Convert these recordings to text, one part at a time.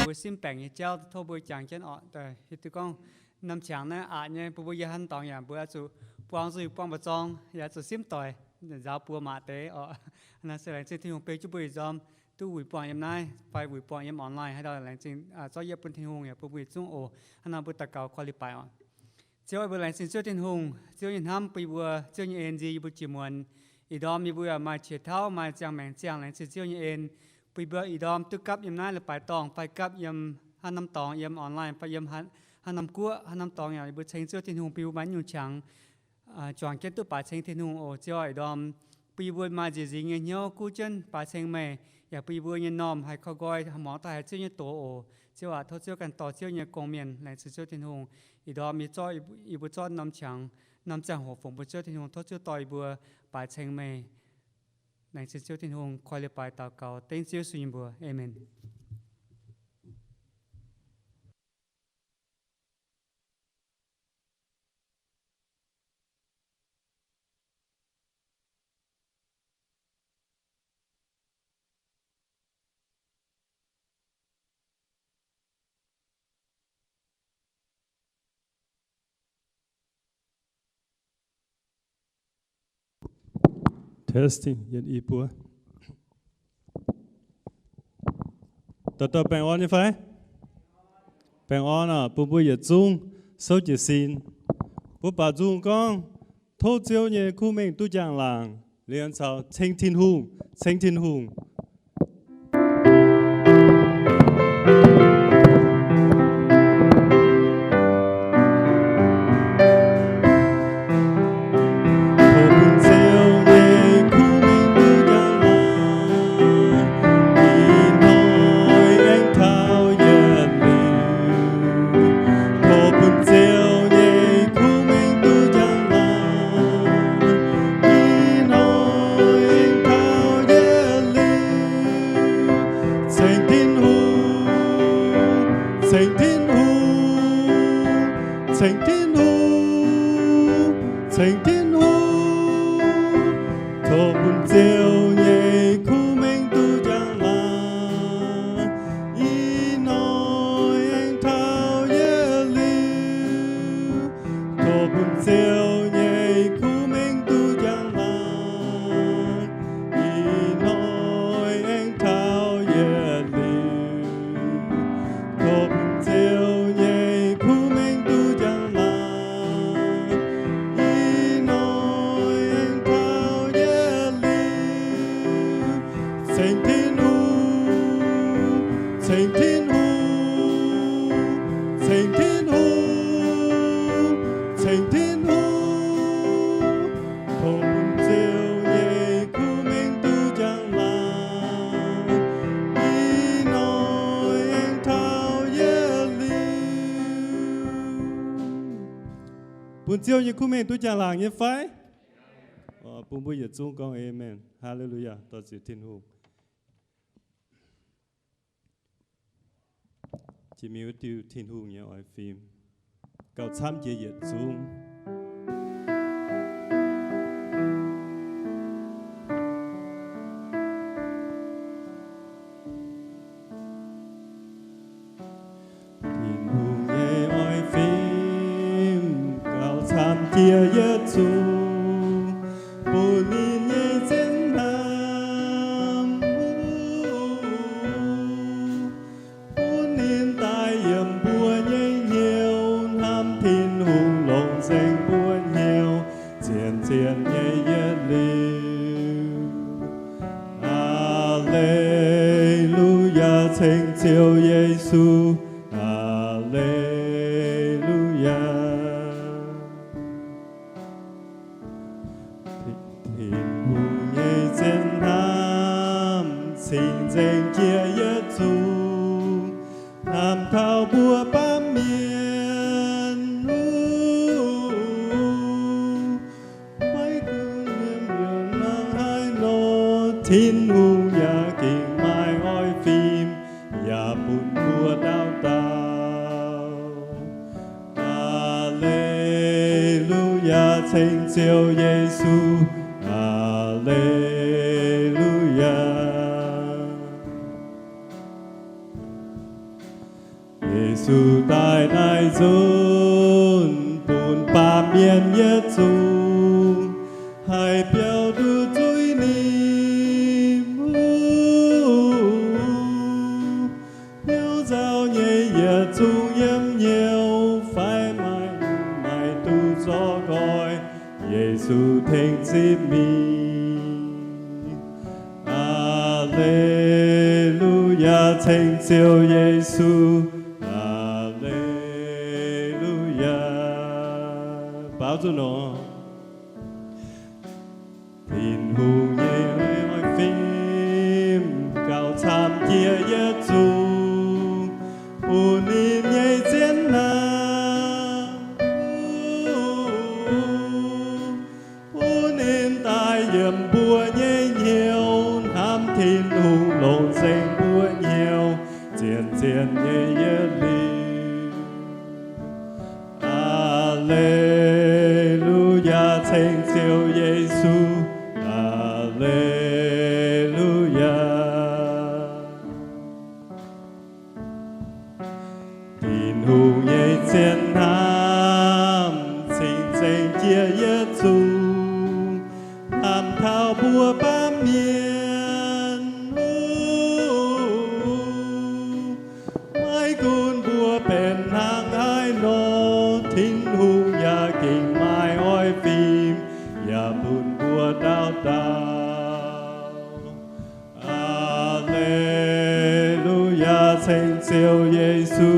Mbuo simv baengc nyei jauv tov mbuo jangx jienv orqc. Hiuv duqv gorngv norm qangx naaiv aqc nyei, bun mbuo yiem haaix norm dorngx yaac mbuo oix zuqc buang nzuih buang mba'zorng, yaac zuqc simv doic, nzaaux buoz maac deix orqc. Naaiv se laengz zingh Tin-Hungh beu jienv mbuo yietc nzorm duqv wuic buangh yiem naaiv fai wuic buangh yiem online haaix dauh, laengz zingh zorqv yietv bun Tin-Hungh yaac bun mbuo yietc zungv oc. Hnangv naaiv mbuo daux gaux korv-lienh baaix orqc. Ziouv, mbuo laengz zingh Ziouv Tin-Hungh, Ziouv nyei hnamv bun yie mbuo, Ziouv nyei en nziex yie mbuo jiex muonz. Ih ndorm yie mbuo yaac maaih qiex tauv, maaih ziangh maengc ziangh, laengz zingh Ziouv nyei en bun yie mbuo ih ndorm duqv gapv yiem naaiv leiz-baaix dorngh fai gapv yiem haaix norm dorngx, yiem online fai yiem haaix norm guoqv, haaix norm dorngx yaac yie mbuo ceng Ziouv Tin-Hungh bun yie mbuo maaih nyungc qangx juangc jienv duqv baaix ceng Tin-Hungh oc. Ziouv aac, ih ndorm bun yie mbuo maaih nziex nzingx nyei hnyouv guv jienv baaix ceng meih, yaac bun yie mbuo nyei m'normh haih korv nqoi, muangx daaih haiz Ziouv nyei doz oc. Ziouv aac, tov Ziouv ganh dorh Ziouv nyei gong-mienh. Laengz zingh Ziouv Tin-Hungh. Ih ndorm yie zorqv, yie mbuo zorqv norm qangx, norm ziangh hoc fungx bun Ziouv Tin-Hungh. Tov Ziouv dorh yie mbuo baaix ceng meih. Laengz zingh Ziouv Tin-Hungh, korv-lienh baaix daux gaux dengv Ziouv Yesu nyei mbuox. Aamen. Testing, yietc i buo. Dauh dauh baengh orn nyei fai? Baengh orn oc, bun mbuo yietc zungv souv jiez sin. Mbuo baaux nzung gorngv, tov Ziouv nyei kuv mengh duqv njang-laangc, liemh caux ceng Tin-Hungh, ceng Tin-Hungh. Tov bun Ziouv nyei kuv mengh duqv njang-laangc, ih hnoi aengx taux yietc liuz. Tov bun Ziouv nyei kuv mengh duqv njang-laangc, ih hnoi aengx taux yietc liuz. Ceng Tin-Hungh, ceng Tin-Hungh, ceng Tin-Hungh, ceng Tin-Hungh. Tov bun Ziouv nyei kuv mengh duqv njang-laangc, ih hnoi aengx taux yietc liuz. Tov bun Ziouv nyei kuv mengh duqv njang-laangc, ih hnoi aengx taux yietc liuz. Tov bun Ziouv nyei kuv mengh duqv njang-laangc, ih hnoi aengx taux yietc liuz. Ceng Tin-Hungh, ceng Tin-Hungh, ceng Tin-Hungh, ceng Tin-Hungh. Tov bun Ziouv nyei kuv mengh duqv njang-laangc, ih hnoi aengx taux yietc liuz. Bun Ziouv nyei kuv mengh duqv njang-laangc nyei fai? Bun mbuo yietc zungv gorngv amen. Haa^le^lu^yaa, dor ziec Tin-Hungh. Jiex mingh wuov diuh Tin-Hungh nyei oix fim, gauh camv jiex yietc zungv. Tin-Hungh nyei oix fim gauh camv jiex yietc zungv, bun ninh nyei zien hnamv, bun ninh daaih yiem mbuo nyei hnyouv hnamv. Tin-Hungh longc nzengc mbuo hnyouv zien-zien nyei yietc liuz. Haa^le^lu^yaa, ceng Ziouv Yesu. Haa^le^lu^yaa. Tin-Hungh nyei zien hnamv cing-nzengc jiex yietc zungv, hnamv taux mbuo baamh mienh. Maiv gunv yiem mbuo hnangv haaix nor, Tin-Hungh yaac gengh maaih oix fim, yaac bun mbuo dauh dauh. Haa^le^lu^yaa, ceng Ziouv Yesu. Haa^le^lu^yaa. Yesu daaih naaiv nzunc, bun baamh mienh yietc zungv haih biaux nduqc zuiz nimc. Hnyouv nzauh nyei yietc zungv yiem hnyouv, fai maaih, maaih duqv zorqv nqoi, Yesu tengx zipv mingh. Aa^le^lu^yaa, ceng Ziouv Yesu. Aa^le^lu^yaa. Baaux nzunc nor. Tin-Hungh nyei oix fim gauh camv jiex yietc zungv, bun ninh nyei zien hnamv, bun ninh daaih yiem mbuo nyei hnyouv, hnamv Tin-Hungh longc nzengc mbuo hnyouv, zien-zien nyei yietc liuz. Aa^le^lu^yaa, ceng Ziouv Yesu. Aa^le^lu^yaa. Tin-Hungh nyei zien hnamv cingx zengc jiex yietc zungv, hnamv taux mbuo baamh mienh. Maiv gunv mbuo benx hnangv haaix nor, Tin-Hungh yaac gengh maaih oix fim, yaac bun mbuo dauh dauh. Aa^le^lu^yaa, ceng Ziouv Yesu.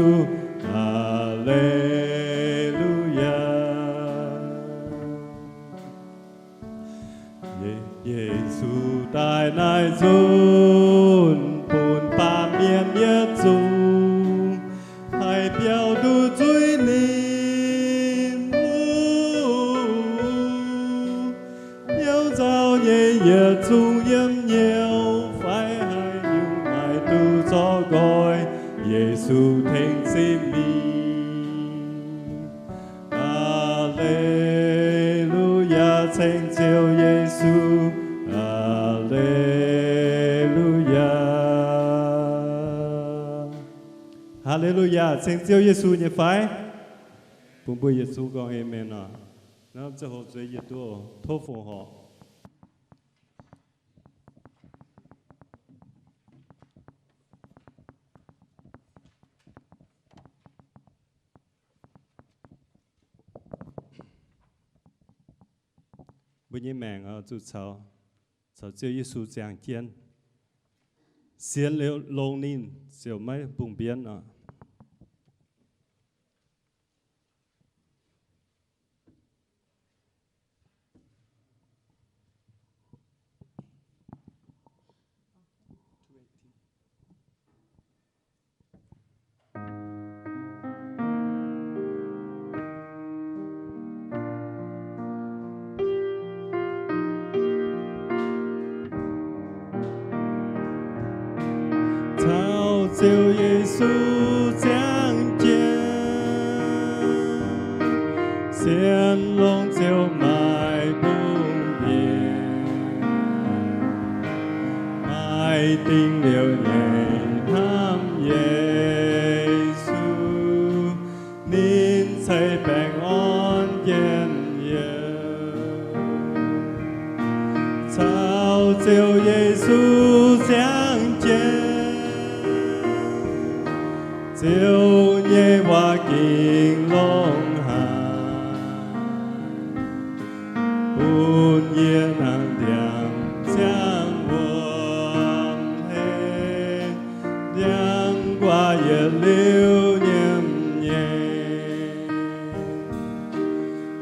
Aa^le^lu^yaa. Ye-, Yesu daaih naaiv nzunc, bun baamh mienh yietc zungv haih biaux nduqc zuiz nimc. Hnyouv nzauh nyei yietc zungv yiem hnyouv, fai haaix nyungc maaih duqv zorqv nqoi, Yesu tengx zipv mingh. Aa^le^lu^yaa, ceng Ziouv Yesu. Aa^le^lu^yaa. Aa^le^lu^yaa, ceng Ziouv Yesu nyei fai? Bun mbuo yietc zungv gorngv aamen oc. Naaiv ziangh hoc nzueic yietc duqv, tov fongc horc. Mbuo nyei maengc oix zuqc caux, caux Ziouv Yesu ziangh jienv. Sienx liuz longx ninh ziouc maiv bungx mbienv oc. Caux Ziouv Yesu ziangh jienv, sienx longx ziouc maaih bungx mbienv. Maaih dingc liouc nyei hnamv Yesu, ninh ceix baengh orn njien-youh. Caux Ziouv Yesu ziangh jienv, Ziouv nyei waac gengh longx haic, bun yie nangh ndiangx ziangh wuom hlen, ndiangx-guaax yietc liuz nyiemc nyei.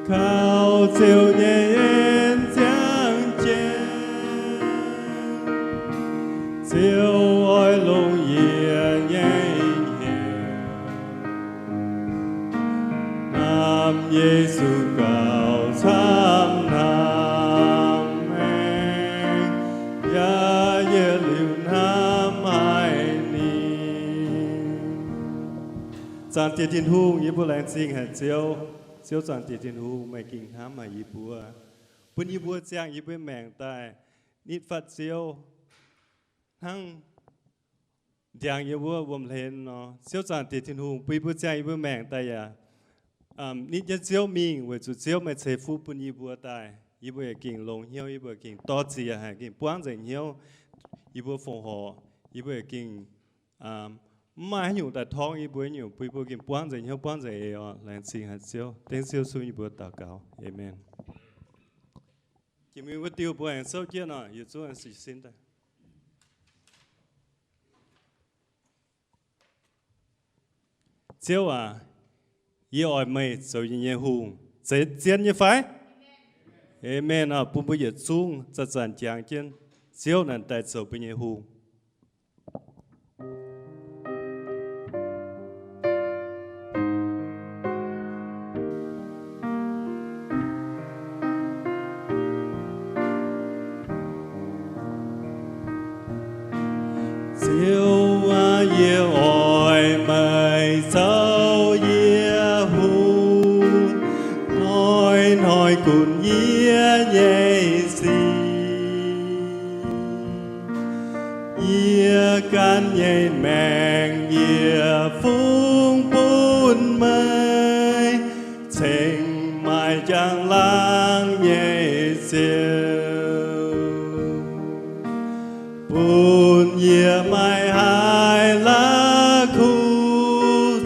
Kaux Ziouv nyei en ziangh jienv, Ziouv oix longc yie nyei hnyouv. Hnamv Yesu gauh camv hnamv maengx, yaac yietc liuz hnamv haic ninh. Zaangc Diex Tin-Hungh, yie mbuo laengz zingh haic Ziouv. Ziouv, Zaangc Diex Tin-Hungh, meih gengh hnamv haic yie mbuo, bun yie mbuo ziangh yie mbuo maengc daaih nitv fatv Ziouv, hnangv ndiangx yie mbuo wuom-hlen nor. Ziouv Zaangc Diex Tin-Hungh, bun yie mbuo ziangh yie mbuo maengc daaih yaac nitv jienv Ziouv mingh, weic zuqc Ziouv meih ceix fuqv bun yie mbuo daaih. Yie mbuo yaac gengh longx hnyouv, yie mbuo gengh dor-ziec haic, gengh buangv nzengc hnyouv. Yie mbuo fongc horc, yie mbuo yaac gengh mv maaih haaix nyungc daaih torngv yie mbuo nyungc, bun yie mbuo gengh buangv nzengc hnyouv, buangv nzengc eix oc. Laengz zingh haic Ziouv. Dengv Ziouv Yesu yie mbuo daux gaux. Aamen. Jiex mingh wuov diuh mbuo aengx souv jienv oc, yietc zungv aengx sic sin daaih. Ziouv aac, yie oix meih zoux yie nyei hungh. Zeiz zien nyei fai? Aamen oc. Bun mbuo yietc zungv zanc-zanc jangx jienv, Ziouv naaic daaih zoux mbuo nyei hungh. Ziouv aac, yie oix meih zoux yie hungh, hnoi-hnoi gunv yie nyei sic. Yie ganh nyei maengc yie fungx bun meih, cingx maaih njang-laangc nyei Ziouv. Bun yie maiv haih la'kuqv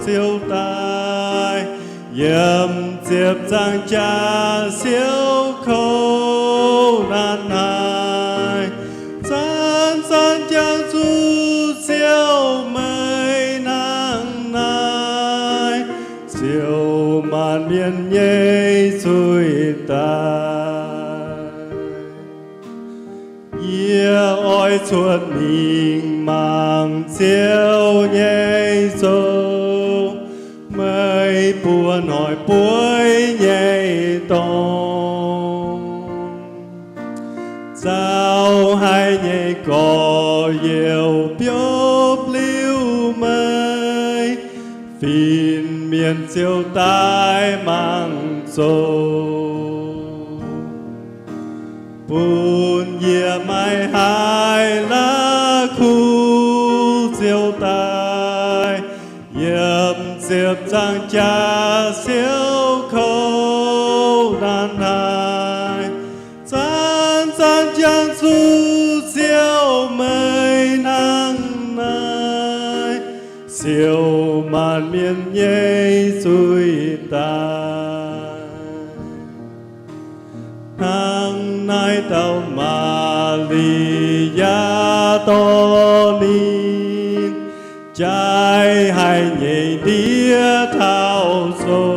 ziouc daaih, yiem ziepc nzaangc jaax siouv kouv nanv haic. Zanc-zanc jangx zuqc Ziouv meih hnangv naaiv, Ziouv maanc mienh nyei zuiz daaih. Yie oix cuotv mingh mangc Ziouv nyei zoux, meih buo hnoi bueiv nyei dorngx. Zaux haic nyei gorx-youz biopv liuz meih, fin-mienh ziouc daaih mangc zoux. Bun yie maiv haih la'kuqv ziouc daaih, yiem ziepc nzaangc jaax siouv kouv nanv haic. Zanc-zanc jangx zuqc Ziouv meih hnangv naaiv, Ziouv maanc mienh nyei zuiz daaih. Hnangv naaiv dauh Maa^li^yaa dorh ninh jaaix haic nyei ndiev taux sou.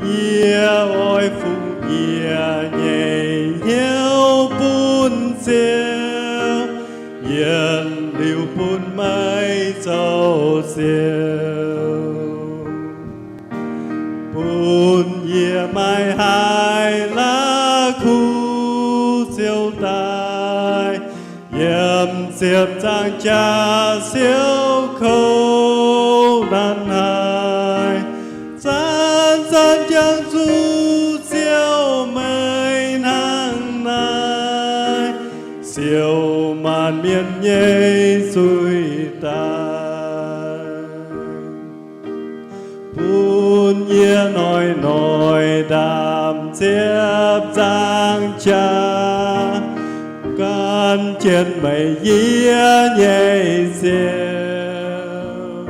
Yie oix fungx yie nyei hnyouv bun Ziouv, yietc liuz bun meih zoux Ziouv. Bun yie maiv haih la'kuqv ziouc daaih, yiem ziepc nzaangc jaax siouv kouv nanv haic. Zanc-zanc jangx zuqc Ziouv meih hnangv naaiv, Ziouv maanc mienh nyei zuiz daaih. Bun yie hnoi-hnoi ndaamv ziepc nzaangc jaax, gan jienv meih yie nyei Ziouv.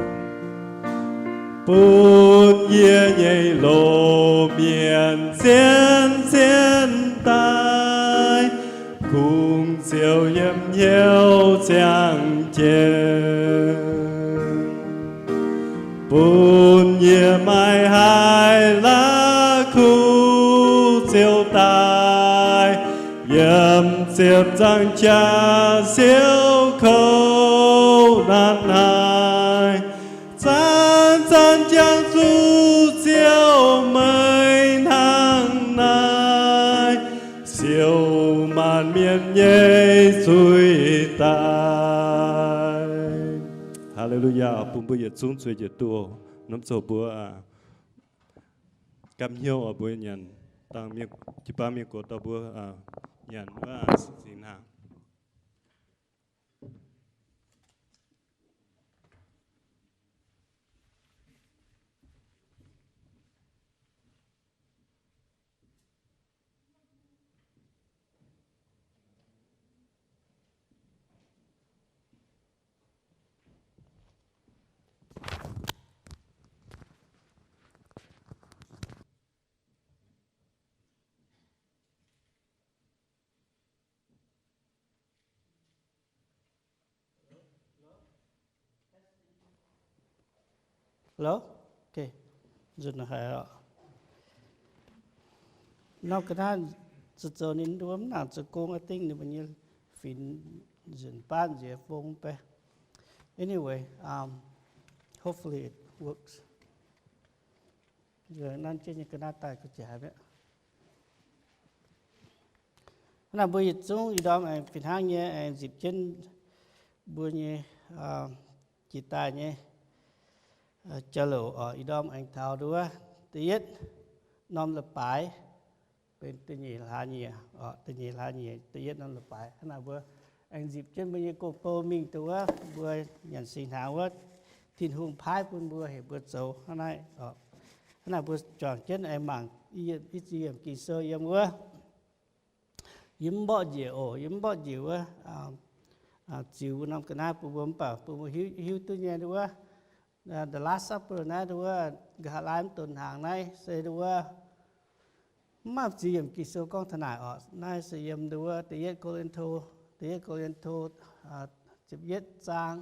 Bun yie nyei loz-mienh zien-zien daaih, kungx Ziouv yiem hnyouv ziangh jienv. Bun yie maiv haih la'kuqv ziouc daaih, yiem ziepc nzaangc jaax siouv kouv nanv haic. Zanc-zanc jangx zuqc Ziouv meih hnangv naaiv, Ziouv maanc mienh nyei zuiz daaih. Haa^le^lu^yaa. Bun mbuo yietc zungv zueiz jienv duqv, norm zoux mbuo gapv hnyouv oc. Mbuo nyanc dangh mienh, jiu-baang mienh gox dorh mbuo nyanc wuov singx hnaangx. Hello? Okay. Nzunc haic oc. Norm ga'naaiv zoux zoux ninh mbuo mv nangc zoux gong, I think ninh mbuo nyei finx nzunc baanv nziex fong baeqv. Anyway, um, hopefully it works. Nanv jienv nyei ga'naaiv daaih gu'jaaix mi'aqv. Hnangv naaic mbuo yietc zungv ih ndorm aengx fih hnangv nyei aengx nzipc jienv mbuo nyei jiex daaih nyei jauv-louc oc. Ih ndorm aengx taux nduov da'yietv norm leiz-baaix benx da'nyeic hlaax nyieqc oc, da'nyeic hlaax nyieqc da'yietv norm leiz-baaix. Hnangv naaic mbuo aengx nzipc jienv mbuo nyei gong-bou mingh dongh wuov mbuo nyanc singx hnaangx wuov, Tin-Hungh paaiv bun mbuo heuc mbuo zoux hnangv naaiv oc. Hnangv naaic mbuo juangc jienv aengx mangc i ziex yiemc Ging-Sou yiem wuov. Yie mv mborqv njiec oc, yie mv mborqv njiec wuov ziux wuov norm ga'naaiv bun mbuo, mv baac bun mbuo hiuv, hiuv duqv nyei wuov, the Last Supper naaiv wuov, nqa'haav laai mv donx hnaangx naaiv se wuov, mv maaih ziex yiemc Ging-Sou gorngv taux naaic oc. Naaiv se yiem wuov da'yietv Ko^lin^to, da'yietv Ko^lin^to ziepc yietv zaang.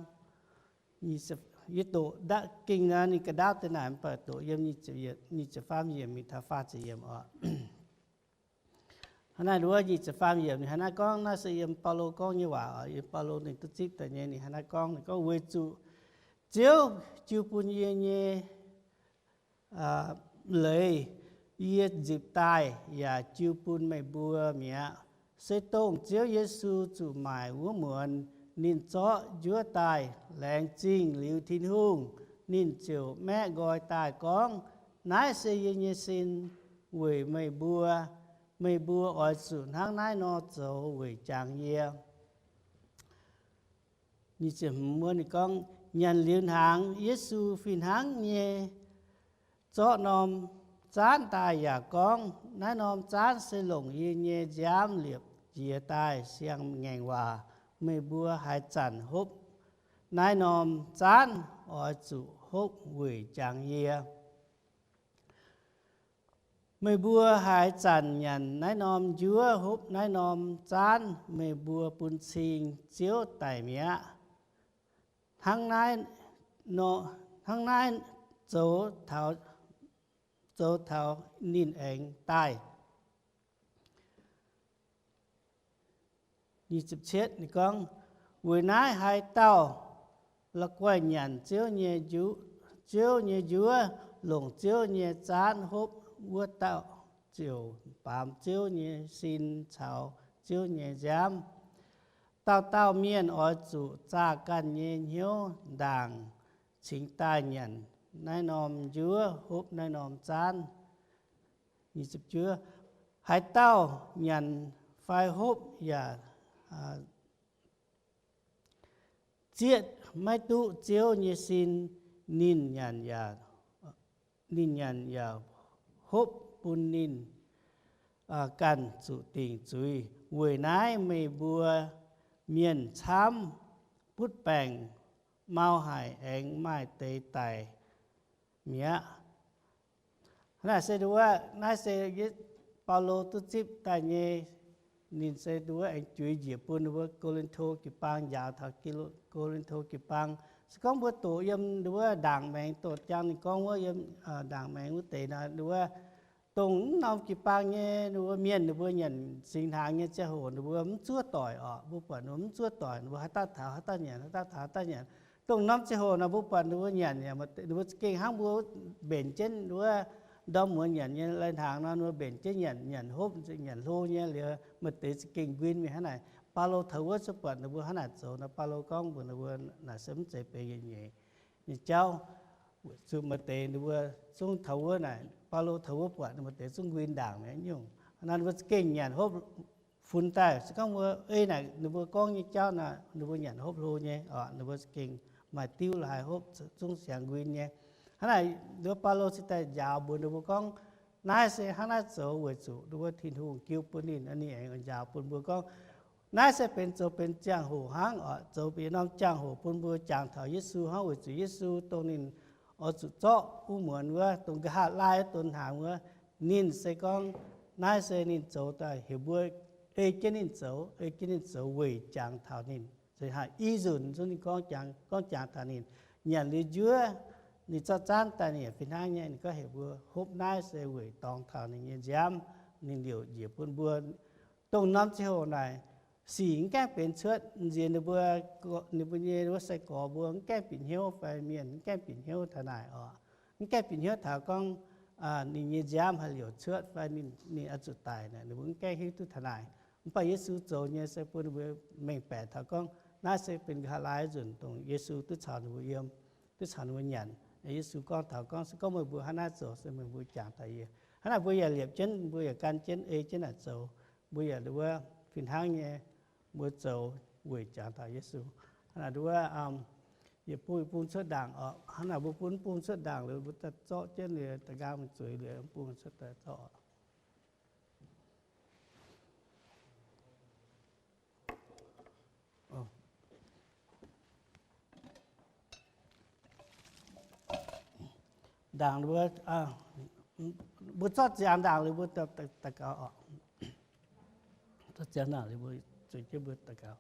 Yie doqc ndaatv gengh naaiv ninh ga'ndaauv deix naaic, mv baac doqc yiem nyic ziepc faam yiemc mingh taux faah ziepc yiemc oc. Hnangv naaiv wuov nyic ziepc faam yiemc ninh hnangv naaiv gorngv, naaiv se yiem Baulo gorngv nyei waac oc. Yiem Baulo ninh duqv zipv daaih nyei, ninh hnangv naaiv gorngv, ninh gorngv, Weic zuqc Ziouv jiu bun yie nyei leiz yie nzipc daaih yaac jiu bun meih mbuo mi'aqv. Se dongh Ziouv Yesu zuqc maaic wuov muonz ninh zorqv njuov daaih, laengz zingh liuz Tin-Hungh, ninh ziouc maeqv nqoi daaih gorngv, Naaiv se yie nyei sin weic meih mbuo. Meih mbuo oix zuqc hnangv naaiv nor zoux weic jangx yie. Ninh gorngv, nyanc liuz hnaangx, Yesu fih hnangv nyei zorqv norm zaanv daaih yaac gorngv, Naaiv norm zaanv se longc yie nyei nziaamv liepc jiez daaih siang-ngaengc waac. Meih mbuo haaix zanc hopv naaiv norm zaanv oix zuqc hopv weic jangx yie. Meih mbuo haaix zanc nyanc naaiv norm njuov, hopv naaiv norm zaanv, meih mbuo bun cing Ziouv daic mi'aqv. Hnangv naaiv, hnangv naaiv zoux taux ninh aengx daaih. Ninh gorngv, Weic naaiv haaix dauh la'guaih nyanc Ziouv nyei njuov, longc Ziouv nyei zaanv hopv, wuov dauh ziouc baamz Ziouv nyei sin caux Ziouv nyei nziaamv. Dauh dauh mienh oix zuqc zaah ganh nyei hnyouv ndaangc cingx daaih nyanc naaiv norm njuov, hopv naaiv norm zaanv. Haaix dauh nyanc fai hopv yaac zieqv maiv duqv Ziouv nyei sin, ninh nyanc yaac, ninh nyanc yaac hopv bun ninh ganh zuqc dingc zuiz. Weic naaiv meih mbuo mienh camv butv baengc, mau haic aengx maaih deix daic mi'aqv. Hnangv naaic se nduov, naaiv se Baulo duqv zipv daaih nyei. Ninh se nduov aengx juix njiec bun nduov Ko^lin^to jiu-baang, njaaux taux Ko^lin^to jiu-baang. Se gorngv mbuo doqc yiem nduov ndaangc maengx doqc jang ninh gorngv wuov yiem ndaangc maengx wuov deix nor, nduov dongh mv norm jiu-baang nyei nduov mienh ninh mbuo nyanc singx hnaangx nyei ziangh hoc ninh mbuo mv zuov doic oc. Mbuo buatc ninh mbuo mv zuov doic, ninh mbuo haaix dauh taux haaix dauh nyanc, haaix dauh taux haaix dauh nyanc. Dongh norm ziangh hoc nor mbuo buatc ninh mbuo nyanc, ninh mbuo za'gengh hnangv mbuo mbenc jienv wuov ndorm muonz nyanc nyei lai-hnaangx nor, ninh mbuo mbenc jienv nyanc, nyanc hopv, nyanc hlo nyei liuz, maaih deix za'gengh nquin mingh hnangv naaic. Baulo taux wuov zuqc buatc ninh mbuo hnangv naaic zoux nor, Baulo gorngv mbuox ninh mbuo naaic se mv zeiz benx yietc nyeic nyei jauv. Zuqc maaih deix ninh mbuo zungv taux wuov naaic, Baulo taux wuov buatc ninh maaih deix zungv nquin ndaangc mi'aqv nyungc. Hnangv naaic ninh mbuo za'gengh nyanc hopv funx daaih. Se gorngv mbuo ei naaic ninh mbuo gorngv nyei jauv naaic, ninh mbuo nyanc hopv hlo nyei oc. Ninh mbuo za'gengh maaih diuv la'haaix hopv zungv siang nquin nyei. Hnangv naaic nduov Baulo cingx daaih njaaux mbuox ninh mbuo gorngv, naaiv se hnangv naaiv zoux weic zuqc nduov Tin-Hungh jiu bun ninh, ninh aengx njaaux bun mbuo gorngv, naaiv se benx zoux benx ziangh hoc hnangv oc. Zoux benx norm ziangh hoc bun mbuo jangx taux Yesu hnangv, weic zuqc Yesu dongh ninh oix zuqc zorqv wuov muonz wuov, dongh nqa'haav laai wuov donx hnaangx wuov, ninh se gorngv, naaiv se ninh zoux daaih heuc mbuo ei jienv ninh zoux, ei jienv ninh zoux weic jangx taux ninh. Ih nzunc zungv ninh gorngv jangx, gorngv jangx taux ninh nyanc liuz njuov, ninh zorqv zaanv daaih ninh yaac fih hnangv nyei. Ninh gorngv heuc mbuo hopv naaiv se weic dorngx taux ninh nyei nziaamv, ninh liouc njiec bun mbuo. Dongh norm ziangh hoc naaic, sic mv gaengh benx cuotv, nziex ninh mbuo, ninh mbuo nyei wuov sai-gorx mbuo mv gaengh bieqc hnyouv fai mienh mv gaengh bieqc hnyouv taux naaic oc. Mv gaengh bieqc hnyouv taux gorngv ninh nyei nziaamv haih liouc cuotv fai ninh, ninh oix zuqc daic naaic, ninh mbuo mv gaengh hiuv duqv taux naaic. Mv baac Yesu zoux nyei se bun ninh mbuo mengh baeqc taux gorngv naaiv se benx nqa'haav laai nzunc dongh Yesu duqv caux ninh mbuo yiem, duqv caux ninh mbuo nyanc. Yesu gorngv taux gorngv, se gorngv meih mbuo hnangv naaiv zoux se meih mbuo jangx taux yie. Hnangv naaic mbuo yaac liepc jienv, mbuo yaac gan jienv ei jienv naaic zoux. Mbuo yaac nduov wuov fih hnangv nyei, mbuo zoux weic jangx taux Yesu. Hnangv naaic nduov wuov, yietc bung bung cuotv ndaangc oc. Hnangv naaic mbuo bun bung cuotv ndaangc liuz, mbuo daaih zorqv jienv liuz, da'nqaang mingh zueiz liuz, bung cuotv daaih zorqv. Ndaangc, mbuo zorqv ziangx ndaangc liuz mbuo daux gaux oc. Zorqv ziangx ndaangc liuz mbuo zueiz jienv mbuo daux gaux.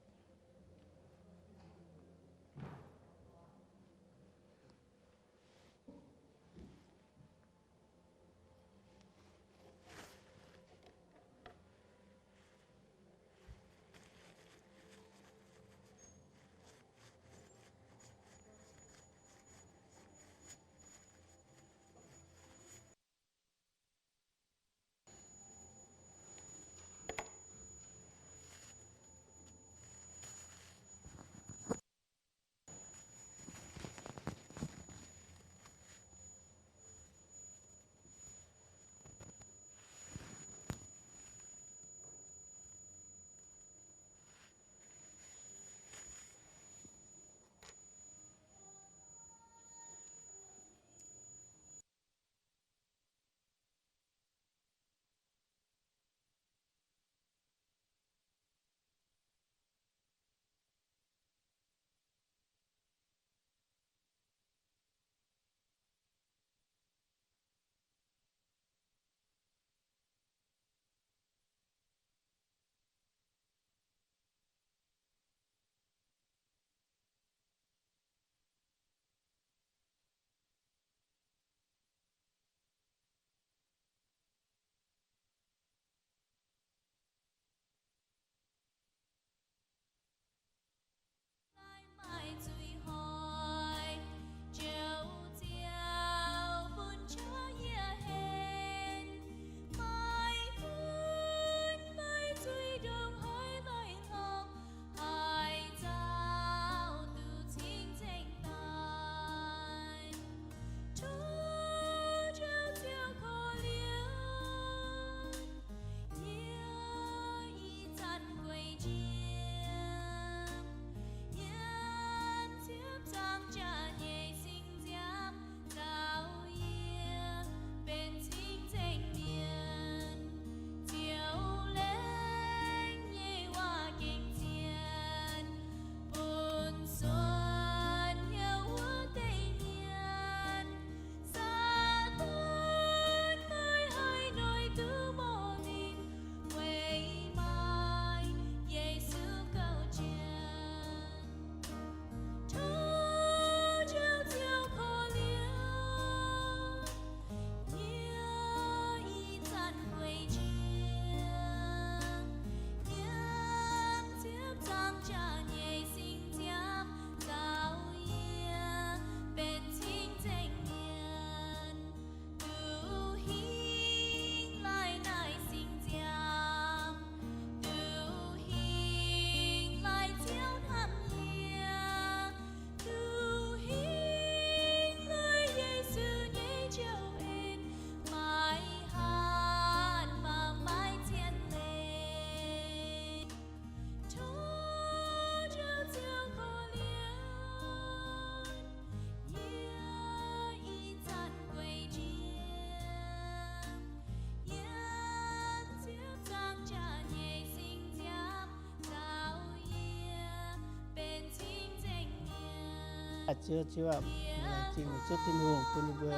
Ziouv, Ziouv aac, laengz zingh meih Ziouv Tin-Hungh bun ninh mbuo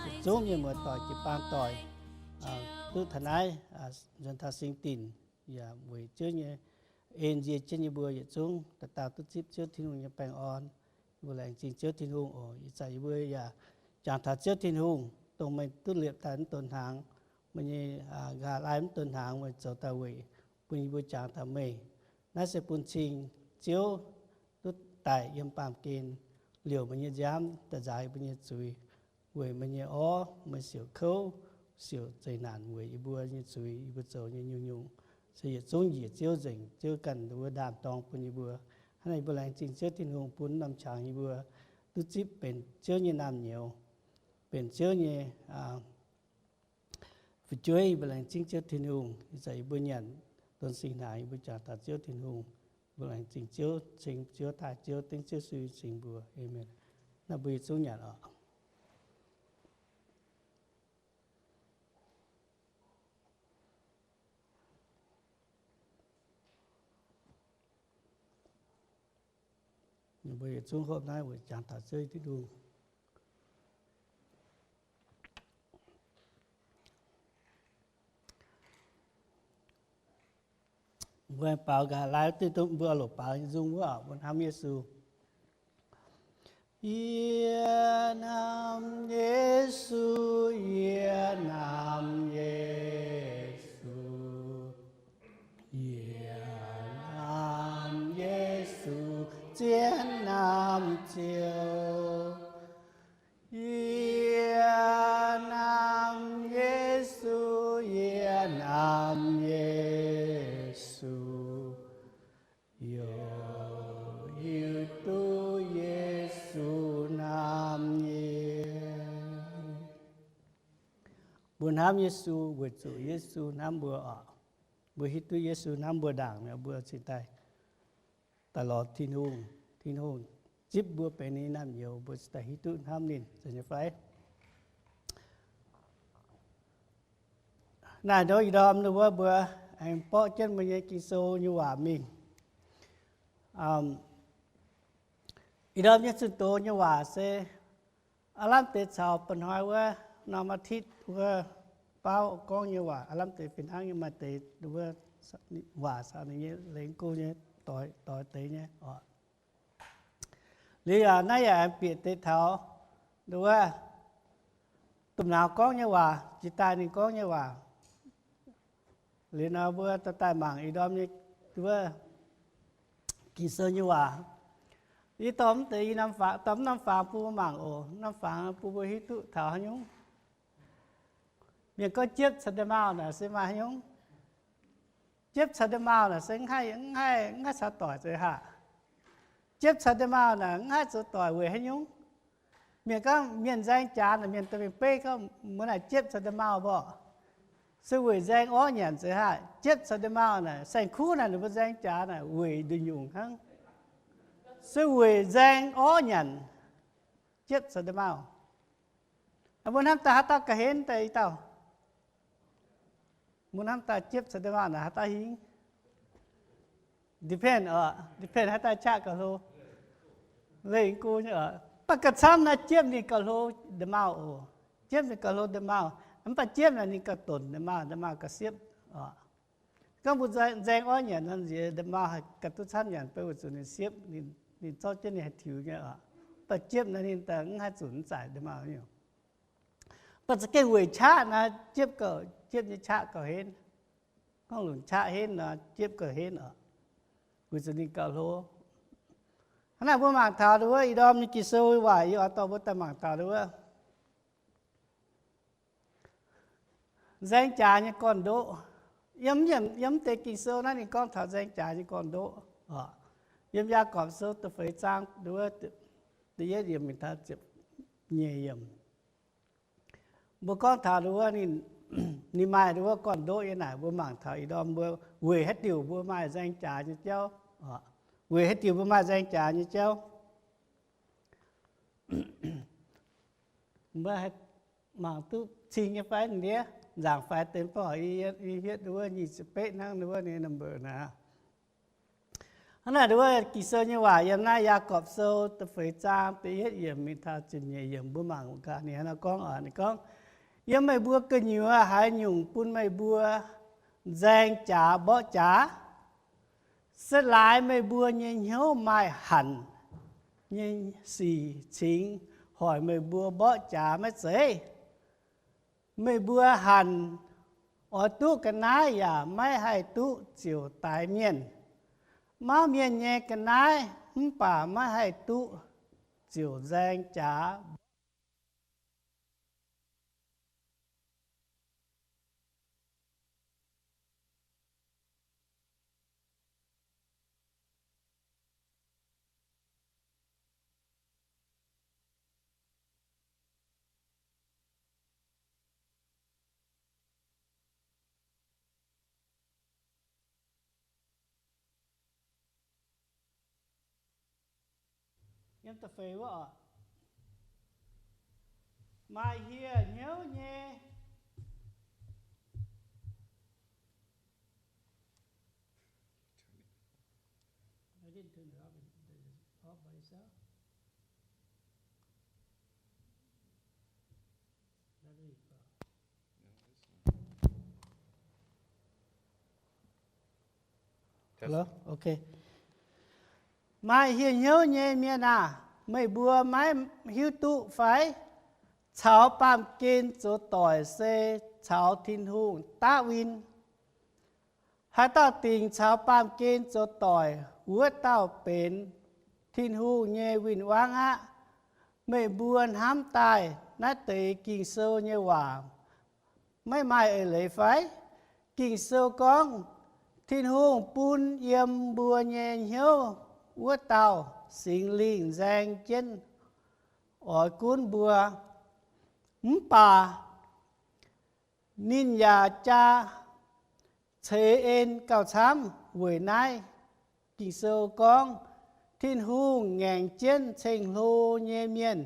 yietc zungv mienh muoz-doic jiu-baang doic duqv taux naaiv, nzuonx taux singx dinc, yaac weic Ziouv nyei en nzie jienv yie mbuo yietc zungv dauh dauh duqv zipv Ziouv Tin-Hungh nyei baengh orn. Mbuo laengz zingh Ziouv Tin-Hungh oc. Ih zanc yie mbuo yaac jangx taux Ziouv Tin-Hungh, dongh meih duqv liepc daaih mv donx hnaangx, meih nyei nqa'haav laai mv donx hnaangx, meih zoux daaih weic bun yie mbuo jangx taux meih. Naaiv se bun cing Ziouv duqv daic yiem baamh gen, liouc meih nyei nziaamv daaih nzaaux yie mbuo nyei zuiz. Weic meih nyei orv, meih siouc kouv, siouc zeqc naanc weic yie mbuo nyei zuiz, yie mbuo zoux nyei nyungc-nyungc, se yietc zungv njiec Ziouv nzengc. Ziouv ganh wuov ndaam-dorng bun yie mbuo. Hnangv naaic yie mbuo laengz zingh Ziouv Tin-Hungh bun norm qangx yie mbuo duqv zipv benx Ziouv nyei naamh nyouz, benx Ziouv nyei fu'jueiv. Yie mbuo laengz zingh Ziouv Tin-Hungh. Ih zanc yie mbuo nyanc donx singx hnaangx, yie mbuo jangx taux Ziouv Tin-Hungh. Yie mbuo laengz zingh Ziouv, ceng Ziouv, taaih Ziouv, dengv Ziouv su ceng mbuo. Aamen. Naaiv mbuo yietc zungv nyanc oc. Mbuo yietc zungv hopv naaiv weic jangx taux Ziouv Tin-Hungh. Mbuo baaux nqa'haav laai duqv dongh mbuo oix longc baaux nyei nzung wuov, mbuo hnamv Yesu. Yie hnamv Yesu, yie hnamv Yesu. Yie hnamv Yesu, zien hnamv Ziouv. Yie hnamv Yesu, yie hnamv Yesu. Youh hiuv duqv Yesu hnamv yie. Mbuo hnamv Yesu weic zuqc Yesu hnamv mbuo oc. Mbuo hiuv duqv Yesu hnamv mbuo ndaangc mi'aqv, mbuo cingx daaih daaih lorz Tin-Hungh. Tin-Hungh zipv mbuo benx ninh naamh nyouz, mbuo cingx daaih hiuv duqv hnamv ninh, zeiz nyei fai? Naaiv ndorm ih ndorm wuov mbuo aengx borqv jienv mbuo nyei Ging-Sou nyei waac mingh. Ih ndorm nyei zunh doz nyei waac se aav lamh deix caux ba'hnoi wuov norm อาทิตย์ wuov baauv gorngv nyei waac, aav lamh deix fih hnangv nyei. Maaih deix wuov waac caux ninh nyei lengx go nyei doix deix nyei oc. Liuz yaac naaiv yaac aengx bieqc deix taux wuov domh nauz gorngv nyei waac, jiex daaih ninh gorngv nyei waac. Liuz nor mbuo dorh daaih mangc ih ndorm nyei wuov Ging-Sou nyei waac. Yie dorh mv deix i norm fangx, dorh mv norm fangx bun mbuo mangc oc. Norm fangx bun mbuo hiuv duqv taux haaix nyungc. Mienh gorngv jiepv caux nda'maauh naaic se maaih haaix nyungc? Jiepv caux nda'maauh naaic se mv haih, mv haih, mv haih caux doic zoux haac. Jiepv caux nda'maauh naaic mv haih zoux doic weic haaix nyungc? Mienh gorngv mienh nzaeng jaax naaic, mienh dorh mingh beiv gorngv mbuo naaic jiepv caux nda'maauh mborqv. Se weic nzaeng orv nyanc zoux haac. Jiepv caux nda'maauh naaic, saeng-kuv naaic ninh mbuo nzaeng jaax naaic weic nduqc nyungc hnangv. Se weic nzaeng orv nyanc, jiepv caux nda'maauh. Mbuo hnamv daaih haaix dauh ga'hlen daaih i dauh? Mbuo hnamv daaih jiepv caux nda'maauh naaic haaix dauh hingv? Depend oc, depend haaix dauh qaqv gauh hlo. Lengh go nyei oc. Mv baac gauh camv naaiv jiepv ninh gauh hlo nda'maauh oc. Jiepv ninh gauh hlo nda'maauh. Mv baac jiepv naaic ninh gauh donc nda'maauh, nda'maauh gauh siepv oc. Gorngv mbuo nzaeng orv nyanc nor, nziex nda'maauh haih gauh duqv camv nyanc, beiv weic zuqc ninh siepv, ninh zorqv jienv ninh haih tiux nyei oc. Mv baac jiepv naaic ninh mv haih zunc mv zaaic nda'maauh nyei. Mv baac za'gengh weic qaqv naaiv jiepv gauh, jiepv nyei qaqv gauh henv. Gorngv lunc qaqv henv nor, jiepv gauh henv oc, weic zuqc ninh gauh hlo. Hnangv naaic mbuo mangc taux ndon wuov ih ndorm nyei Ging-Sou waac, yie oix dorh mbuo daaih mangc taux ndon wuov nzaeng jaax nyei gorn-ndoqv. Yiem, yiem deix Ging-Sou naaiv ninh gorngv taux nzaeng jaax nyei gorn-ndoqv oc. Yiem Yaagorpc Sou da'feix zaang ndon wuov da'yietv yiemc mingh taux ziepc nyeic yiemc. Mbuo gorngv taux ndon wuov ninh, ninh maaih ndon wuov gorn-ndoqv nyei naaic, mbuo mangc taux ih ndorm mbuo weic haaix diuc mbuo maaih nzaeng jaax nyei jauv, weic haaix diuc mbuo maaih nzaeng jaax nyei jauv. Mbuo haih mangc duqv cing nyei fai? Ndiev nzaangc faix deix mv baac i hietv ndon wuov nyic ziepc betv hnangv ndon wuov ninh number naaic. Hnangv naaic ndon wuov Ging-Sou nyei waac yiem naaiv Yaagorpc Sou da'feix zaang da'yietv yiemc mingh taux ziepc nyeic yiemc, mbuo mangc gaax ninh haaix nor gorngv oc. Ninh gorngv, yiem meih mbuo gu'nyuoz haaix nyungc bun meih mbuo nzaeng jaax mborqv jaax, se laaix meih mbuo nyei hnyouv maaih hanc nyei sic cingx hoic meih mbuo mborqv jaax maiv zeiz. Meih mbuo hanc oix duqv ga'naaiv yaac maiv haih duqv ziouc daix mienh. Mauv mienh nyei ga'naaiv mv baac maiv haih duqv ziouc nzaeng jaax. Yiem da'feix wuov oc. Maaih hieh hnyouv nyei. I didn't turn it off. It, it is off by itself. Hello? Okay. Maaih hieh hnyouv nyei mienh aah! Meih mbuo maiv hiuv duqv fai? Caux baamh gen zoux doic se caux Tin-Hungh daqv win. Haaix dauh dingc caux baamh gen zoux doic, wuov dauh benx Tin-Hungh nyei win-wangv aqv. Meih mbuo hnamv daaih naaiv deix Ging-Sou nyei waac maiv maaih eix leiz fai? Ging-Sou gorngv, Tin-Hungh bun yiem mbuo nyei hnyouv wuov dauh Singx Lingh nzaeng jienv oix gunv mbuo. Mv baac ninh yaac jaa ceix en gauh camv. Weic naaiv Ging-Sou gorngv, Tin-Hungh ngaengc jienv ceng-hlo nyei mienh,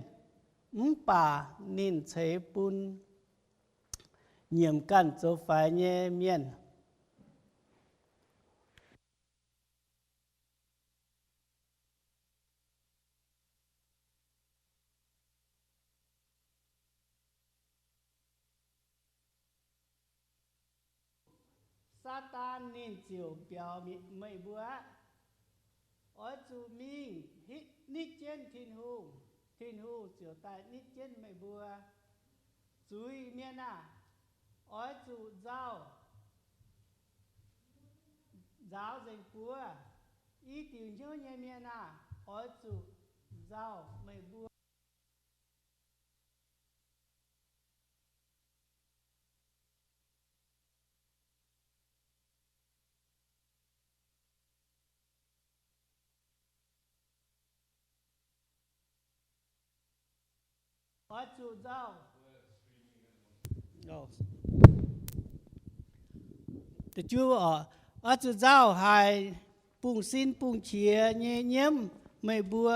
mv baac ninh ceix bun nyiemc ganh zoux faix nyei mienh. Saadaan ninh ziouc mbiauz meih mbuo aqv. Oix zuqc mingh nitv jienv Tin-Hungh, Tin-Hungh ziouc daaih nitv jienv meih mbuo. Zuiz-mienh aah! Oix zuqc nzauh, nzaaux nzengc buov. I diuc hnyouv nyei mienh aah! Oix zuqc nzauh meih mbuo. Oix zuqc nzauh, oix zuqc nzauh haic bungx-sin bungx-qiex nyei nyiemv meih mbuo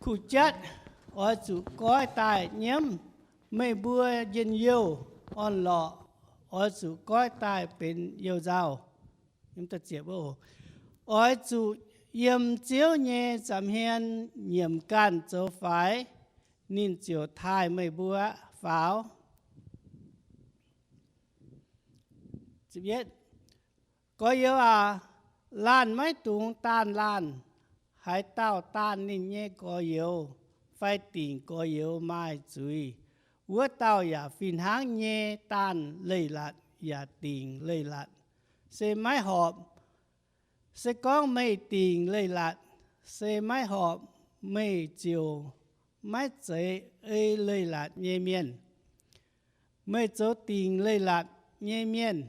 kuh jatv. Oix zuqc goiv daaih nyiemv meih mbuo njien-youh orn-lorqc. Oix zuqc goiv daaih benx you-nzauh. Oix zuqc yiem Ziouv nyei nza'hmien nyiemc ganh zoux faix, ninh ziouc taaih meih mbuo faaux. Gorx-youz aac, laanh maiv dungx daanh laanh. Haaix dauh daanh ninh nyei gorx-youz fai dingc gorx-youz maaih zuiz, wuov dauh yaac fih hnangv nyei daanh leiz-latc yaac dingc leiz-latc, se maiv horpc. Se gorngv meih dingc leiz-latc, se maiv horpc, meih ziouc maiv zeiz ei leiz-latc nyei mienh. Meih zoux dingc leiz-latc nyei mienh,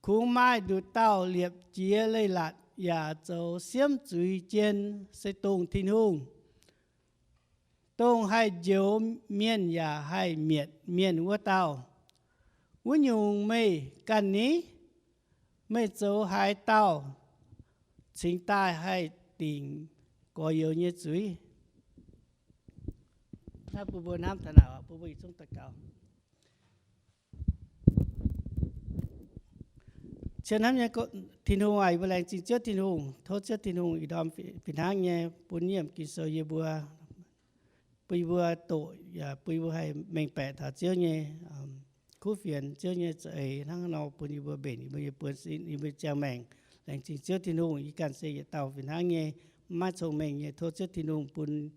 kungx maaih nduqc dauh liepc jiez leiz-latc yaac zoux siemv zuiz jien, se dongh Tin-Hungh, dongh haih njoux mienh yaac haih mietc mienh wuov dauh. Wuov nyungc meih ganh ni? Meih zoux haaix dauh cingx daaih haih dingc gorx-youz nyei zuiz? Naaiv bun mbuo hnamv taux naaic, bun mbuo yietc zungv daux gaux. Cien hnamv nyei Tin-Hungh aac, yie mbuo laengz zingh Ziouv Tin-Hungh. Tov Ziouv Tin-Hungh ih ndorm fih hnangv nyei bun yiem Ging-Sou yie mbuo, bun yie mbuo doqc, yaac bun yie mbuo haih mengh baeqc taux Ziouv nyei kuv fienx, Ziouv nyei za'eix hnangv nor bun yie mbuo mbenc yie mbuo nyei buonv-sin, yie mbuo nyei ziangh maengc. Laengz zingh Ziouv Tin-Hungh. Yie ganh se yietc dauh fih hnangv nyei maiv cong-mengh nyei. Tov Ziouv Tin-Hungh bun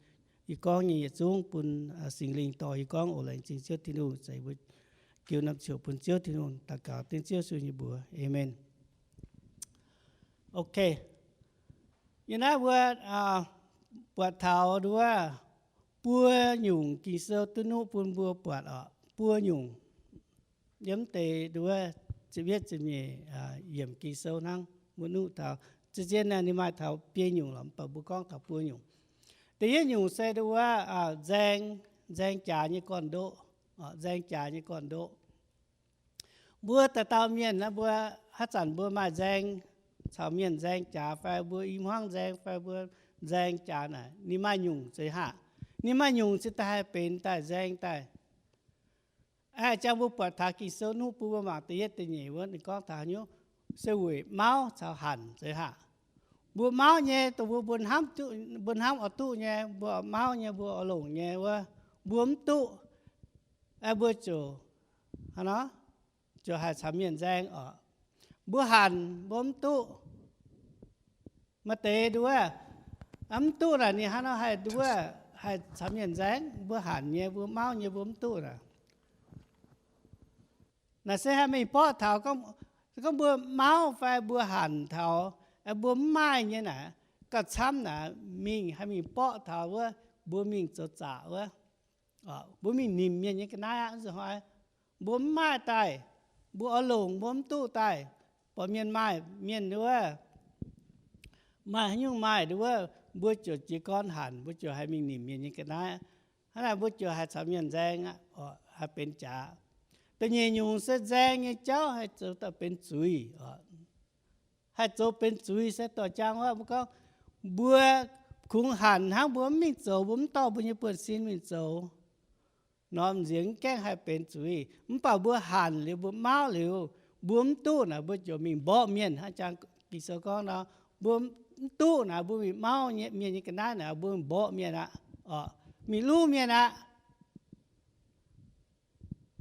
yie gorngv nyei yietc zungv bun Singx Lingh dorh yie gorngv oc. Laengz zingh Ziouv Tin-Hungh, zeix mbuo jiu norm ziouc bun Ziouv Tin-Hungh. Daux gaux dengv Ziouv Yesu nyei mbuox, aamen. Ok, yie naaiv mbuo buatc taux nduov buo nyungc Ging-Sou duqv nuqv bun mbuo buatc oc. Buo nyungc. Yiem deix nduov ziepc yietv ziepc nyeic yiemc Ging-Sou hnangv mbuo nuqv taux. Zien-zien naaiv ninh maaih taux biei nyungc lorqc, mv baac mbuo gorngv taux buo nyungc. Da'yietv nyungc se nduov nzaeng, nzaeng jaax nyei gorn-ndoqv. Nzaeng jaax nyei gorn-ndoqv. Mbuo dauh dauh mienh naaiv, mbuo haaix zanc mbuo maaih nzaeng, caux mienh nzaeng jaax fai mbuo i hmuangv nzaeng fai mbuo nzaeng jaax naaic, ninh maaih nyungc zeiz haac. Ninh maaih nyungc se daaih haih benx daaih nzaeng daaih. Aa, jang mbuo buatc taux Ging-Sou nuqv bun mbuo mangc da'yietv da'nyeic wuov, ninh gorngv taux haaix nyungc? Se weic mauv caux hanc zeiz haac. Mbuo mauv nyei, dongh mbuo, mbuo hnamv oix duqv nyei, mbuo mauv nyei, mbuo oix longc nyei wuov, mbuo mv duqv, mbuo ziouc, hnangv nor, ziouc haih caux mienh nzaeng oc. Mbuo hanc, mbuo mv duqv. Maaih deix nduov, mv duqv naaic ninh hnangv nor haih nduov, haih caux mienh nzaeng. Mbuo hanc nyei, mbuo mauv nyei, mbuo mv duqv naaic. Naaic se haih mingh borqv taux gorngv mbuo mauv fai mbuo hanc taux mbuo mv maaih nyei naaic, gauh camv naaic mingh haih mingh borqv taux wuov mbuo mingh zoux zaqc wuov, mbuo mingh nimc mienh nyei ga'naaiv aqv. Nzunc hnoi mbuo mv maaih daaih, mbuo oix longc mbuo mv duqv daaih, buatc mienh maaih, mienh nduov maaih haaix nyungc maaih nduov, mbuo ziouc jiez gorn hanc, mbuo ziouc haih mingh nimc mienh nyei ga'naaiv. Hnangv naaic mbuo ziouc haih caux mienh nzaeng, haih benx jaax. Da'nyeic nyungc se nzaeng nyei jauv haih zoux daaih benx zuiz. Haih zoux benx zuiz se dorh jang wuov, mbuo gorngv mbuo kungx hanc hnangv, mbuo mv mingh zoux, mbuo mv dorh mbuo nyei buonv-sin mingh zoux nor, m'nziex mv gaengh haih benx zuiz. Mv baac mbuo hanc liuz, mbuo mauv liuz, mbuo mv duqv naaic, mbuo ziouc mingh mborqv mienh. Hnangv jang Ging-Sou gorngv nor, mbuo mv duqv naaic, mbuo mingh mauv mienh nyei ga'naaiv naaic, mbuo mingh mborqv mienh aqv, mingh luv mienh aqv.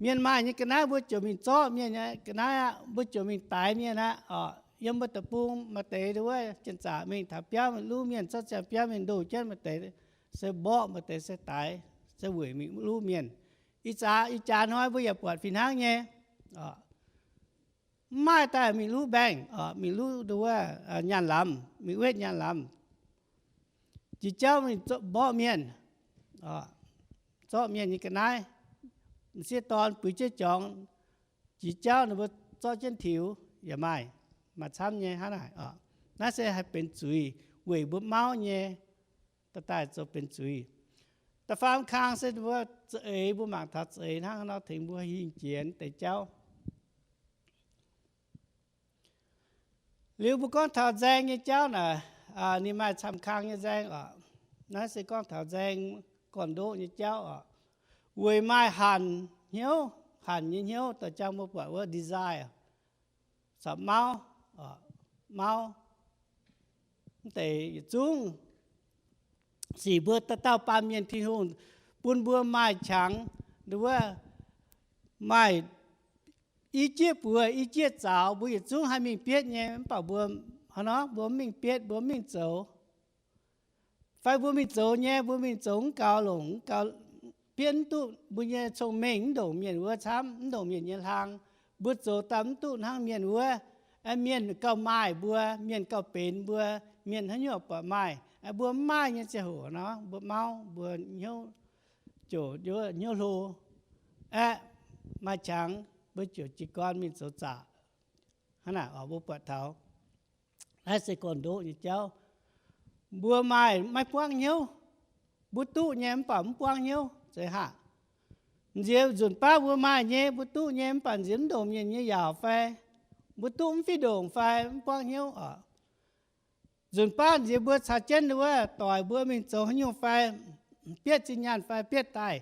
Mienh maaih nyei ga'naaiv mbuo ziouc mingh zorqv mienh nyei ga'naaiv aqv, mbuo ziouc mingh daix mienh aqv oc. Yiem mbuo deic-bung maaih deix nduov wuov, janx-zaqc mingh taux biauv mingh luv mienh, zorqv ziangh biauv mingh ndoh jienv, maaih deix se mborqv, maaih deix se daix, se weic mingh luv mienh. Ih zaqc, ih jaax hnoi mbuo yaac buatc fih hnangv nyei. Mv maaih daaih mingh luv mbaengh, mingh luv nduov wuov nyaanh lamz, mingh wetv nyaanh lamz. Jiex jauv mingh mborqv mienh, zorqv mienh nyei ga'naaiv. M'sieqv dorn buix jienv jorngx, jiex jauv ninh mbuo zorqv jienv tiux yaac maaih, maaih camv nyei hnangv naaic. Naaiv se haih benx zuiz weic mbuo mauv nyei, daaih daaih zoux benx zuiz. Da'faam kang se mbuo za'eix, mbuo mangc taux za'eix hnangv nor tengx mbuo hingh jiex deix jauv. Liuz mbuo gorngv taux nzaeng nyei jauv naaic, ninh maaih camv kang nyei nzaeng oc. Naaiv se gorngv taux nzaeng gorn-ndoqv nyei jauv oc. Weic maaih hanc hnyouv, hanc nyei hnyouv, da'jang mbuo buatc wuov desire, caux mauv, mauv. Mv deix yietc zungv sic mbuo dauh dauh baamh mienh Tin-Hungh bun mbuo maaih qangx, nduov, maaih i jieqv buoz i jieqv zaux, mbuo yietc zungv haih mingh bietv nyei. Mv baac mbuo, hnangv nor, mbuo mv mingh bietv, mbuo mv mingh zoux. Fai mbuo mingh zoux nyei, mbuo mingh zoux mv gaux longc, mv gaux, bietv mv duqv mbuo nyei cong-mengh, mv ndongc mienh wuov camv, mv ndongc mienh nyei hlang. Mbuo zoux daaih mv duqv hnangv mienh wuov. Mienh gauh maaih mbuo, mienh gauh benx mbuo, mienh haaix nyungc buatc maaih, mbuo mv maaih nyei ziangh hoc nor, mbuo mauv, mbuo hnyouv, ziouc hnyouv hlo. Aeqv, maaih qangx mbuo ziouc jiez gorn mingh zoux zaqc. Hnangv naaic oc, mbuo buatc taux naaiv se gorn-ndoqv nyei jauv. Mbuo maaih maiv buangv hnyouv, mbuo duqv nyei mv baac mv buangv hnyouv zeiz haah. Nziex nzunc baav mbuo maaih nyei, mbuo duqv nyei mv baac nziex mv ndongc mienh nyei yaauc fai mbuo duqv mv fih ndongc fai mv buangv hnyouv oc. Nzunc baav nziex mbuo caux jienv wuov doic mbuo mingh zoux haaix nyungc fai bietv zinh nyaanh fai bietv daaih,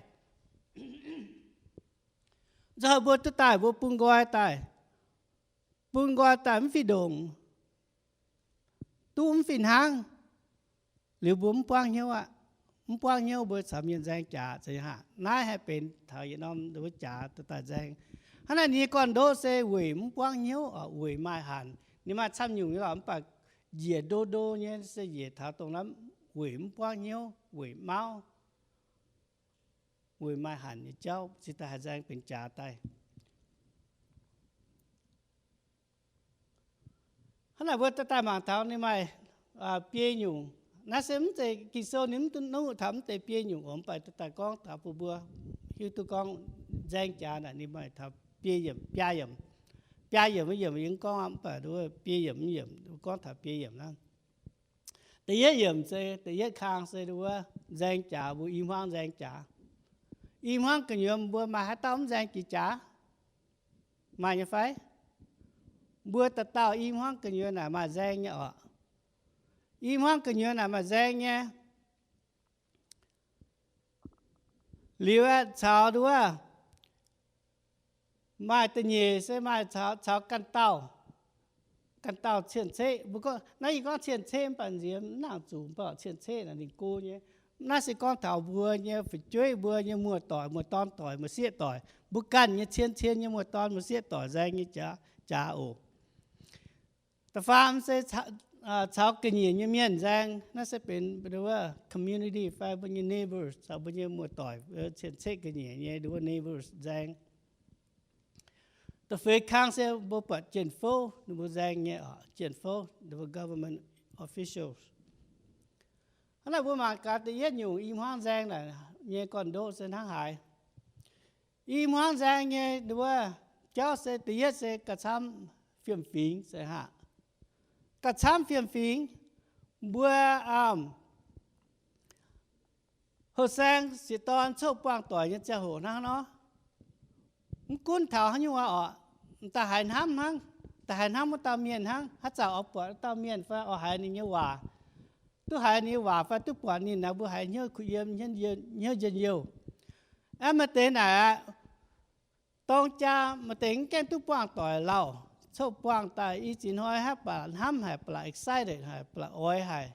nzunc mbuo duqv daaih mbuo bun nqoi daaih, bun nqoi daaih mv fih ndongc, duqv mv fih hnangv, liuz mbuo mv buangv hnyouv aqv. Mv buangv hnyouv mbuo caux mienh nzaeng jaax zeiz haah. Naaiv haih benx taux yietc norm wuov jaax daaih nzaeng. Hnangv naaic ninh nyei gorn-ndoqv se weic mv buangv hnyouv oc, weic maaih hanc. Ninh maaih camv nyungc nyei lorqc, mv baac njiec ndo ndo nyei se njiec taux dongh naaiv weic mv buangv hnyouv, weic mauv, weic maaih hanc nyei jauv, cingx daaih haih nzaeng benx jaax daaih. Hnangv naaic mbuo daaih mangc taux ninh maaih biei nyungc. Naaiv se mv zeiz Ging-Sou ninh mv duqv nuqv taux mv deix biei nyungc oc, mv baac daaih gorngv taux bun mbuo hiuv duqv gorngv nzaeng jaax naaic ninh maaih taux biei yiemc, biaa yiemc. Biaa yiemc wuov yiemc yie mv gorngv aqv, mv baac biei yiemc, yiemc gorngv taux biei yiemc aqv. Da'yietv yiemc se, da'yietv kang se wuov nzaeng jaax, mbuo i hmuangv nzaeng jaax. I hmuangv gu'nyuoz mbuo maaih haaix dauh mv nzaeng jiex jaax? Maaih nyei fai? Mbuo dauh dauh i hmuangv gu'nyuoz naaic maaih nzaeng nyei oc. I hmuangv gu'nyuoz naaic maaih nzaeng nyei. Liuz aeqv, caux nduov, maaih da'nyeic se maaih caux, caux ganh dauh, ganh dauh cien-ceqv. Mbuo gorngv, naaiv yie gorngv cien-ceqv mv baac nziex mv nangc zuqc, mv baac cien-ceqv naaic ninh go nyei. Naaiv se gorngv taux mbuo nyei fu'jueiv, mbuo nyei muoz-doic, muoz-dorn-doic, muoz-sieqv-doic, mbuo ganh nyei cien-cien nyei muoz-dorn muoz-sieqv-doic nzaeng nyei jaax, jaax oc. Da'faam se caux ga'nyiec nyei mienh nzaeng, naaiv se benx community fai mbuo nyei neighbors, caux mbuo nyei muoz-doic cien-ceqv ga'nyiec nyei nduov neighbors nzaeng. Da'feix kang se mbuo buatc jien-fouv, ninh mbuo nzaeng nyei oc, jien-fouv, nduov government officials. Hnangv naaic mbuo mangc gaax da'yietv nyungc i hmuangv nzaeng naaic nyei gorn-ndoqv se hnangv haaix. I hmuangv nzaeng nyei nduov jauv se da'yietv se gauh camv fiem-fingx se haac. Gauh camv fiem-fingx, mbuo houh saeng sieqv dorn coqv buangh doic nyei ziangh hoc hnangv nor, mv gunv taux haaix nyungc oc, da'haiz hnamv hnangv, da'haiz hnamv wuov dauh mienh hnangv, haaix zanc oix buatc wuov dauh mienh fai oix haiz ninh nyei waac, duqv haiz ninh nyei waac fai duqv buatc ninh naaic, mbuo haiz hnyouv kuh yiem, hnyouv njien-youh. Aeqv, maaih deix naaic aqv, dorng jaa maaih deix mv gaengh duqv buangh doic lauh, coqv buangh daaih i ziex hnoi haic, ba'laqc hnamv haic, ba'laqc excited haic, ba'laqc oix haic.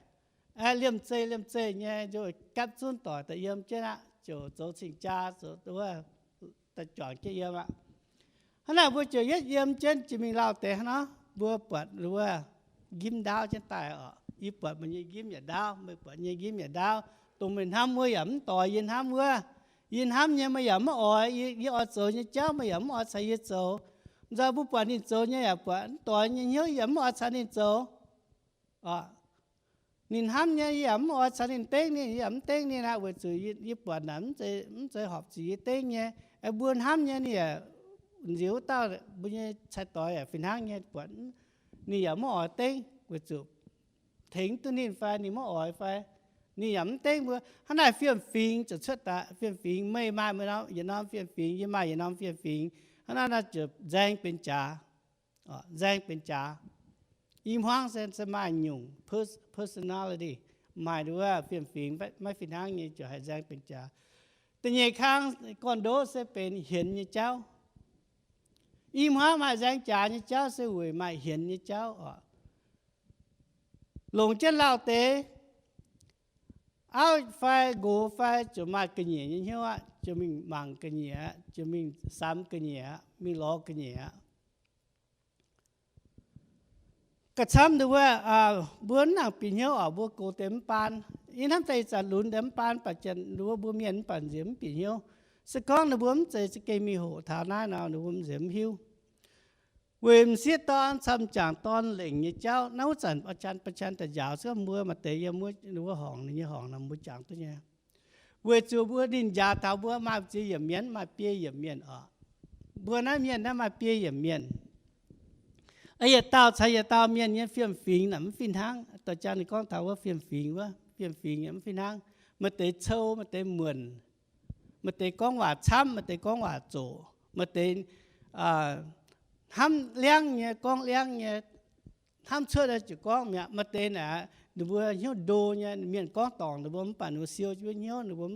Aeqv, liemh zeih liemh zeih nyei nzo gapv zunv doic daaih yiem jienv aqv, ziouc zoux cing-jaa, zoux wuov, daaih juangc jienv yiem aqv. Hnangv naaic mbuo ziouc yietv yiem jienv jiex mingh lauh deix hnangv nor, mbuo buatc wuov njimv ndaauv jienv daaih oc. Yie buatc meih nyei njimv yaac ndaauv, meih buatc yie nyei njimv yaac ndaauv. Dongh meih hnamv wuov yaac mv doix yie hnamv wuov. Yie hnamv nyei meih yaac mv oix, yie, yie oix zoux nyei jauv meih yaac mv oix caux yie zoux. Nzauh mbuo buatc ninh zoux nyei yaac buatc mv doix nyei hnyouv, yie yaac mv oix caux ninh zoux. Ninh hnamv nyei yie yaac mv oix caux ninh dengv ninh, yie yaac mv dengv ninh aqv, weic zuqc yie buatc naaic mv zeiz horpc zuqc yie dengv nyei. Aeqv, mbuo hnamv nyei ninh yaac nziex wuov dauh mbuo nyei cai-doix yaac fih hnangv nyei, buatc ninh yaac mv oix dengv weic zuqc tengx duqv ninh fai ninh mv oix fai ninh yaac mv dengv mbuo. Hnangv naaic fiem-fingx ziouc cuotv daaih. Fiem-fingx, meih maaih yietc norm fiem-fingx, yie maaih yietc norm fiem-fingx. Hnangv naaic naaic ziouc nzaeng benx jaax. Nzaeng benx jaax. I hmuangv se, se maaih nyungc pers-, personality, maaih nduov fiem-fingx maiv fih hnangv nyei ziouc haih nzaeng benx jaax. Da'nyeic kang gorn-ndoqv se benx hienx nyei jauv. I hmuangv maaih nzaeng jaax nyei jauv se weic maaih hienx nyei jauv oc. Longc jienv lauh deix, auv fai nqox fai ziouc maaih ga'nyiec nyei hnyouv aqv, ziouc mingh mangc ga'nyiec aqv, ziouc mingh samx ga'nyiec aqv, mingh lorz ga'nyiec aqv. Gauh camv nduov, mbuo mv nangc bieqc hnyouv oc, mbuo gox deix mv baan. Ih hnamv deix ih zanc lunx deix mv baan, baac janx nduov mbuo mienh mv baac nziex mv bieqc hnyouv. Se gorngv ninh mbuo mv zeiz za'gengh mingh hoqc taux naaiv nor, ninh mbuo nziex mv hiuv. Weic m'sieqv dorn camv m'jangc dorn lengc nyei jauv, naaiv wuov zanc ba'qan ba'qan daaih njaaux, se gorngv mbuo maaih deix yiem wuov, wuov horngc, ninh nyei horngc nor mbuo jangx duqv nyei. Weic zuqc mbuo ninh njaaux taux mbuo maaih ziex yiemc mienh, maaih biei yiemc mienh oc. Mbuo naaiv mienh naaiv maaih biei yiemc mienh. Yietc dauh caux yietc dauh mienh nyei fiem-fingx naaic mv fih hnangv. Doix jang ninh gorngv taux wuov fiem-fingx, wuov fiem-fingx mv fih hnangv. Maaih deix cou, maaih deix muonc, maaih deix gorngv waac camv, maaih deix gorngv waac zoqc, maaih deix hnamv liangv nyei, gorngv liangv nyei, hnamv cuotv ziouc gorngv mi'aqv. Maaih deix naaic ninh mbuo hnyouv ndo nyei, mienh gorngv dorngc ninh mbuo mv baac ninh mbuo siou jienv hnyouv, ninh mbuo,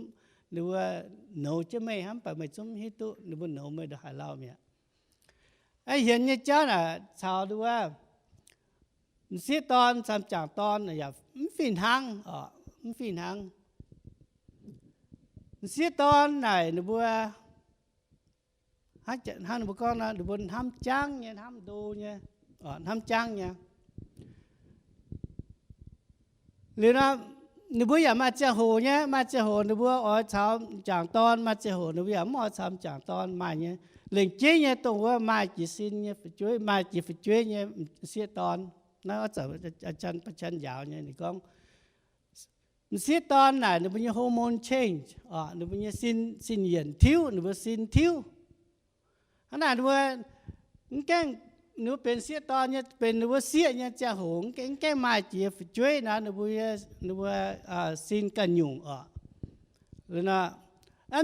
ninh mbuo nouz jienv meih hnangv, mv baac meih zungv mv hiuv duqv ninh mbuo nouz meih ndongc haaix lauh mi'aqv. Hienx nyei jauv naaic caux nduov m'sieqv dorn caux m'jangc dorn yaac mv fih hnangv oc, mv fih hnangv. M'sieqv dorn naaic ninh mbuo, hnangv ninh mbuo gorngv nor, ninh mbuo hnamv jangv nyei, hnamv ndo nyei, hnamv jangv nyei. Liuz nor, ninh mbuo yaac maaih ziangh hoc nyei, maaih ziangh hoc ninh mbuo oix caux m'jangc dorn, maaih ziangh hoc ninh mbuo yaac mv oix caux m'jangc dorn, maaih nyei. Lengc jeiv nyei dongh wuov maaih jiez sin nyei fu'jueiv, maaih jiez fu'jueiv nyei m'sieqv dorn. Naaiv oix zanc, oix zanc njaaux nyei, ninh gorngv m'sieqv dorn naaic ninh mbuo nyei hormone change, ninh mbuo nyei sin, sin yienc tiuv, ninh mbuo sin tiuv. Hnangv naaic ninh mbuo mv gaengh, ninh mbuo benx sieqv dorn nyei, benx ninh mbuo sieqv nyei ziangh hoc, mv gaengh maaih jiex fu'jueiv nor, ninh mbuo, ninh mbuo sin ganh nyungc oc.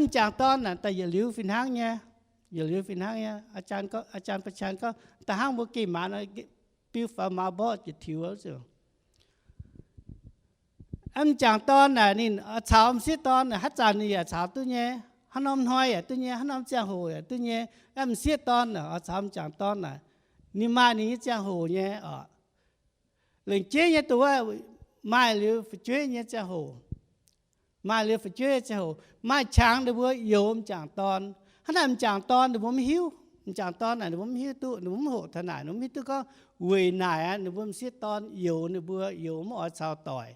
M'jangc dorn naaic daaih yietc liuz fih hnangv nyei, yietc liuz fih hnangv nyei. Aa, aa jaan ba'qan gorngv, da'hnangv mbuo geh maaz, biu faaux maaz mborqv jiex tiux. M'jangc dorn naaic ninh caux m'sieqv dorn naaic haaix zanc ninh yaac caux duqv nyei, haaix norm hnoi yaac duqv nyei, haaix norm ziangh hoc yaac duqv nyei. M'sieqv dorn naaic oix caux m'jangc dorn naaic, ninh maaih ninh nyei ziangh hoc nyei oc. Lengc jeiv nyei dongh wuov maaih liuz fu'jueiv nyei ziangh hoc, maaih liuz fu'jueiv nyei ziangh hoc, maaih qangx ninh mbuo youx m'jangc dorn. Hnangv naaic m'jangc dorn ninh mbuo mv hiuv, m'jangc dorn naaic ninh mbuo mv hiuv duqv, ninh mbuo mv hoqc taux naaic, ninh mbuo mv hiuv duqv gorngv weic naaic aqv ninh mbuo m'sieqv dorn youx ninh mbuo youx mv oix caux doic.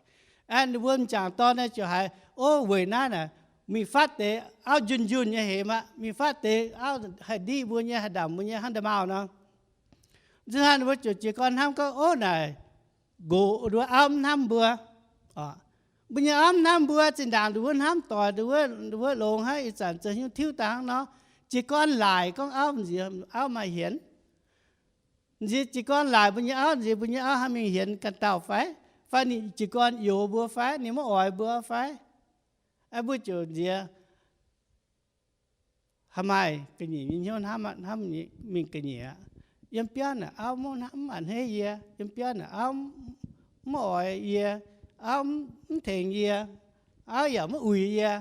Ninh mbuo m'jangc dorn naaic ziouc haiz, o, weic naaiv naaic mingh fatv deix auv njunh njunh nyei hemx aqv, mingh fatv deix auv haih ndiqv mbuo nyei, haih ndamc mbuo nyei hnangv nda'maauh nor. Nzunc hnangv ninh mbuo ziouc jiez gorn hnamv gorngv, o, naaic nqox nduov auv mv hnamv mbuo. Mbuo nyei auv mv hnamv mbuo, zinh ndaangc nduov hnamv doic, nduov longx hnangv, ih zanc zoux hnyouv tiuv daaih hnangv nor. Jiez gorn laaic gorngv auv nziex auv maaih hienx. Nziex jiez gorn laaic mbuo nyei auv, nziex mbuo nyei auv haih mingh hienx ganh dauh fai? Fai ninh jiez gorn youx mbuo fai? Ninh mv oix mbuo fai? Mbuo ziouc nziex haih maaih ga'nyiec nyei hnyouv hnamv, hnamv mingh ga'nyiec aqv. Yiem biauv naaic auv mv hnamv, mv a'hneiv yie. Yiem biauv naaic auv mv oix yie, auv mv tengx yie, auv yaac mv uix yie,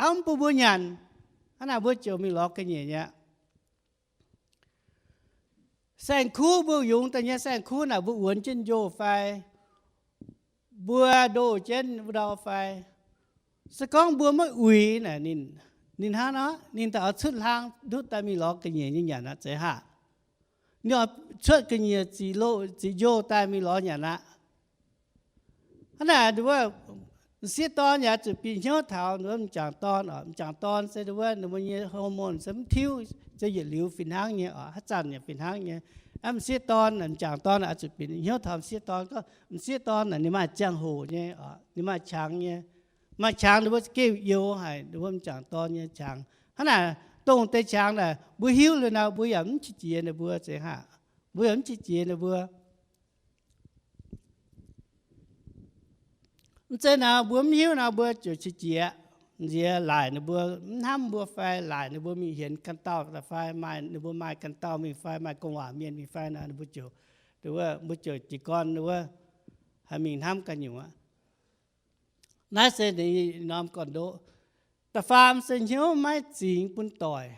auv mv bun mbuo nyanc. Hnangv naaic mbuo ziouc mingh lorz ga'nyiec nyei aqv. Saeng-kuv mbuo yungz daaih nyei saeng-kuv naaic mbuo wuonx jienv njoh fai mbuo ndoh jienv wuov ndau fai, se gorngv mbuo maiv uix naaic ninh, ninh hnangv nor, ninh daaih oix cuotv hlang ndutv daaih mingh lorz ga'nyiec nyei nyanc aqv, zeiz haac. Ninh oix cuotv ga'nyiec ziqc njoh daaih mingh lorz nyanc aqv. Hnangv naaic, m'sieqv dorn yaac zuqc bieqc hnyouv taux m'jangc dorn oc. M'jangc dorn se wuov ninh mbuo nyei hormone se mv tiuv, se yietc liuz fih hnangv nyei oc, haaix zanc yaac fih hnangv nyei. M'sieqv dorn, m'jangc dorn oix zuqc bieqc hnyouv taux m'sieqv dorn, gorngv m'sieqv dorn naaic ninh maaih ziangh hoc nyei oc, ninh maaih qangx nyei. Maaih qangx ninh mbuo gengh youx haic ninh mbuo m'jangc dorn nyei qangx. Hnangv naaic, dongh deix qangx naaic mbuo hiuv liuz nor, mbuo yaac mv qiex jiez ninh mbuo, zeiz haac, mbuo yaac mv qiex jiez ninh mbuo. Mv zeiz nor, mbuo mv hiuv nor, mbuo ziouc qiex jiez, nziex laaic ninh mbuo mv hnamv mbuo fai laaic ninh mbuo mingh hienx ganh dauh fai maaih ninh mbuo maaih ganh dauh mingh fai maaih gorngv waac mienh mingh fai nor, ninh mbuo ziouc, mbuo ziouc jiez gorn wuov, haih mingh hnamv ganh nyungc aqv. Naaiv se ninh norm gorn-ndoqv. Da'faam se hnyouv maiv zingx bun doic.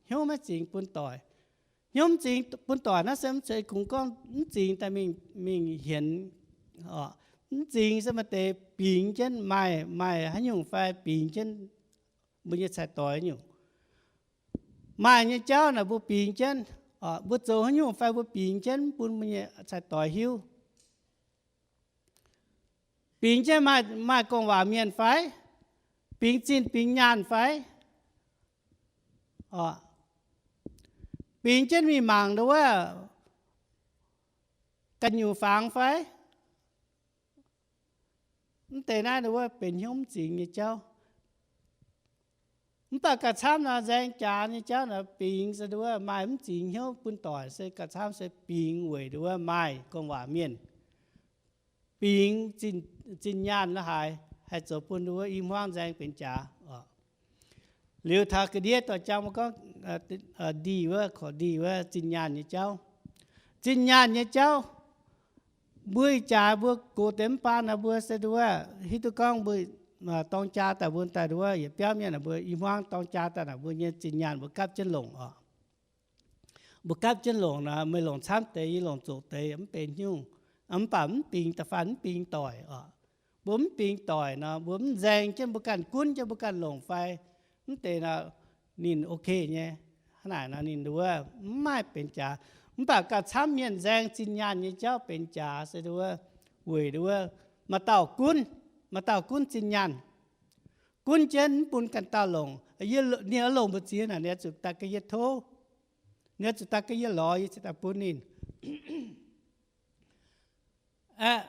Hnyouv maiv zingx bun doic. Hnyouv mv zingx bun doic naaiv se mv zeiz kungx gorngv mv zingx daaih mingh, mingh hienx, mv zingx se maaih deix bingx jienv maaih, maaih haaix nyungc fai bingx jienv mbuo nyei cai-doix nyungc. Maaih nyei jauv naaic mbuo bingx jienv, mbuo zoux haaix nyungc fai mbuo bingx jienv mv bun mbuo nyei cai-doix hiuv. Bingx jienv maaih, maaih gorngv waac mienh fai? Bingx zinh bingx nyaanh fai? Bingx jienv mingh mangc nduov ganh nyungc fangx fai? Mv deix naaiv nduov benx hnyouv mv zingx nyei jauv. Mv baac gauh camv nor, nzaeng jaax nyei jauv nor, bingx se nduov maaih mv zingx hnyouv bun doic se gauh camv se bingx weic nduov maaih gorngv waac mienh. Bingx zinh nyaanh la'haaix haih zoux bun nduov i hmuangv nzaeng benx jaax. Liuz taux ga'ndiev dorh jang mbuo gorngv ndih wuov, korc ndih wuov zinh nyaanh nyei jauv. Zinh nyaanh nyei jauv, mbuo ih jaax mbuo gox deix mv baan naaic mbuo se nduov hiuv duqv gorngv mbuo dorng jaa daaih mbuo daaih nduov yietc biauv mienh naaic mbuo i hmuangv dorng jaa daaih naaic mbuo nyei zinh nyaanh mbuo gapv jienv longc oc. Mbuo gapv jienv longc nor, meih longc camv deix, yie longc zoqc deix mv benx nyungc. Mv baac mv bingx da'faanh mv bingx doic oc. Mbuo mv bingx doic nor, mbuo mv nzaeng jienv mbuo ganh gunv jienv mbuo ganh longc fai mv deix nor, ninh ok nyei. Hnangv naaic nor ninh nduov mv maaih benx jaax. Mv baac gauh camv mienh nzaeng zinh nyaanh nyei jauv benx jaax se nduov Weic wuov, maaih dauh gunv, maaih dauh gunv zinh nyaanh, gunv jienv mv bun ganh dauh longc. Ninh oix longc mbu'ziex naaic, ninh oix zuqc daaih ga'yietv tov. Ninh oix zuqc daaih ga'yietv lorz, yie cingx daaih bun ninh. Aeqv,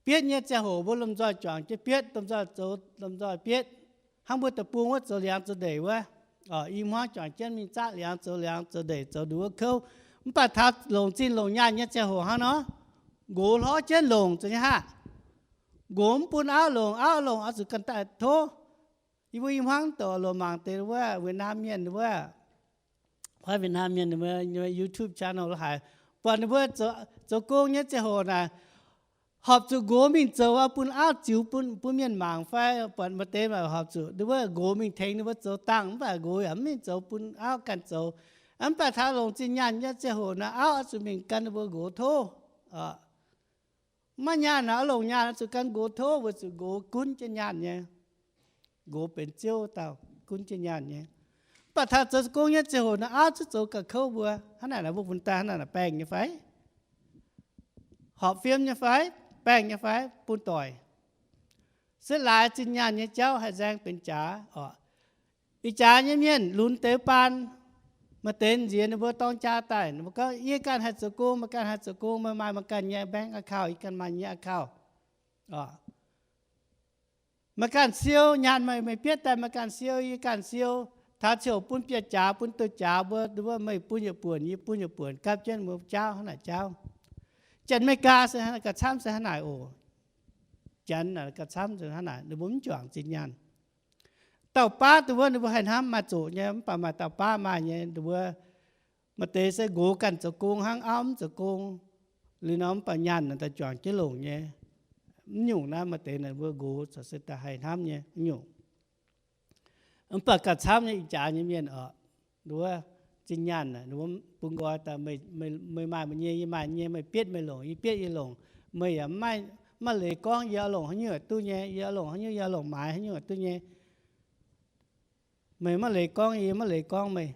bietv nyei ziangh hoc mbuo lomh nzoih juangc jienv bietv, lomh nzoih zoux, lomh nzoih bietv. Hnangv mbuo deic-bung wuov zoux liangx zoux ndeic wuov, i hmuangv juangc jienv mingh zaqv liangx zoux liangx zoux ndeic zoux nduqc wuov kouv. Mv baac taux longc zinh longc nyaanh nyei ziangh hoc hnangv nor, nqox hlorv jienv longc za'gengh haav. Nqox mv bun auv longc, auv longc oix zuqc ganh daaih tov. Yie mbuo i hmuangv doqc loz mangc deix wuov Việt Nam mienh wuov, Việt Nam mienh YouTube channel lo haic, buatc ninh mbuo zoux gong nyei ziangh hoc naaic, horpc zuqc nqox mingh zoux bun auv ziux bun mienh mangc fai buatc maaih deix horpc zuqc ninh mbuo nqox mingh tengx ninh mbuo zoux dangh, mv baac nqox yaac mv mingh zoux, bun auv ganh zoux. Mv baac taux longc zinh nyaanh nyei ziangh hoc naaic, auv oix zuqc mingh gan ninh mbuo nqox tov. Maiv nyaanh naaic, oix longc nyaanh oix zuqc gan nqox tov, weic zuqc nqox gunv jienv nyaanh nyei. Nqox benx ziouv dauh gunv jienv nyaanh nyei. Mv baac taux zoux gong nyei ziangh hoc naaic, auv zungv zoux gauh kouv mbuo. Hnangv naaic naaic, mbuo bun daaih hnangv naaic naaic baengh nyei fai? Horpc fiem nyei fai? Baengh nyei fai? Bun doic. Se laaix zinh nyaanh nyei jauv haih nzaeng benx jaax oc. Ih jaax nyei mienh lunx deix baan, maaih deix nziex ninh mbuo dorng jaa daaih, ninh mbuo gorngv, yie ganh haih zoux gong, meih ganh haih zoux gong, meih maaih meih ganh nyei bank account, yie ganh maaih nyei account. Meih ganh siou, nyaanh meih, meih bietv daaih meih ganh siou, yie ganh siou. Taux ziouc bun biauv-jaax, bun douz-jaax mbuo, wuov meih bun yietc buonc, yie bun yietc buonc, gapv jienv mbuo jaauv hnangv naaic jaauv. Janx-Meigaa se gauh camv se hnangv naaic oc. Janx naaic gauh camv se hnangv naaic, ninh mbuo mv juangc zinh nyaanh. Dauh baav dongh wuov ninh mbuo haih hnamv maaih zoqc nyei, mv baac maaih dauh baav maaih nyei, dongh wuov maaih deix se nqox ganh zoux gong hnangv, auv mv zoux gong. Liuz nor mv baac nyaanh naaic daaih juangc jienv longc nyei. Mv nyungc naaiv maaih deix naaic mbuo nqox corc se daaih haih hnamv nyei mv nyungc. Mv baac gauh camv nyei ih jaax nyei mienh oc, dongh wuov zinh nyaanh naaic, dongh wuov bun nqoi daaih, meih maaih meih nyei, yie maaih nyei, meih bietv meih longc, yie bietv yie longc. Meih yaac maiv, maiv leiz gorngv yie oix longc haaix nyungc duqv nyei, yie oix longc haaix nyungc, yie oix longc maaiz haaix nyungc duqv nyei. Meih maiv leiz gorngv yie, yie maiv leiz gorngv meih.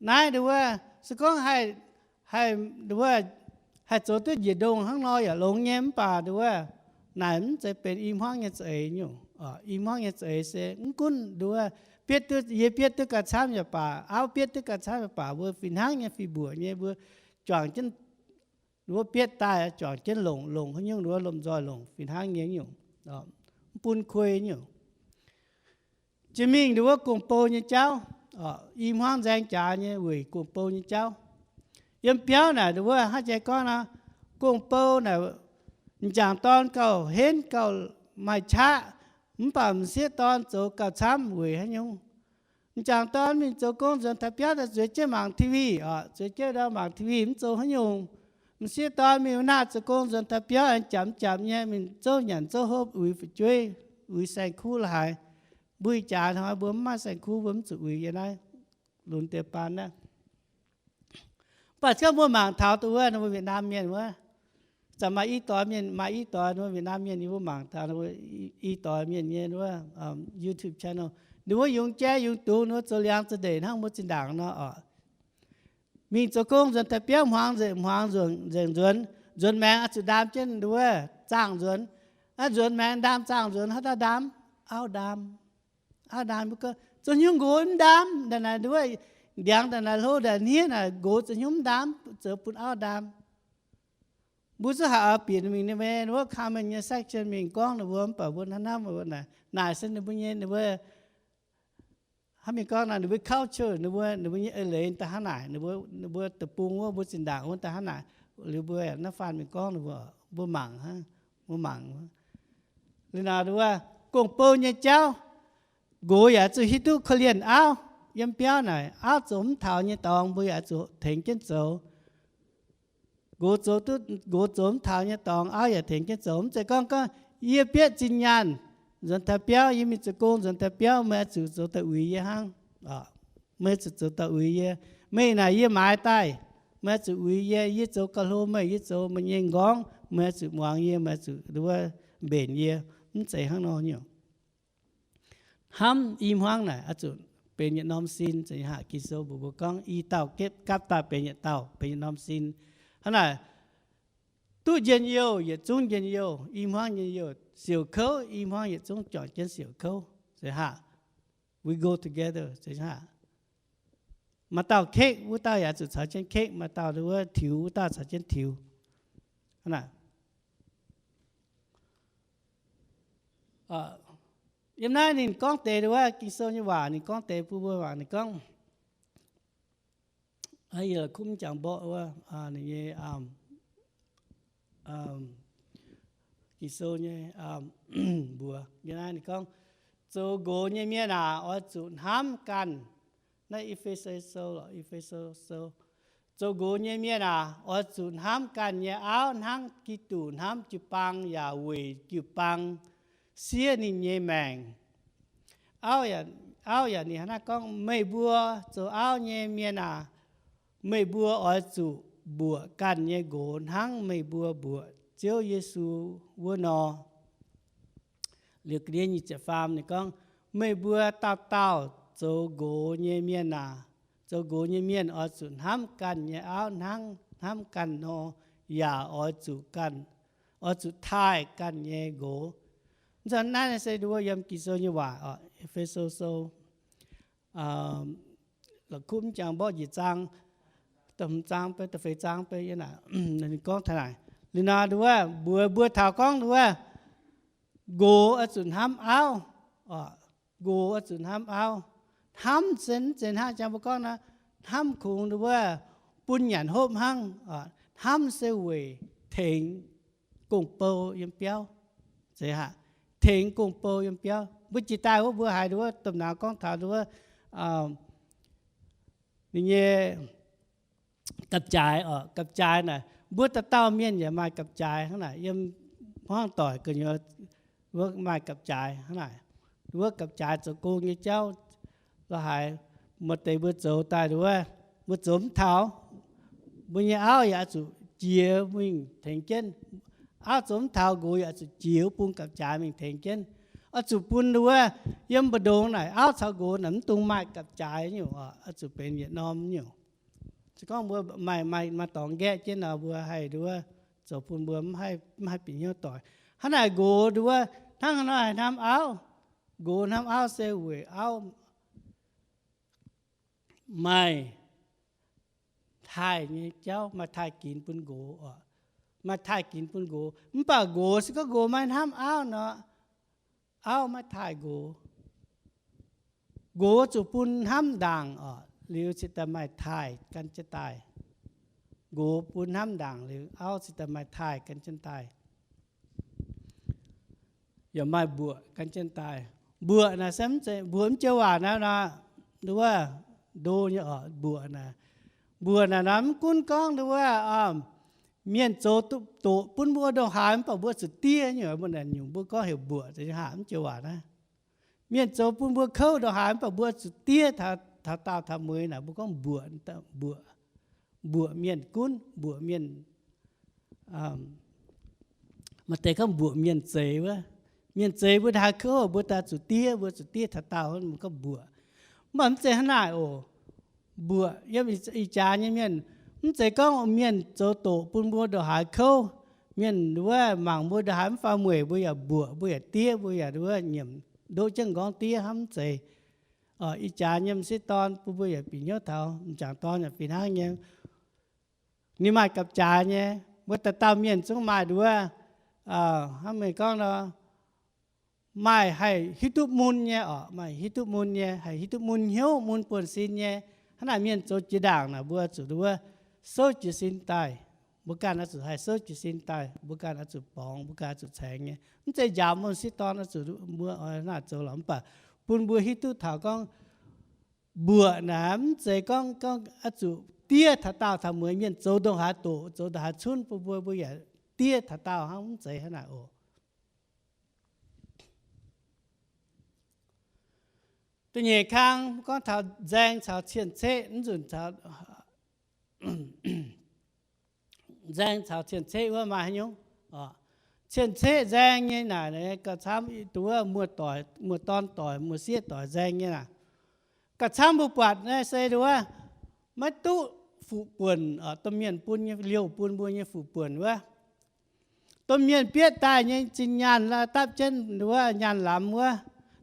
Naaiv dongh wuov se gorngv haih, haih, dongh wuov haih zoux duqv njiec ndongh hnangv nor yaac longx nyei, mv baac dongh wuov naaic mv zeiz benx i hmuangv nyei za'eix nyungc. I hmuangv nyei za'eix se mv gunv dongh wuov bietv duqv, yie bietv duqv gauh camv yaac baac, auv bietv duqv gauh camv yaac baac, mbuo fih hnangv nyei, fih mbuoqc nyei, mbuo juangc jienv, dongh wuov bietv daaih juangc jienv longc, longc haaix nyungc dongh wuov lomh nzoih longc fih hnangv nyei nyungc, mv bun kuei nyungc. Jiex mingh dongh wuov gong-bou nyei jauv, i hmuangv nzaeng jaax nyei weic gong-bou nyei jauv. Yiem biauv naaic dongh wuov hnangv jiex gorngv nor, gong-bou naaic m'jangc dorn gauh henv gauh maaih qaqv, mv baac m'sieqv dorn zoux gauh camv weic haaix nyungc? M'jangc dorn mingh zoux gong nzuonx taux biauv daaih zueiz jienv mangc T V oc, zueiz jienv ndau mangc T V mv zoux haaix nyungc. M'sieqv dorn mingh wuov naaiv zoux gong nzuonx taux biauv aengx japc mv japc nyei, mingh zouv nyanc zouv hopv uix fu'jueiv, uix saeng-kuv la'haaix. Mbuo ih jaax hnoi mbuo mv maaih saeng-kuv, mbuo mv zuqc uix yiem naaiv lunx deix baan naaiv. Mv baac gorngv mbuo mangc taux dongh wuov ninh mbuo Việt Nam mienh wuov, zanc maaih i doix mienh, maaih i doix ninh mbuo Việt Nam mienh, yie mbuo mangc taux ninh mbuo i doix mienh nyei wuov YouTube channel, ninh mbuo yungz jai yungz dungz, ninh mbuo zoux liangx zoux ndeic hnangv mbuo zinh ndaangc nor oc. Mingh zoux gong nzuonx daaih biauv hmuangx nzengc, hmuangx nzengc nzuonx, nzuonx maengx oix zuqc ndaam jienv dongh wuov zaangh nzuonx. Aa, nzuonx maengx ndaam zaangh nzuonx, haaix dauh ndaam? Auv ndaam. Auv ndaam. Mbuo gorngv zoux haaix nyungc nqox mv ndaam? Ndaaih naaic dongh wuov ndiangx ndaaih naaic hlo ndaaih hniev naaic, nqox zoux haaix nyungc mv ndaam, zoux bun auv ndaam. Mbuo zungv haih oix bieqc mingh nyei meh, wuov comment nyei section mingh gorngv ninh mbuo, mv baac mbuo hnamv hnamv naaic, naaic se ninh mbuo nyei, ninh mbuo hnamv mingh gorngv naaic ninh mbuo culture, ninh mbuo, ninh mbuo nyei eix leiz daaih hnangv naaic, ninh mbuo, ninh mbuo deic-bung wuov, mbuo zinh ndaangc wuov daaih hnangv naaic. Liuz mbuo naaiv faan mingh gorngv ninh mbuo, mbuo mangc, mbuo mangc. Liuz naaic wuov gong-bou nyei jauv, nqox yaac zuqc hiuv duqv korv-lienh auv. Yiem biauv naaic auv zoux mv taux nyei dorngx mbuo yaac zuqc tengx jienv zoux. Nqox zoux duqv, nqox zoux mv taux nyei dorngx auv yaac tengx jienv zoux. Mv zeiz gorngv gorngv yie bietv zinh nyaanh nzuonx taux biauv, yie mingh zoux gong nzuonx taux biauv, meih oix zuqc zoux daaih uix yie hnangv. Meih zuqc zoux daaih uix yie. Meih naaic yie maaiz daaih, meih oix zuqc uix yie. Yie zoux gauh hlo meih, yie zoux meih nyei m'nqorngv, meih oix zuqc muangx yie, meih oix zuqc wuov mbenc yie. Mv zeiz hnangv nor nyungc. Hnamv i hmuangv naaic oix zuqc benx yietc norm sin. Zinh haac Ging-Sou mbuox mbuo gorngv i dauh gapv daaih benx yietc dauh, benx yietc norm sin. Hnangv naaic, duqv njien-youh yietc zungv njien-youh, i hmuangv njien-youh, siouc kouv i hmuangv yietc zungv juangc jienv siouc kouv. Zeiz haac, we go together. Zeiz haac, maaih dauh kekv wuov dauh yaac zuqc caux jienv kekv, maaih dauh wuov tiux wuov dauh caux jienv tiux. Yiem naaiv ninh gorngv deix wuov Ging-Sou nyei waac, ninh gorngv deix bun mbuo mangc. Ninh gorngv, yie la'kuqv mv jangx mborqv wuov, ninh nyei Ging-Sou nyei mbuox yie naaiv, ninh gorngv, zoux nqox nyei mienh aac, oix zuqc hnamv ganh. Naaiv E^fe^so Sou, E^fe^so Sou. Zoux nqox nyei mienh aac, oix zuqc hnamv ganh nyei auv hnangv Giduc hnamv jiu-baang yaac weic jiu-baang siev ninh nyei maengc. Auv yaac ninh hnangv naaiv gorngv, meih mbuo zoux auv nyei mienh aac, meih mbuo oix zuqc mbuoqc ganh nyei nqox hnangv meih mbuo mbuoqc Ziouv Yesu wuov nor. Liuz ga'ndiev nyic ziepc faam ninh gorngv, meih mbuo dauh dauh zoux nqox nyei mienh aac, zoux nqox nyei mienh oix zuqc hnamv ganh nyei auv hnangv hnamv ganh nor, yaac oix zuqc ganh, oix zuqc taaih ganh nyei nqox. Mv baac naaiv se nduov yiem Ging-Sou nyei waac oc, E^fe^so Sou, la'kuqv mv jangx mborqv njiec zaang, da'hmz zaang beiv, da'feix zaang beiv, yie naaic, ninh gorngv taux naaic, liuz nor nduov mbuox mbuo taux gorngv nduov, nqox oix zuqc hnamv auv, nqox oix zuqc hnamv auv. Hnamv se mv zeiz hnangv jang mbuo gorngv nor, hnamv kungx nduov bun nyanc hopv hnangv. Hnamv se weic tengx gong-bou yiem biauv. Zeiz haac, tengx gong-bou yiem biauv. Mbuo jiex daaih wuov mbuo haiz nduov domh nauz gorngv taux nduov ninh nyei gapv-jaaix oc, gapv-jaaix naaic, mbuo dauh dauh mienh yaac maaih gapv-jaaix hnangv naaic. Yiem hmuangv doic gu'nyuoz wuov maaih gapv-jaaix hnangv naaic. Wuov gapv-jaaix zoux gong nyei jauv la'haiz, maaih deix mbuo zoux daaih nduov, mbuo zoux mv taux, mbuo nyei auv yaac oix zuqc jiex mingh tengx jienv. Auv zoux mv taux, nqox yaac oix zuqc jiex wuov bung gapv-jaaix mingh tengx jienv. Oix zuqc bun nduov, yiem mbu'ndongx naaic auv caux nqox naaic mv dungx maaih gapv-jaaix nyungc oc, oix zuqc benx yietc norm nyungc. Se gorngv mbuo maaih, maaih, maaih dorngx nqaeqv jienv nor, mbuo haih nduov zoux bun mbuo mv haih, mv haih bieqc hnyouv doic. Hnangv naaic nqox nduov hnangv haaix nor haih hnamv auv? Nqox hnamv auv se weic auv maaih taaih nyei jauv, maaih taaih ginx bun nqox oc. Maaih taaih ginx bun nqox. Mv baac nqox se gorngv nqox maiv hnamv auv nor, auv maiv taaih nqox. Nqox zuqc bun hnamv ndaangc oc, liuz cingx daaih maaih taaih gan jienv daaih. Nqox bun hnamv ndaangc liuz, auv cingx daaih maaih taaih gan jienv daaih. Yaac maaih mbuoqc gan jienv daaih. Mbuoqc naaic se mv zeiz mbuoqc mv joux waac naaiv nor, nduov, ndo nyei oc, mbuoqc naaic. Mbuoqc naaic nor mv gunv gorngv nduov, mienh zoux doqc bun mbuo ndongc haaix mv baac mbuo zuqc diev nyungc, mbuo naaic nyungc mbuo gorngv heuc mbuoqc, haac mv joux waac naaiv. Mienh zoux bun mbuo kouv ndongc haaix mv baac mbuo zuqc diev taux daauh taux mueiz naaic, mbuo gorngv mbuoqc, mbuoqc mienh gunv, mbuoqc mienh, maaih deix gorngv mbuoqc mienh zeix wuov. Mienh zeix mbuo ndongc haaix kouv, mbuo daaih zuqc diev, mbuo zuqc diev taux daauh, mbuo gorngv mbuoqc. Mv baac mv zeiz hnangv naaic oc. Mbuoqc yiem ih jaax nyei mienh, mv zeiz gorngv mienh zoux doqc bun mbuo ndongc haaix kouv, mienh wuov mangc mbuo ndongc haaix mv faaux mueic, mbuo yaac mbuoqc, mbuo yaac diev, mbuo yaac wuov nyiemc ndoqv jienv nqorngv diev hnangv, mv zeiz. Ih jaax nyei m'sieqv dorn bun mbuo yaac bieqc hnyouv taux m'jangc dorn yaac fih hnangv nyei. Ninh maaih gapv-jaaix nyei. Mbuo dauh dauh mienh zungv maaih nduov, hnangv meih gorngv nor, maaih haih hiuv duqv mun nyei oc, maaih hiuv duqv mun nyei, haih hiuv duqv mun hnyouv, mun buonv-sin nyei. Hnangv naaic mienh zoux jiex ndaangc naaic, mbuo zuqc nduov souv jiez sin daaih. Mbuo ganh oix zuqc haih souv jiez sin daaih, mbuo ganh oix zuqc borngz, mbuo ganh oix zuqc caengx nyei. Mv zeiz njaaux mbuo m'sieqv dorn oix zuqc, mbuo oix naaic zoux lorqc, mv baac bun mbuo hiuv duqv taux gorngv mbuoqc naaic mv zeiz gorngv, gorngv oix zuqc diev taux daauh taux mueiz, mienh zoux ndongc haaix doqc, zoux ndongc haaix cunv bun mbuo, mbuo yaac diev taux daauh hnangv, mv zeiz hnangv naaic oc. Da'nyeic kang gorngv taux nzaeng caux cien-ceqv, mv nzunc caux nzaeng caux cien-ceqv wuov maaih haaix nyungc? Cien-ceqv nzaeng nyei naaic, gauh camv duqv muoz-dorn doic, muoz-sieqv doic nzaeng nyei naaic. Gauh camv mbuo buatc naaiv se nduov, maiv duqv fuqv buonc, domh mienh bun nyei, liouh bun mbuo nyei fuqv buonc wuov. Domh mienh bietv daaih nyei zinh nyaanh dapv jienv wuov nyaanh lamz wuov.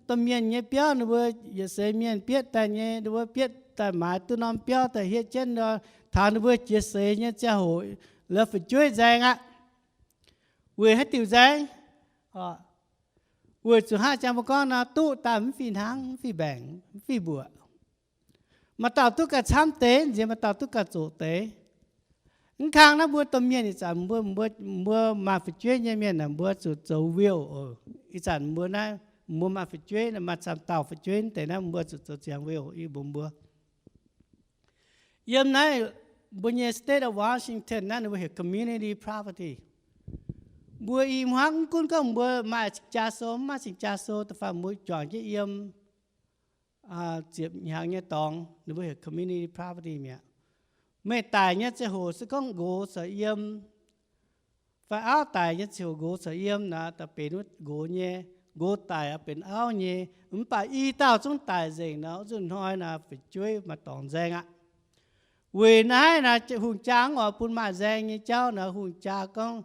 Domh mienh nyei biauv ninh mbuo yietc seix mienh bietv daaih nyei, ninh mbuo bietv daaih maaiz duqv norm biauv daaih hietv jienv nor, taux ninh mbuo jiex seix nyei ziangh hoc la'fu'jueiv nzaeng aqv. Weic haaix diuc nzaeng? Weic zuqc hnangv jang mbuo gorngv nor, duqv daaih mv fih hnangv, mv fih mbaengc, mv fih mbuoqc. Maaih dauh duqv gauh camv deix nziex, maaih dauh duqv gauh zoqc deix. Mv kang naaiv mbuo domh mienh ih zanc mbuo, mbuo, mbuo maaih fu'jueiv nyei mienh naaic, mbuo zuqc zoux will. Ih zanc mbuo naaiv, mbuo maaih fu'jueiv, maaih camv dauh fu'jueiv deix naaiv, mbuo zuqc zoux ziangx will yie mbuox mbuo. Yiem naaiv mbuo nyei State of Washington naaiv ninh mbuo heuc community property. Mbuo i hmuangv mv gunv gorngv mbuo maaih cing-jaa sou, mv maaih cing-jaa sou, da'faanh mbuo juangc jienv yiem ziepc hnyangx nyei dorngx, ninh mbuo heuc community property mi'aqv. Meih daic nyei ziangh hoc se gorngv nqox caux yiem, fai auv daic nyei ziangh hoc nqox caux yiem naaic, da'benx wuov nqox nyei, nqox daic benx auv nyei. Mv baac i dauh zungv daic nzengc nor, wuov nzunc hnoi naaic fu'jueiv maaih dorngx nzaeng aqv. Weic naaiv naaic hungh jaa mv oix bun maaih nzaeng nyei jauv naaic, hungh jaa gorngv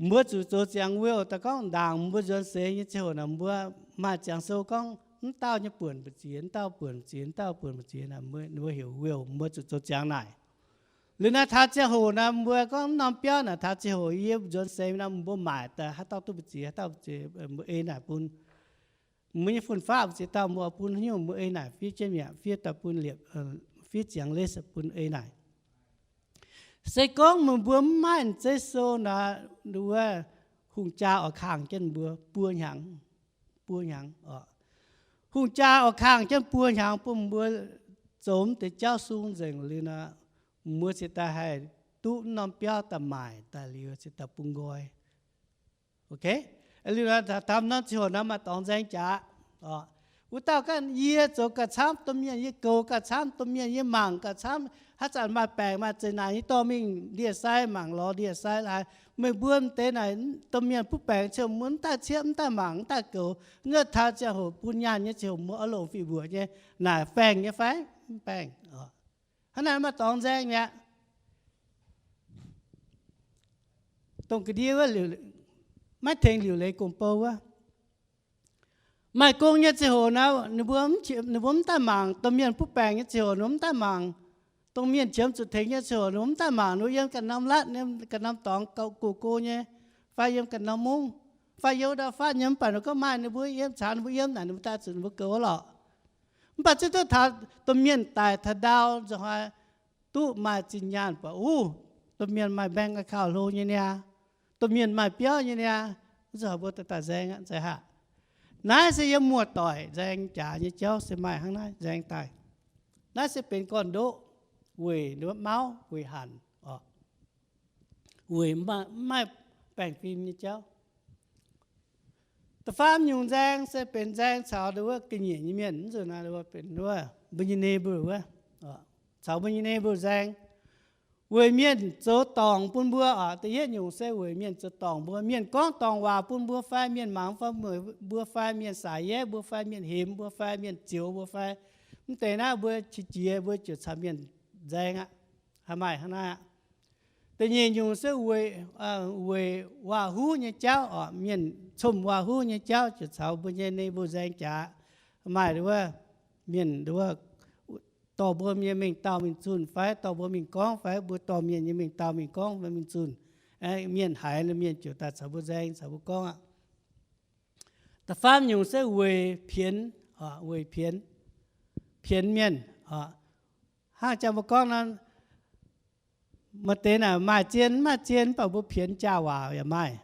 mbuo zuqc zoux ziangx will daaih gorngv ndaangc mbuo nzuonx seix nyei ziangh hoc naaic, mbuo maaih ziangx sou gorngv mv dauh nyei buonc mbu'ziex, mv dauh buonc mbu'ziex, mv dauh buonc mbu'ziex naaic, mbuo heuc will, mbuo zuqc zoux ziangx naaic. Liuz naaiv taux ziangh hoc naaic mbuo gorngv mv norm biauv naaic taux ziangh hoc yie nzuonx seix naaic mbuo maaic daaih haaix dauh duqv mbu'ziex, haaix dauh mbu'ziex mbuo ei naaic bun mbuo nyei fun-faqv mbu'ziex dauh, mbuo oix bun haaix nyungc mbuo ei naaic fiev jienv mi'aqv, fiev daaih bun liepc, fiev ziangx list bun ei naaic. Se gorngv meih mbuo mv maaih m'zeiv sou naaic, wuov hungh jaa oix kangh jienv mbuo buo hnyangx, buo hnyangx oc. Hungh jaa oix kangh jienv buo hnyangx bun mbuo zoux mv deix jauv sung nzengc liuz nor, mbuo cingx daaih haih duqv mv norm biauv daaih maaic daaih liuz cingx daaih bun nqoi. Ok, liuz taux norm ziangh hoc nor maaih dorngx nzaeng jaax. Wuov dauh gorngv, yie zoux gauh camv domh mienh, yie goux gauh camv domh mienh, yie mangc gauh camv. Haaix zanc maaih baengc maaih zeqc naaic nyei dorh mingh ndie-sai mangc lorz ndie-sai laaix. Meih mbuo m'deix naaic domh mienh butv baengc ziouc mv daaih ciepv, mv daaih mangc, mv daaih goux. Nzuonx taux ziangh hoc bun nyaanh nyei ziangh hoc mbuo oix longc fih mbuoqc nyei naaic faeng nyei fai? Mv faeng. Hnangv naaic maaih dorngx nzaeng mi'aqv. Dongh ga'ndiev wuov, maiv tengx liuc leiz gong-bou wuov. Maaih gong nyei ziangh hoc nor, ninh mbuo mv daaih mangc. Domh mienh butv baengc nyei ziangh hoc ninh mbuo mv daaih mangc. Domh mienh qiemx zuqc tengx nyei ziangh hoc ninh mbuo mv daaih mangc. Ninh mbuo yiem ganh norm latv, yiem ganh norm dorngx, goux go nyei, fai yiem ganh norm mungv, fai yiem wuov ndau fatv nyei. Mv baac ninh gorngv maaih ninh mbuo yiem, caux ninh mbuo yiem naaic, ninh mbuo daaih zuqc ninh mbuo goux lorqc. Mv baac ziex duqv taux domh mienh daic taux ndau nzunc hnoi duqv maaih zinh nyaanh buatc, uv, domh mienh maaih bank account hlo nyei niaa, domh mienh maaih biauv nyei niaa, wuov nzunc hnoi mbuo daaih nzaeng aqv, nzaeng haav. Naaiv se yiem muoz-doic nzaeng jaax nyei jauv se maaih hnangv naaiv nzaeng daaih. Naaiv se benx gorn-ndoqv weic mauv weic hanc oc, weic mv maaih baengh fim nyei jauv. Da'faam nyungc nzaeng se benx nzaeng caux nduov wuov ga'nyiec nyei mienh, mv nzunc naaiv benx nduov mbuo nyei neighbor wuov, caux mbuo nyei neighbor nzaeng. Weic mienh zoux dorngc bun mbuo oc. Da'yietv nyungc se weic mienh zoux dorngc mbuo, mienh gorngv dorngc waac bun mbuo fai, mienh mangc fai, mbuo fai, mienh saic yeiv mbuo fai, mienh hemx mbuo fai, mienh zioux mbuo fai, mv deix naaiv mbuo qiex jiez mbuo ziouc caux mienh nzaeng aqv. Haih maaih hnangv naaiv aqv. Da'nyeic nyungc se weic, weic waac-huv nyei jauv oc. Mienh comv waac-huv nyei jauv ziouc caux mbuo nyei neighbor nzaeng jaax. Maaih nduov, mienh nduov, dorh mbuo nyei mengh dauh mingh zunh fai dorh mbuo mingh gorngv fai mbuo dorh mienh nyei mengh dauh mingh gorngv fai mingh zunh. Mienh haiz mienh ziouc daaih caux mbuo nzaeng, caux mbuo gorngv aqv. Da'faam nyungc se weic pienx, weic pienx, pienx mienh. Hnangv jang mbuo gorngv nor, maaih deix naaic maaih zien, mv maaih zien, mv baac mbuo pienx jaa waac yaac maaih.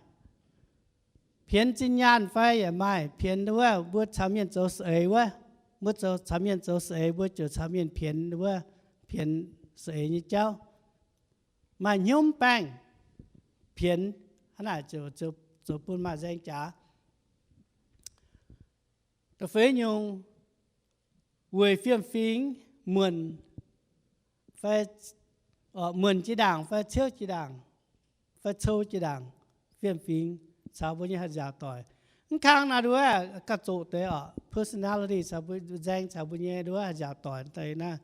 Pienx zinh nyaanh fai yaac maaih. Pienx wuov mbuo caux mienh zoux saeng-eix wuov, mbuo zoux caux mienh zoux saeng-eix, mbuo ziouc caux mienh pienx wuov, pienx saeng-eix nyei jauv. Maaih hnyouv mv baengh pienx, hnangv naaic zoux bun maaih nzaeng jaax. Da'feix nyungc weic fiem-fingx, muonc, fai muonc jiex ndaangc fai ciouv jiex ndaangc fai cou jiex ndaangc, fiem-fingx caux mbuo nyei haaix nziaauc doic. Mv kang naaiv nduov gauh zoqc deix oc, personality caux mbuo nzaeng caux mbuo nyei nduov haaix nziaauc doic deix naaiv.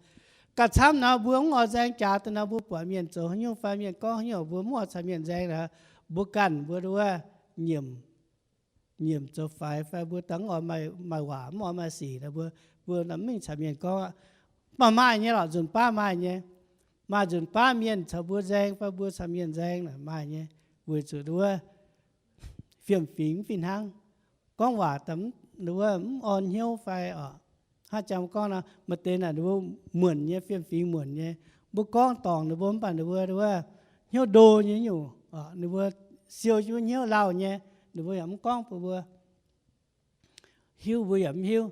Gauh camv nor mbuo mv oix nzaeng jaax deix nor, mbuo buatc mienh zoux haaix nyungc fai mienh gorngv haaix nyungc mbuo mv oix caux mienh nzaeng nor, mbuo ganh mbuo nduov nyiemc, nyiemc zoux faix fai mbuo dangh mv oix maaih waac, mv oix maaih sic nor, mbuo, mbuo mv mingh caux mienh gorngv aqv. Mv baac maaih nyei lorqc, nzunc baav maaih nyei. Maaih nzunc baav mienh caux mbuo nzaeng fai mbuo caux mienh nzaeng maaih nyei, weic zuqc nduov fiem-fingx mv fih hnangv. Gorngv waac nduov mv orn hnyouv fai oc. Hnangv jangx gorngv nor, maaih deix naaic nduov muonc nyei, fiem-fingx muonc nyei. Mbuo gorngv dorngc ninh mbuo mv baac ninh mbuo nduov hnyouv ndo nyei nyungc, ninh mbuo siou jienv hnyouv lauh nyei, ninh mbuo yaac mv gorngv bun mbuo hiuv, mbuo yaac mv hiuv.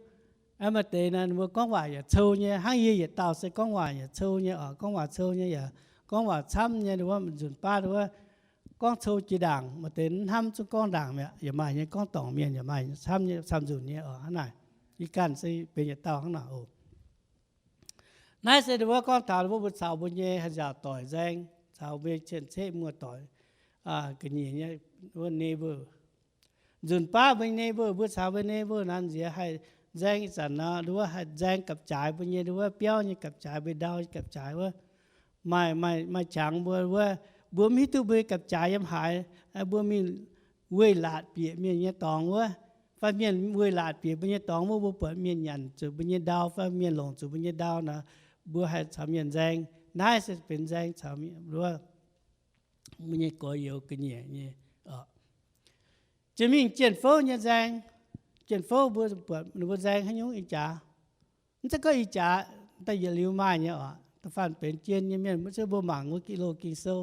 Maaih deix naaic ninh mbuo gorngv waac yaac cou nyei, hnangv yie yietc dauh se gorngv waac yaac cou nyei oc, gorngv waac cou nyei yaac gorngv waac camv nyei, nduov nzunc baav nduov gorngv cou jiex ndaangc, maaih deix hnamv zungv gorngv ndaangc mi'aqv, yaac maaih nyei, gorngv dorngc mienh yaac maaih camv nyei, camv nzunc nyei oc. Hnangv naaic, ih ganh se benx yietc dauh hnangv naaic oc. Naaiv se nduov gorngv taux mbuo, mbuo caux mbuo nyei haaix nziaauc doic nzaeng, caux mbuo nyei cien-ceqv muoz-doic, ga'nyiec nyei, neighbor. Nzunc baav mbuo nyei neighbor, mbuo caux mbuo nyei neighbor naaiv nziex haih nzaeng ih zanc nor, nduov haih nzaeng gapv-jaaix mbuo nyei, nduov biauv nyei gapv-jaaix, mbuo ndau nyei gapv-jaaix wuov. Maaih, maaih, maaih qangx mbuo wuov, mbuo mv hiuv duqv mbuo nyei gapv-jaaix yiem haaix, mbuo mingh weih laatc bieqc mienh nyei dorngx wuov, fai mienh weih laatc bieqc mbuo nyei dorngx wuov, mbuo buatc mienh nyanc zuqc mbuo nyei ndau fai mienh longc zuqc mbuo nyei ndau nor, mbuo haih caux mienh nzaeng. Naaiv se benx nzaeng caux mbuo, mbuo nyei gorx-youz ga'nyiec nyei. Jiex mingh jien-fouv nyei nzaeng, jien-fouv mbuo buatc ninh mbuo nzaeng haaix nyungc ih jaax? Mv zeiz gorngv ih jaax, da'yietc liuz maaih nyei oc. Da'faanh benx jien nyei mienh, mv zeiz mbuo mangc wuov loz Ging-Sou.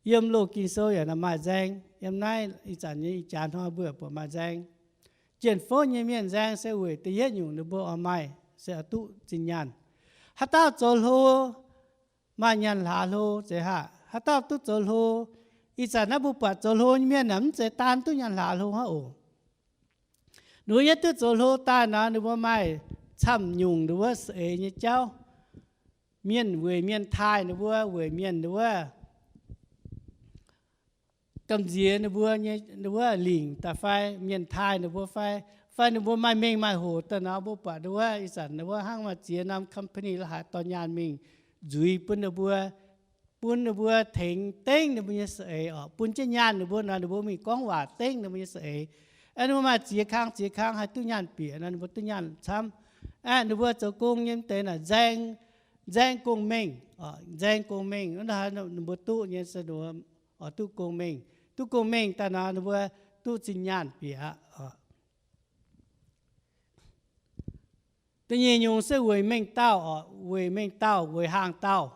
Yiem loz Ging-Sou yaac maaih nzaeng. Yiem naaiv ih zanc nyei ih jaax hnoi mbuo yaac buatc maaih nzaeng. Jien-fouv nyei mienh nzaeng se weic da'yietv nyungc ninh mbuo oix maaih se oix duqv zinh nyaanh. Haaix dauh zoux hlo, maaih nyaanh hlaax hlo zeiz haac. Haaix dauh duqv zoux hlo, ih zanc naaiv mbuo buatc zoux hlo nyei mienh aeqv, mv zeiz daan duqv nyaanh hlaax hlo hnangv oc. Ninh mbuo yietv duqv zoux hlo daaih nor, ninh mbuo maaih camv nyungc ninh mbuo saeng-eix nyei jauv. Mienh weic mienh taaih ninh mbuo, weic mienh ninh mbuo gamh nziex ninh mbuo nyei, ninh mbuo lingc daaih fai mienh taaih ninh mbuo fai, fai ninh mbuo maaih mengh maaih hoc daaih nor, mbuo buatc ninh mbuo ih zanc ninh mbuo hnangv maaih ziex norm company la'haaix dorh nyaanh mingh nzuiz bun ninh mbuo, bun ninh mbuo tengx dengv ninh mbuo nyei saeng-eix oc, bun jienv nyaanh ninh mbuo nor, ninh mbuo mingh gorngv waac dengv ninh mbuo nyei saeng-eix. Aeqv, ninh mbuo maaih ziex kang, ziex kang haih duqv nyaanh bieqc nor, ninh mbuo duqv nyaanh camv. Aeqv, ninh mbuo zoux gong nyei mv deix naaic nzaeng, nzaeng gong-mengh, nzaeng gong-mengh, ninh mbuo duqv nyei se oix duqv gong-mengh. Duqv gong-mengh daaih nor, ninh mbuo duqv zinh nyaanh bieqc aqv. Da'nyeic nyungc se weic mengh dauh oc, weic mengh dauh, weic hlang dauh.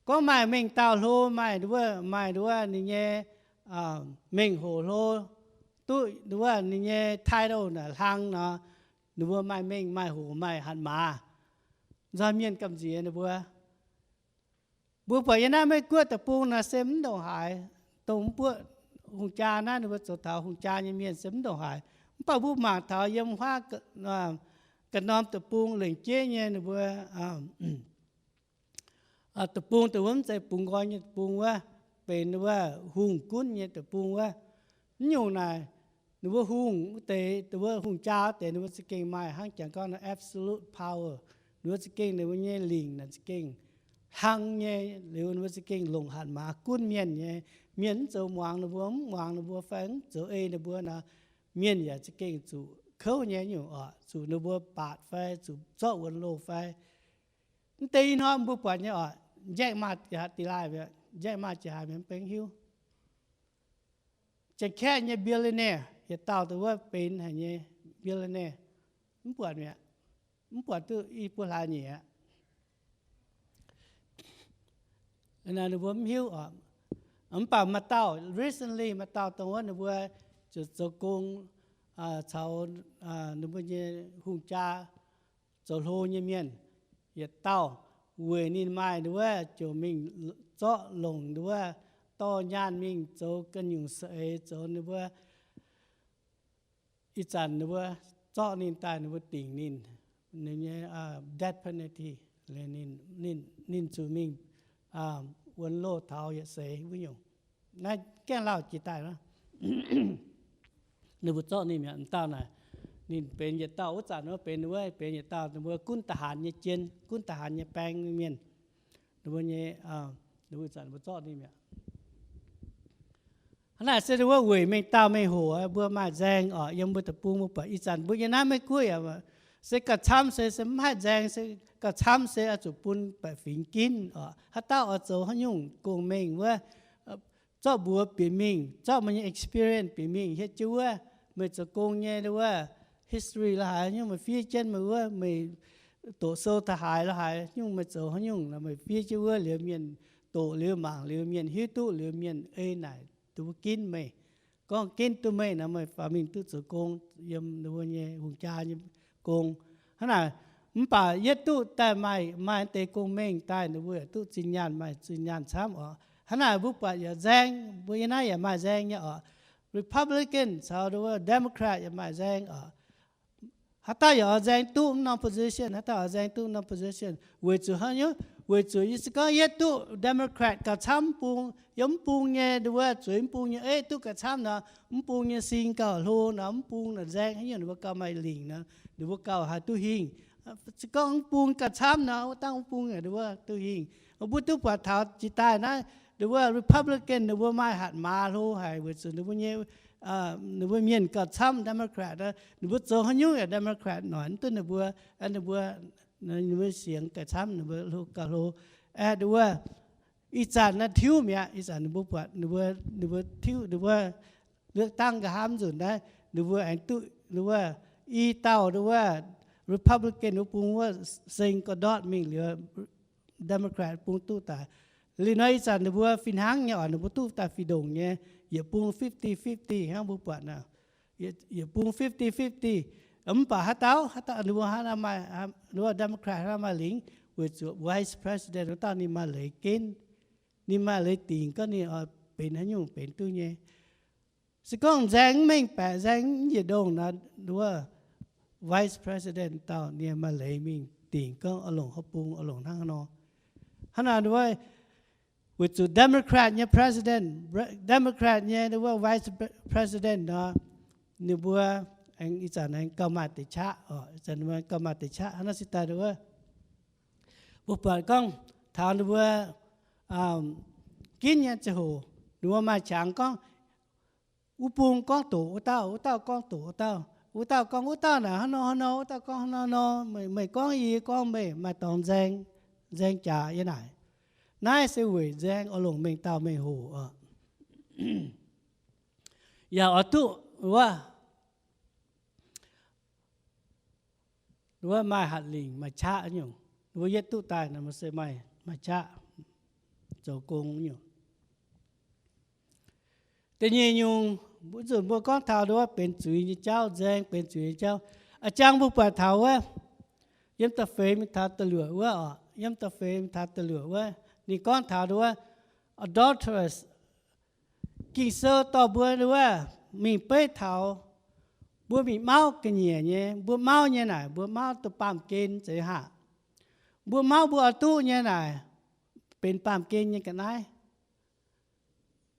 Gorngv maaih mengh dauh hlo, maaih nduov, maaih nduov ninh nyei mengh hoc hlo, duqv nduov ninh nyei title naaic hlang nor, ninh mbuo maaih mengh maaih hoc maaih hatc maaz, nzoih mienh gamh nziex ninh mbuo. Mbuo buatc yiem naaiv Meiv Guoqv deic-bung naaic se mv ndongc haaix, dongh mv buoqv hungh jaa naaiv, ninh mbuo zoux taux hungh jaa nyei mienh se mv ndongc haaix. Mv baac mbuo mangc taux yiem huaav ga'norm deic-bung lengc jeiv nyei ninh mbuo deic-bung, dongh wuov mv zeiz bungx nqoi nyei deic-bung wuov, benx wuov hungh gunv nyei deic-bung wuov. Mv nyungc naaic, ninh mbuo hungh wuov deix, dongh wuov hungh jaa wuov deix, ninh mbuo za'gengh maaih hnangv jangx gorngv absolute power. Ninh mbuo za'gengh ninh mbuo nyei lingc naaic za'gengh hlang nyei liuz, ninh mbuo za'gengh longc hatc maaz gunv mienh nyei. Mienh mv zoux muangx ninh mbuo, mv muangx ninh mbuo fai mv zoux ei ninh mbuo nor, mienh yaac za'gengh zuqc kouv nyei nyungc oc, zuqc ninh mbuo baatc fai zuqc zorqv wuonx loh fai. Mv deix ih hnoi mbuo buatc nyei oc, Jack Ma, Jack Ma jiex haaix mienh mv benx hiuv. Janx-Kaeqv nyei billionaire yietc dauh dongh wuov benx haic nyei billionaire, mv buatc mi'aqv. Mv buatc duqv i buo hlaax nyeic aqv. Ninh mbuo mv hiuv oc. Mv baac maaih dauh, recently maaih dauh dongh wuov ninh mbuo zoux gong caux ninh mbuo nyei hungh jaa zoux hlo nyei mienh yietc dauh, weic ninh maaih nduov ziouc mingh zorqv longc nduov dorh nyaanh mingh zoux ganh nyungc saeng-eix zoux ninh mbuo. Ih zanc ninh mbuo zorqv ninh daaih, ninh mbuo dingc ninh, ninh nyei death penalty, ninh, ninh zuqc mingh wuonx loh taux yietc seix wuov nyungc. Naaiv gaengh lauh jiex daaih. Ninh mbuo zorqv ninh mi'aqv, m'dauh naaic, ninh benx yietc dauh wuov zanc wuov benx, ninh mbuo benx yietc dauh ninh mbuo gunv da'haanx nyei jien, gunv da'haanx nyei baeng mienh. Ninh mbuo nyei, ninh mbuo zanc mbuo zorqv ninh mi'aqv. Hnangv naaic se wuov weic mengh dauh mengh hoc mbuo maaih nzaeng oc. Yiem mbuo deic-bung mbuo buatc ih zanc mbuo nyei naaiv Meiv Guoqv yaac se gauh camv se, se mv haih nzaeng, se gauh camv se oix zuqc bun baeqc fingx ginv oc. Haaix dauh oix zoux haaix nyungc gong-mengh wuov, zorqv mbuox bieqc mingh, zorqv meih nyei experience bieqc mingh hietv jienv wuov, meih zoux gong nyei wuov history la'haaix nyungc meih fiev jienv meih wuov, meih doqc sou taux haaix la'haaix nyungc meih zoux haaix nyungc, meih fiev jienv wuov liuz mienh doqc liuz mangc liuz mienh hiuv duqv liuz mienh ei naaic duqv ginv meih, gorngv ginv duqv meih nor meih faaux mingh duqv zoux gong yiem ninh mbuo nyei hungh jaa nyei gong. Hnangv naaic, mv baac yietv duqv daaih maaih, maaih deix gong-mengh daaih ninh mbuo yaac duqv zinh nyaanh, maaih zinh nyaanh camv oc. Hnangv naaic mbuo buatc yaac nzaeng, mbuo yiem naaiv yaac maaih nzaeng nyei oc. Republican caux Democrat yaac maaih nzaeng oc. Haaix dauh yaac oix nzaeng duqv mv norm position, haaix dauh oix nzaeng duqv mv norm position. Weic zuqc haaix nyungc? Weic zuqc yie se gorngv yietv duqv Democrat gauh camv mv bung, yiem mv bung nyei wuov, zueiz mv bung nyei ei duqv gauh camv nor, mv bung nyei sing gauh hlo nor, mv bung naaic nzaeng haaix nyungc ninh mbuo gauh maaih lingc nor, ninh mbuo gauh haih duqv hingh. Se gorngv mv bung gauh camv nor, wuov dangh mv bung ninh mbuo duqv hingh. Mbuo duqv buatc taux jiex daaih naaiv, ninh mbuo Republican ninh mbuo maaih hatc maaz hlo haic weic zuqc ninh mbuo nyei, ninh mbuo mienh gauh camv Democrat, ninh mbuo zoux haaix nyungc yaac Democrat noic mv duqv ninh mbuo, ninh mbuo, ninh mbuo sienx gauh camv, ninh mbuo hlo gauh hlo. Ninh mbuo ih zanc naaiv tiuv mi'aqv. Ih zanc ninh mbuo buatc ninh mbuo, ninh mbuo tiuv, ninh mbuo เลือกตั้ง nqa'haav nzunc naaiv, ninh mbuo aengx duqv ninh mbuo i dauh ninh mbuo Republican wuov bung wuov seng ga'ndortv mingh liuz Democrat bung duqv daaih. Liuz nor ih zanc ninh mbuo fih hnangv nyei oc, ninh mbuo duqv daaih fih ndongc nyei, yietc bung fifty fifty hnangv mbuo buatc naaic. Yietc bung fifty fifty. Mv baac haaix dauh, haaix dauh ninh mbuo, ninh mbuo Democrat haaix dauh maaih lingc, weic zuqc vice president wuov dauh ninh maaih leiz ginv, ninh maaih leiz dingc gorngv ninh oix benx haaix nyungc benx duqv nyei. Se gorngv nzaeng mv mengh baeqc, nzaeng mv njiec ndongh nor, wuov vice president dauh ninh maaih leiz mingh dingc gorngv oix longc haaix bung, oix longc hnangv haaix nor. Hnangv naaic wuov, weic zuqc Democrat nyei president, Democrat nyei wuov vice president nor, ninh mbuo aengx ih zanc aengx gauh maaih deix qaqv oc, ih zanc ninh mbuo gauh maaih deix qaqv. Hnangv naaiv se daaih wuov, mbuo buatc gorngv taux ninh mbuo ginv nyei ziangh hoc, ninh mbuo maaih qangx gorngv wuov bung gorngv doqc wuov dauh, wuov dauh gorngv doqc wuov dauh, wuov dauh gorngv wuov dauh naaic hnangv nor hnangv nor, wuov dauh gorngv hnangv nor hnangv nor, meih gorngv yie, yie gorngv meih, maaih dorngx nzaeng, nzaeng jaax yie naaic. Naaiv se weic nzaeng oix longc mengh dauh mengh hoc oc. Yaac oix duqv wuov, wuov maaih hatc lingc maaih qaqv nyungc, wuov yietv duqv daaih nor se maaih, maaih qaqv zoux gong nyungc. Da'nyeic nyungc, mbuo nzunc mbuo gorngv taux wuov benx zuiz nyei jauv, nzaeng benx zuiz nyei jauv. A'jang mbuo buatc taux wuov, yiem da'feix mingh taux da'luoqc wuov oc, yiem da'feix mingh taux da'luoqc wuov, ninh gorngv taux wuov adulterous. Ging-Sou dorh mbuo wuov mingh beiv taux mbuo mingh mauv ga'nyiec nyei, mbuo mauv nyei naaic, mbuo mauv duqv baamh gen zeiz haic. Mbuo mauv mbuo oix duqv nyei naaic, benx baamh gen nyei ga'naaiv.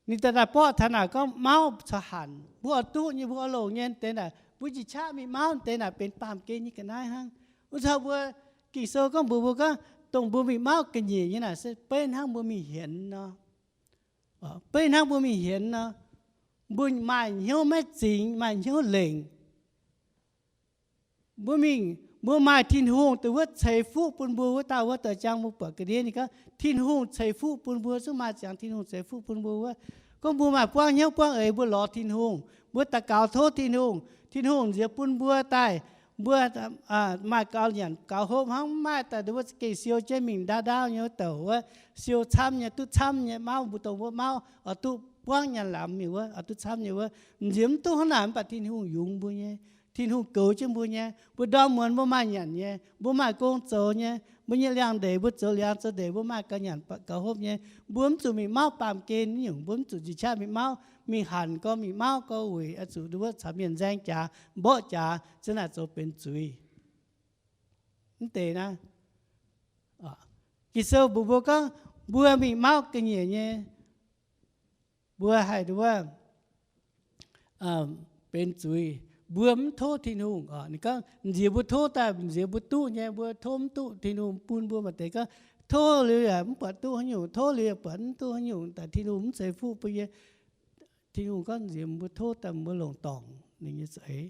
Ninh daaih daaih borqv taux naaic gorngv mauv caux hanc, mbuo oix duqv nyei, mbuo oix longc nyei deix naaic, mbuo njiec qaqv mingh mauv deix naaic benx baamh gen nyei ga'naaiv hnangv. Wuov caux mbuo, Ging-Sou gorngv mbuox mbuo gorngv, dongh mbuo mingh mauv ga'nyiec nyei naaic se beiv hnangv mbuo mingh hienx nor. Beiv hnangv mbuo mingh hienx nor, mbuo maaih hnyouv maiv zingx, maaih hnyouv lengc. Mbuo mingh, mbuo maaih Tin-Hungh dongh wuov ceix fuqv bun mbuo wuov dauh wuov deix. Jang mbuo buatc ga'ndiev ninh gorngv Tin-Hungh ceix fuqv bun mbuo, zungv maaih ziangx Tin-Hungh ceix fuqv bun mbuo wuov. Gorngv mbuo maaih buangv hnyouv buangv eix, mbuo lorz Tin-Hungh, mbuo daux gaux tov Tin-Hungh, Tin-Hungh nziex bun mbuo daaih, mbuo maaih gaux nyanc gaux hopv hnangv. Mv maaih daaih dongh wuov za'gengh siou jienv mingh ndaauv ndaauv nyei wuov douc wuov, siou camv nyei, duqv camv nyei mauv, mbuo dongh wuov mauv oix duqv buangv nyanc lamz mingh wuov, oix duqv camv nyei wuov. Nziex mv duqv hnangv naaic, mv baac Tin-Hungh yungz mbuo nyei. Tin-Hungh goux jienv mbuo nyei. Mbuo ndorm muonz mbuo maaih nyanc nyei, mbuo maaih gong zoux nyei, mbuo nyei liangx-ndeic, mbuo zoux liangx zoux ndeic, mbuo maaih gaux nyanc gaux hopv nyei. Mbuo mv zuqc mingh mauv baamh gen nyungc, mbuo mv zuqc njiec qaqv mingh mauv, mingh hanc gorx, mingh mauv gorx weic oix zuqc wuov caux mienh nzaeng jaax, mborqv jaax, za'naaic zoux benx zuiz. Mv deix naaiv, Ging-Sou mbuox mbuo gorngv mbuo mingh mauv ga'nyiec nyei, mbuo haih wuov benx zuiz, mbuo mv tov Tin-Hungh. Ninh gorngv nziex mbuo tov daaih, nziex mbuo duqv nyei, mbuo tov mv duqv. Tin-Hungh bun mbuo maaih deix gorngv tov liuz yaac mv buatc duqv haaix nyungc, tov liuz yaac buatc mv duqv haaix nyungc, daaih Tin-Hungh mv ceix fuqv bun yie. Tin-Hungh gorngv nziex mbuo tov daaih mbuo longc dorngc ninh nyei za'eix.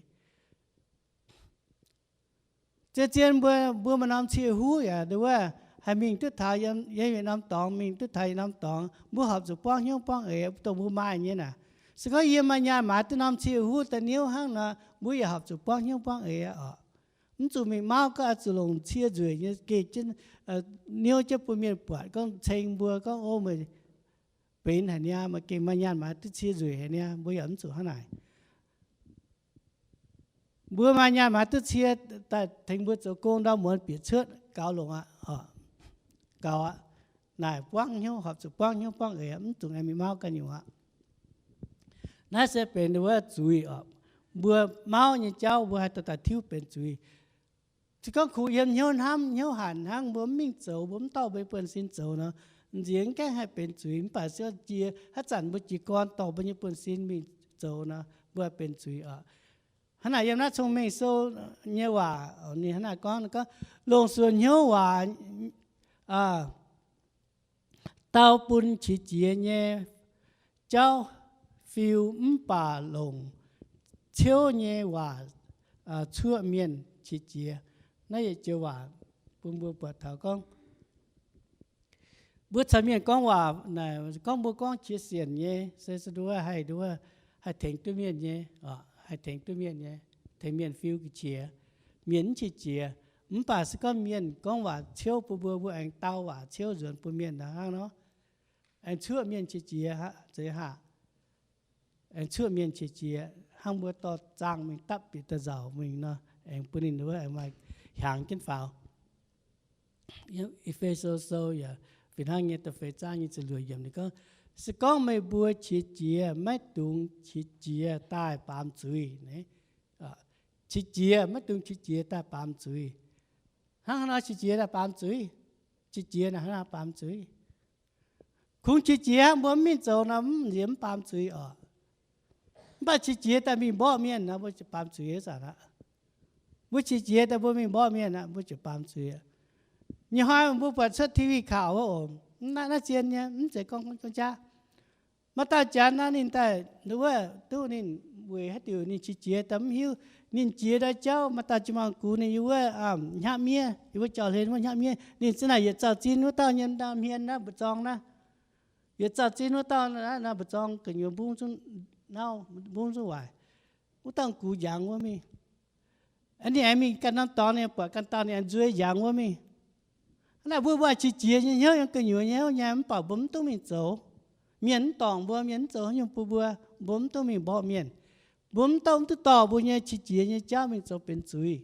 Zien-zien mbuo, mbuo maaih norm cie huv yaac nduov wuov, haih mingh duqv taux yiem yietc norm dorngx, mingh duqv taux yietc norm dorngx, mbuo horpc zuqc buangv hnyouv buangv eix, dongh mbuo maaih nyei naaic. Se gorngv yie maaih nyaanh maaiz duqv norm cie huv daaih niouv hnangv nor, mbuo yaac horpc zuqc buangv hnyouv buangv eix oc. Mv zuqc mingh mauv gorngv oix zuqc longc cie nzueic nyei geh jienv, niouv jienv bun mienh buatc gorngv ceng mbuo gorngv, o, meih benx haic niaa, meih gengh maaih nyaanh maaiz duqv cie nzueic haic niaa. Mbuo yaac mv zuqc hnangv naaic. Mbuo maaih nyaanh maaiz duqv cie daaih tengx mbuo zoux gong ndau muonz bieqc cuotv gaux longc aqv, gaux aqv. Naaic buangv hnyouv, horpc zuqc buangv hnyouv buangv eix, mv zuqc aengx mingh mauv ganh nyungc aqv. Naaiv se benx wuov zuiz oc. Mbuo mauv nyei jauv mbuo haih dorh daaih tiuv benx zuiz. Se gorngv kungx yiem hnyouv hnamv hnyouv hanc hnangv, mbuo mv mingh zoux, mbuo mv dorh mbuo nyei buonv-sin zoux nor, nziex mv gaengh haih benx zuiz. Mv baac se jiex haaix zanc mbuo jiez gorn dorh mbuo nyei buonv-sin mingh zoux nor, mbuo haih benx zuiz oc. Hnangv naaic yiem naaiv Cong-Mengh Sou nyei waac ninh hnangv naaiv gorngv, gorngv, longc suonc hnyouv waac dau bun qiex jiez nyei jauv fiu, mv baac longc ciouv nyei waac cuoqv mienh qiex jiez. Naaiv yietc joux waac bun mbuo buatc taux gorngv mbuo caux mienh gorngv waac naaic, gorngv mbuo gorngv qiex sienc nyei se, se nduov haih nduov, haih tengx duqv mienh nyei, haih tengx duqv mienh nyei, tengx mienh fiu ga'qiex, mienh mv qiex jiez. Mv baac se gorngv mienh gorngv waac ciouv bun mbuo, mbuo aengx dau waac ciouv nzuonx bun mienh hnangv nor, aengx cuoqv mienh qiex jiez, zeiz haac, aengx cuoqv mienh qiex jiez hnangv mbuo dorh zaangh mingh dapv bieqc daaih nzauc mingh nor, aengx bun ninh wuov aengx maaih hiaangx jienv faaux. E^fe^so Sou yaac fih hnangv nyei, da'feix zaang nyei ziepc luoqc yiemc ninh gorngv, se gorngv meih mbuo qiex jiez maiv dungx qiex jiez daaih baamz zuiz. Qiex jiez maiv dungx qiex jiez daaih baamz zuiz. Hnangv haaix nor qiex jiez daaih baamz zuiz? Qiex jiez naaic hnangv haaix nor baamz zuiz? Kungx qiex jiez hnangv mbuo mv mingh zoux nor, mv nziex mv baamz zuiz oc. Mv baac qiex jiez daaih mingh mborqv mienh nor, mbuo ziouc baamz zuiz aqv. Mbuo qiex jiez daaih mbuo mingh mborqv mienh aqv, mbuo ziouc baamz zuiz. Nyei hnoi mbuo buatc cuotv T V ข่าว wuov oc, naaiv zien nyei, mv zeiz gorngv jaav. Maaih dauh janx naaiv ninh daaih wuov duqv ninh weic haaix diuc ninh qiex jiez daaih mv hiuv. Ninh jiex ndau jauv, maaih dauh jiex mangc gux ninh yiem wuov hnyapv miev, yiem wuov jauv-hlen wuov hnyapv miev. Ninh za'naaic yietc zauh zin wuov dauh nyei hmien naaiv mbu'zorng naaiv. Yietc zauh zin wuov dauh naaiv mbu'zorng gu'nyuoz mbungv zungv nauv, mbungv zungv waaic. Wuov dauh gux njangx wuov mingh. Ninh aengx mingh ganh norm dorngx, ninh buatc ganh dauh ninh aengx nzueiv njangx wuov mingh. Hnangv naaic mbuo, mbuo qiex jiez nyei hnyouv, yiem gu'nyuoz nyei hnyouv nyei, mv baac mbuo mv duqv mingh zoux. Mienh mv dorngc mbuo, mienh mv zoux haaix nyungc bun mbuo, mbuo mv duqv mingh mborqv mienh. Mbuo mv duqv, mv duqv dorh mbuo nyei qiex jiez nyei jauv mingh zoux benx zuiz.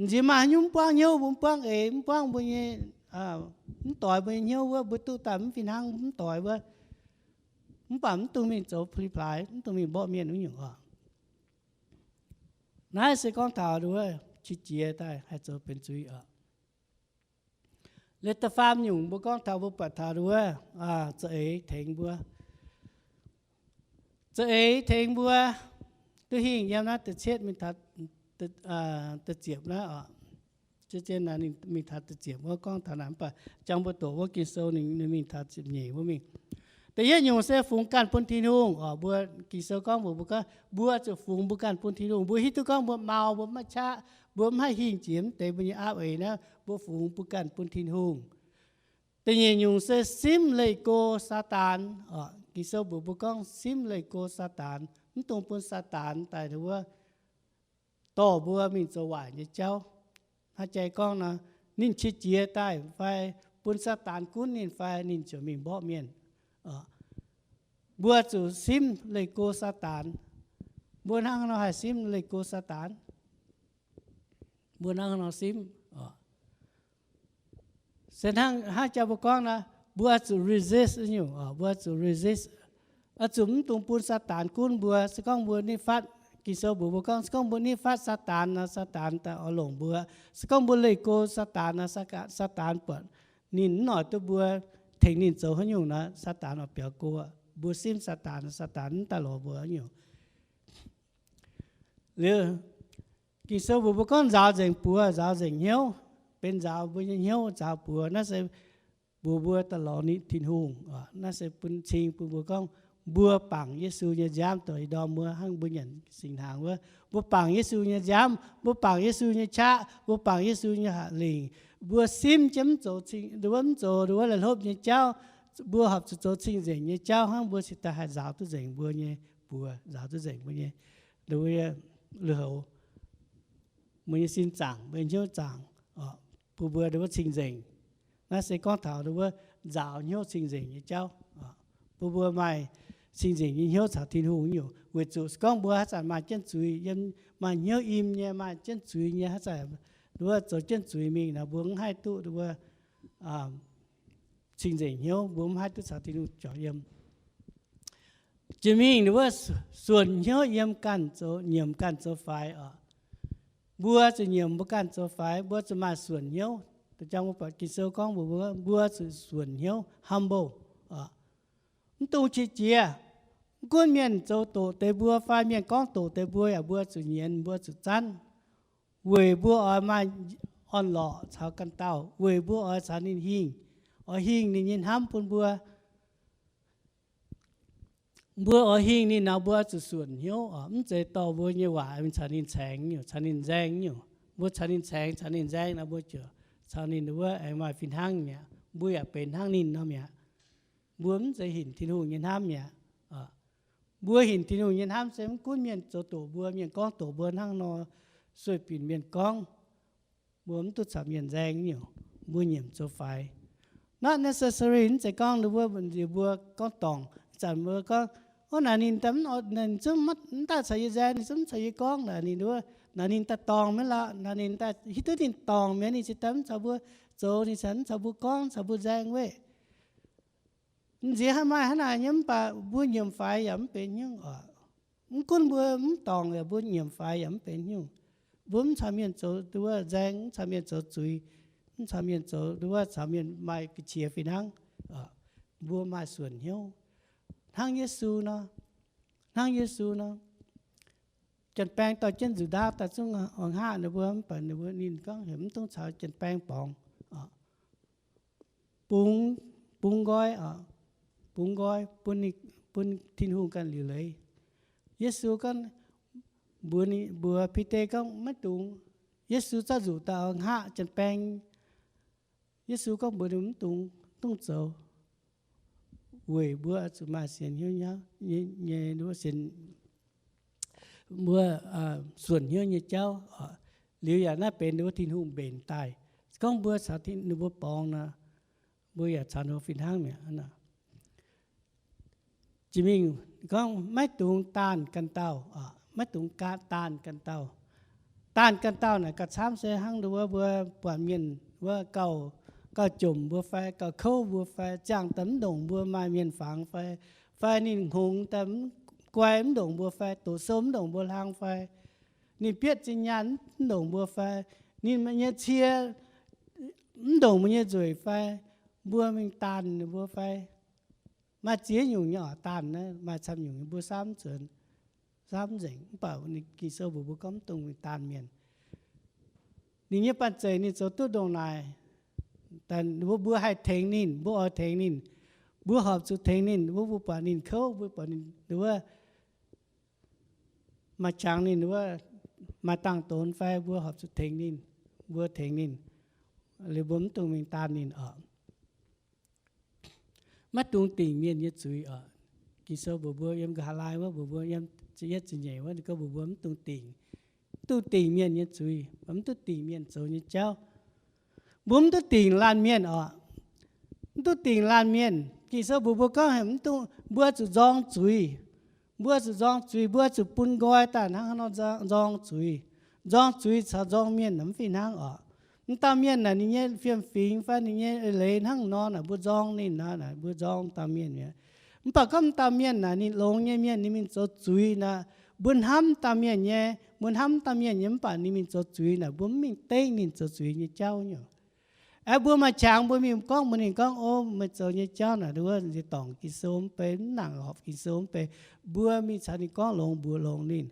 Nziex maaih haaix nyungc mv buangv hnyouv, mbuo mv buangv eix, mv buangv mbuo nyei, mv doix mbuo nyei hnyouv wuov, mbuo duqv daaih mv fih hnangv mv doix wuov, mv baac mv dungx mingh zoux pli plaaix, mv dungx mingh mborqv mienh wuov nyungc oc. Naaiv se gorngv taux nduov qiex jiez daaih haih zoux benx zuiz oc. Liuz da'faam nyungc mbuo gorngv taux, mbuo buatc taux nduov za'eix tengx mbuo. Za'eix tengx mbuo duqv hingh yiem naaiv da'cietv mingh taux da'ziepc naaiv oc. Zien naaic ninh mingh taux da'ziepc wuov gorngv taux naaic, mv baac jangx mbuo doqc wuov Ging-Sou ninh mingh taux ziepc nyeic wuov mingh. Da'yietv nyungc se fungx ganh bun Tin-Hungh oc. Mbuo Ging-Sou gorngv mbuox mbuo, mbuo zuqc fungx mbuo ganh bun Tin-Hungh. Mbuo hiuv duqv gorngv mbuo mau, mbuo maiv qaqv, mbuo mv haih hingh jiex mv deix mbuo nyei aapv eix naaiv, mbuo fungx mbuo ganh bun Tin-Hungh. Da'nyeic nyungc se simv leih go Saadaan oc. Ging-Sou mbuox mbuo gorngv simv leih go Saadaan, mv dungx bun Saadaan daaih wuov dorh mbuo mingh zoux waaic nyei jauv. Hnangv jai gorngv nor, ninh qiex jiez daaih fai bun Saadaan gunv ninh fai ninh ziouc mingh mborqv mienh. Mbuo zuqc simv leih go Saadaan. Mbuo hnangv haaix nor haih simv leih go Saadaan? Mbuo hnangv haaix nor simv? Se hnangv, hnangv jauv mbuo gorngv nor, mbuo zuqc resist nyungc, mbuo zuqc resist, oix zuqc mv dungx bun Saadaan gunv mbuo. Se gorngv mbuo nitv fatv, Ging-Sou mbuox mbuo gorngv, se gorngv mbuo nitv fatv Saadaan nor, Saadaan daaih oix longc mbuo. Se gorngv mbuo leih go Saadaan nor, Saadaan buatc ninh mv noic duqv mbuo tengx ninh zoux haaix nyungc nor, Saadaan oix biaux go. Mbuo simv Saadaan, Saadaan mv daaih lorz mbuo haaix nyungc. Liuz, Ging-Sou mbuox mbuo gorngv nzaaux nzengc buoz, nzaaux nzengc hnyouv, benx nzaaux mbuo nyei hnyouv, nzaaux buoz. Naaiv se mbuox mbuo daaih lorz ninh, Tin-Hungh. Naaiv se bun cing bun mbuo gorngv mbuo bangc Yesu nyei nziaamv doic ndorm wuov hnangv mbuo nyanc singx hnaangx wuov. Mbuo bangc Yesu nyei nziaamv, mbuo bangc Yesu nyei qaqv, mbuo bangc Yesu nyei hatc lingc. Mbuo simv jienv mv zoux cing, mv zoux wuov la'hlopv nyei jauv. Mbuo horpc zuqc zoux cing-nzengc nyei jauv hnangv mbuo cingx daaih haih nzaaux duqv nzengc mbuo nyei buoz, nzaaux duqv nzengc mbuo nyei, mbuo nyei lui-houx, mbuo nyei sin zaangc, mbuo nyei hnyouv zaangc, bun mbuo ndon wuov cing-nzengc. Naaiv se gorngv taux ndon wuov nzaaux hnyouv cing-nzengc nyei jauv, bun mbuo maaih cing-nzengc nyei hnyouv caux Tin-Hungh nyungc. Weic zuqc se gorngv mbuo haaix zanc maaih jienv zuiz, yiem maaih hnyouv im nyei, maaih jienv zuiz nyei, haaix zanc ndon wuov zoux jienv zuiz mingh nor, mbuo mv haih duqv ndon wuov cing-nzengc hnyouv, mbuo mv haih duqv caux Tin-Hungh juangc yiem. Jiex mingh ndon wuov suonc hnyouv yiem ganh zoux, nyiemc ganh zoux faix oc. Mbuo zuqc nyiemc mbuo ganh zoux faix, mbuo zuqc maaih suonc hnyouv. Da'jang mbuo buatc Ging-Sou gorngv mbuox mbuo, mbuo zuqc suonc hnyouv, humble oc. Mv dungx qiex jiez. Mv gunv mienh zoux doqc deix mbuo fai mienh gorngv doqc deix mbuo yaac mbuo zuqc nyienz, mbuo zuqc zanv, weic mbuo oix maaih orn-lorqc caux ganh dauh, weic mbuo oix caux ninh hingh, oix hingh ninh nyei hnamv bun mbuo. Mbuo oix hingh ninh nor, mbuo zuqc suonc hnyouv oc. Mv zeiz dorh mbuo nyei waac caux ninh caengx nyungc, caux ninh nzaeng nyungc. Mbuo caux ninh caengx, caux ninh nzaeng nor, mbuo ziouc caux ninh wuov aengx maaih fih hnangv mi'aqv. Mbuo yaac benx hnangv ninh nor mi'aqv. Mbuo mv zeiz hinc Tin-Hungh nyei hnamv mi'aqv. Mbuo hinc Tin-Hungh nyei hnamv se mv gunv mienh zoux doqc mbuo, mienh gorngv doqc mbuo hnangv nor, sueih-binc mienh gorngv, mbuo mv duqv caux mienh nzaeng nyungc, mbuo nyiemc zoux faix. Not necessary, mv zeiz gorngv ninh mbuo, mbuo gorngv dorngc, ih zanc mbuo gorngv, ov, naaic ninh daaih mv, ninh zungv mv daaih caux yie nzaeng, ninh zungv mv caux yie gorngv, naaic ninh, naaic ninh daaih dorngc mi'aqv lorqc, naaic ninh daaih hiuv duqv ninh dorngc mi'aqv, ninh cingx daaih mv caux mbuo zoux, ninh cingx mv caux mbuo gorngv, caux mbuo nzaeng weqv. Nziex haaix maaih hnangv naaic nyei, mv baac mbuo nyiemc faix yaac mv benx nyungc oc. Mv gunv mbuo mv dorngc yaac mbuo nyiemc faix yaac mv benx nyungc. Mbuo mv caux mienh zoux ndon wuov nzaeng, mv caux mienh zoux zuiz, mv caux mienh zoux ndon wuov caux mienh maaih ga'qiex fih hnangv. Mbuo maaih suonc hnyouv hnangv Yesu nor, hnangv Yesu nor. Janx-baeng dorh jienv nzuqc ndaauv daaih zungv oix hngaqv ninh mbuo, mv baac ninh mbuo, ninh gorngv heuc mv dungx caux janx-baeng borngz. Bungx, bungx nqoi, bungx nqoi bun, bun Tin-Hungh ganh liuc leiz. Yesu gorngv, mbuox ninh, mbuox Bide gorngv, maiv dungx. Yesu zorqv nzuqc daaih oix hngaqv janx-baeng. Yesu gorngv mbuox ninh mv dungx, dungx zoux, weic mbuo zuqc maaih sienx hnyouv nyei, sienx, mbuo suonc hnyouv nyei jauv. Liuz yaac naaiv benx ninh mbuo Tin-Hungh mbenc daaih. Gorngv mbuo caux ninh mbuo borngz nor, mbuo yaac caux ninh mbuo fih hnangv mi'aqv. Jiex mingh gorngv maiv dungx daanh ganh dauh, maiv dungx daanh ganh dauh. Daanh ganh dauh naaic gauh camv se hnangv ndon wuov mbuo buatc mienh wuov gauh, gauh jomc mbuo fai gauh kouv mbuo fai ziangh daaih mv ndongc mbuo maaih mienh fangx fai, fai ninh hngongx daaih mv guai mv ndongc mbuo fai, doqc sou mv ndongc mbuo hlang fai, ninh bietv zinh nyaanh mv ndongc mbuo fai, ninh nyei cie mv ndongc mbuo nyei nzueic fai, mbuo mingh daanh ninh mbuo fai. Maaih ziex nyungc nyei oc, daanh naaiv maaih camv nyungc nyei, mbuo samv nzengc. Mv baac Ging-Sou mbuox mbuo gorngv mv dungx mingh daanh mienh. Ninh nyei banh zeic ninh zoux duqv ndongc naaic, mbuo, mbuo haih tengx ninh, mbuo oix tengx ninh, mbuo horpc zuqc tengx ninh, mbuo, mbuo buatc ninh kouv, mbuo buatc ninh wuov maaih qangx ninh wuov maaih dangh donx fai, mbuo horpc zuqc tengx ninh, mbuo tengx ninh, liuz mbuo mv dungx mingh daanh ninh oc. Maiv dungx dingc mienh nyei zuiz oc. Ging-Sou mbuox mbuo yiem nqa'haav laai wuov, mbuox mbuo yiem ziepc yietv ziepc nyeic wuov, ninh gorngv mbuox mbuo mv dungx dingc, mv dungx dingc mienh nyei zuiz, mv duqv dingc mienh zoux nyei jauv. Mbuo mv duqv dingc laanh mienh oc. Mv duqv dingc laanh mienh. Ging-Sou mbuox mbuo gorngv heuc mv dungx, mbuo zuqc nzorng zuiz. Mbuo zuqc nzorng zuiz, mbuo zuqc bun nqoi daaih hnangv haaix nor nzorng zuiz. Nzorng zuiz caux nzorng mienh mv fih hnangv oc. M'dauh mienh naaic ninh nyei fiem-fingx fai ninh nyei eix leiz hnangv nor naaic mbuo nzorng ninh nor, naaic mbuo nzorng m'dauh mienh mi'aqv. Mv baac gorngv m'dauh mienh naaic ninh longx nyei mienh, ninh mingh zoux zuiz naaic, mbuo hnamv m'dauh mienh nyei, mbuo hnamv m'dauh mienh nyei, mv baac ninh mingh zoux zuiz naaic, mbuo mv mingh dengv ninh zoux zuiz nyei jauv nyei. Aeqv, mbuo maaih qangx mbuo mingh gorngv mbuox ninh gorngv, O, meih zoux nyei jauv naaic, nduov nziex dorngc Ging-Sou mv bei, mv nangc horpc Ging-Sou mv bei. Mbuo mingh caux ninh gorngv longx mbuox longx ninh.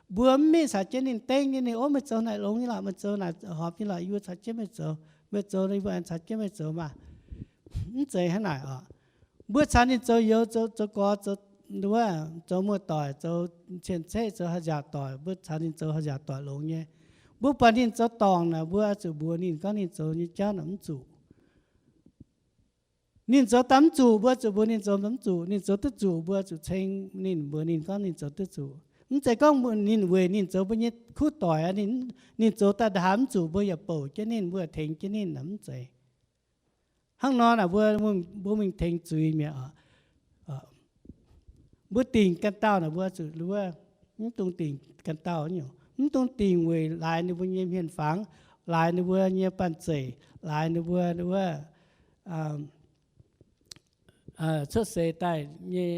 Mbuo mv mingh caux jienv ninh dengv jienv ninh, O, meih zoux naaic longx nyei lorqc, meih zoux naaic horpc nyei lorqc, yie mbuo caux jienv meih zoux, meih zoux, yie mbuo caux jienv meih zoux maah. Mv zeiz hnangv naaic oc. Mbuo caux ninh zoux youz, zoux, zoux gorx, zoux, wuov, zoux muoz-doic, zoux cien-ceqv, zoux haaix nziaauc doic, mbuo caux ninh zoux haaix nziaauc doic longx nyei. Mbuo buatc ninh zoux dorngc naaic, mbuo zuqc mbuox ninh gorngv ninh zoux nyei jauv naaic mv zuqc. Ninh zoux daaih mv zuqc, mbuo zuqc mbuox ninh zoux mv zuqc. Ninh zoux duqv zuqc, mbuo zuqc ceng ninh, mbuox ninh gorngv ninh zoux duqv zuqc. Mv zeiz gorngv ninh weic ninh zoux mbuo nyei kuv doic, ninh, ninh zoux daaih ndaav mv zuqc, mbuo yaac bouc jienv ninh, mbuo yaac tengx jienv ninh, mv zeiz. Hnangv nor naaic mbuo, mbuo mingh tengx zuiz mi'aqv. Mbuo dingc ganh dauh naaic, mbuo zuqc wuov, mv dungx dingc ganh dauh nyungc. Mv dungx dingc weic laaix ninh mbuo nyei hmien fangx, laaix ninh mbuo nyei banh zeic, laaix ninh mbuo wuov, cuotv seix daaih nyei,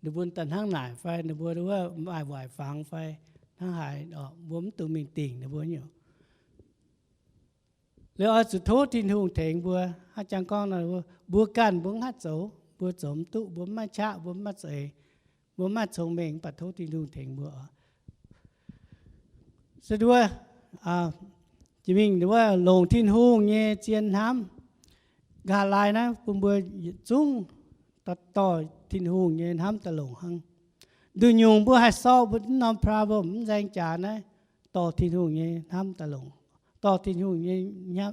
ninh mbuo daaih hnangv naaic fai ninh mbuo wuov maaih waaic fangx fai hnangv haaix, mbuo mv dungx mingh dingc ninh mbuo nyungc. Liuz oix zuqc tov Tin-Hungh tengx mbuo. Hnangv jangx gorngv nor, mbuo ganh mbuo mv haih zoux, mbuo zoux mv duqv, mbuo mv maaih qaqv, mbuo mv maaih za'eix, mbuo mv maaih cong-mengh, mv baac tov Tin-Hungh tengx mbuo oc. Se nduov, jiex mingh wuov longc Tin-Hungh nyei zien hnamv. Nqa'haav laai naaiv bun mbuo yietc zungv dorh Tin-Hungh nyei hnamv daaih longc hnangv. Nduqc nyungc mbuo haih solve mbuo norm problem, mv nzaeng jaax naaiv, dorh Tin-Hungh nyei hnamv daaih longc, dorh Tin-Hungh nyei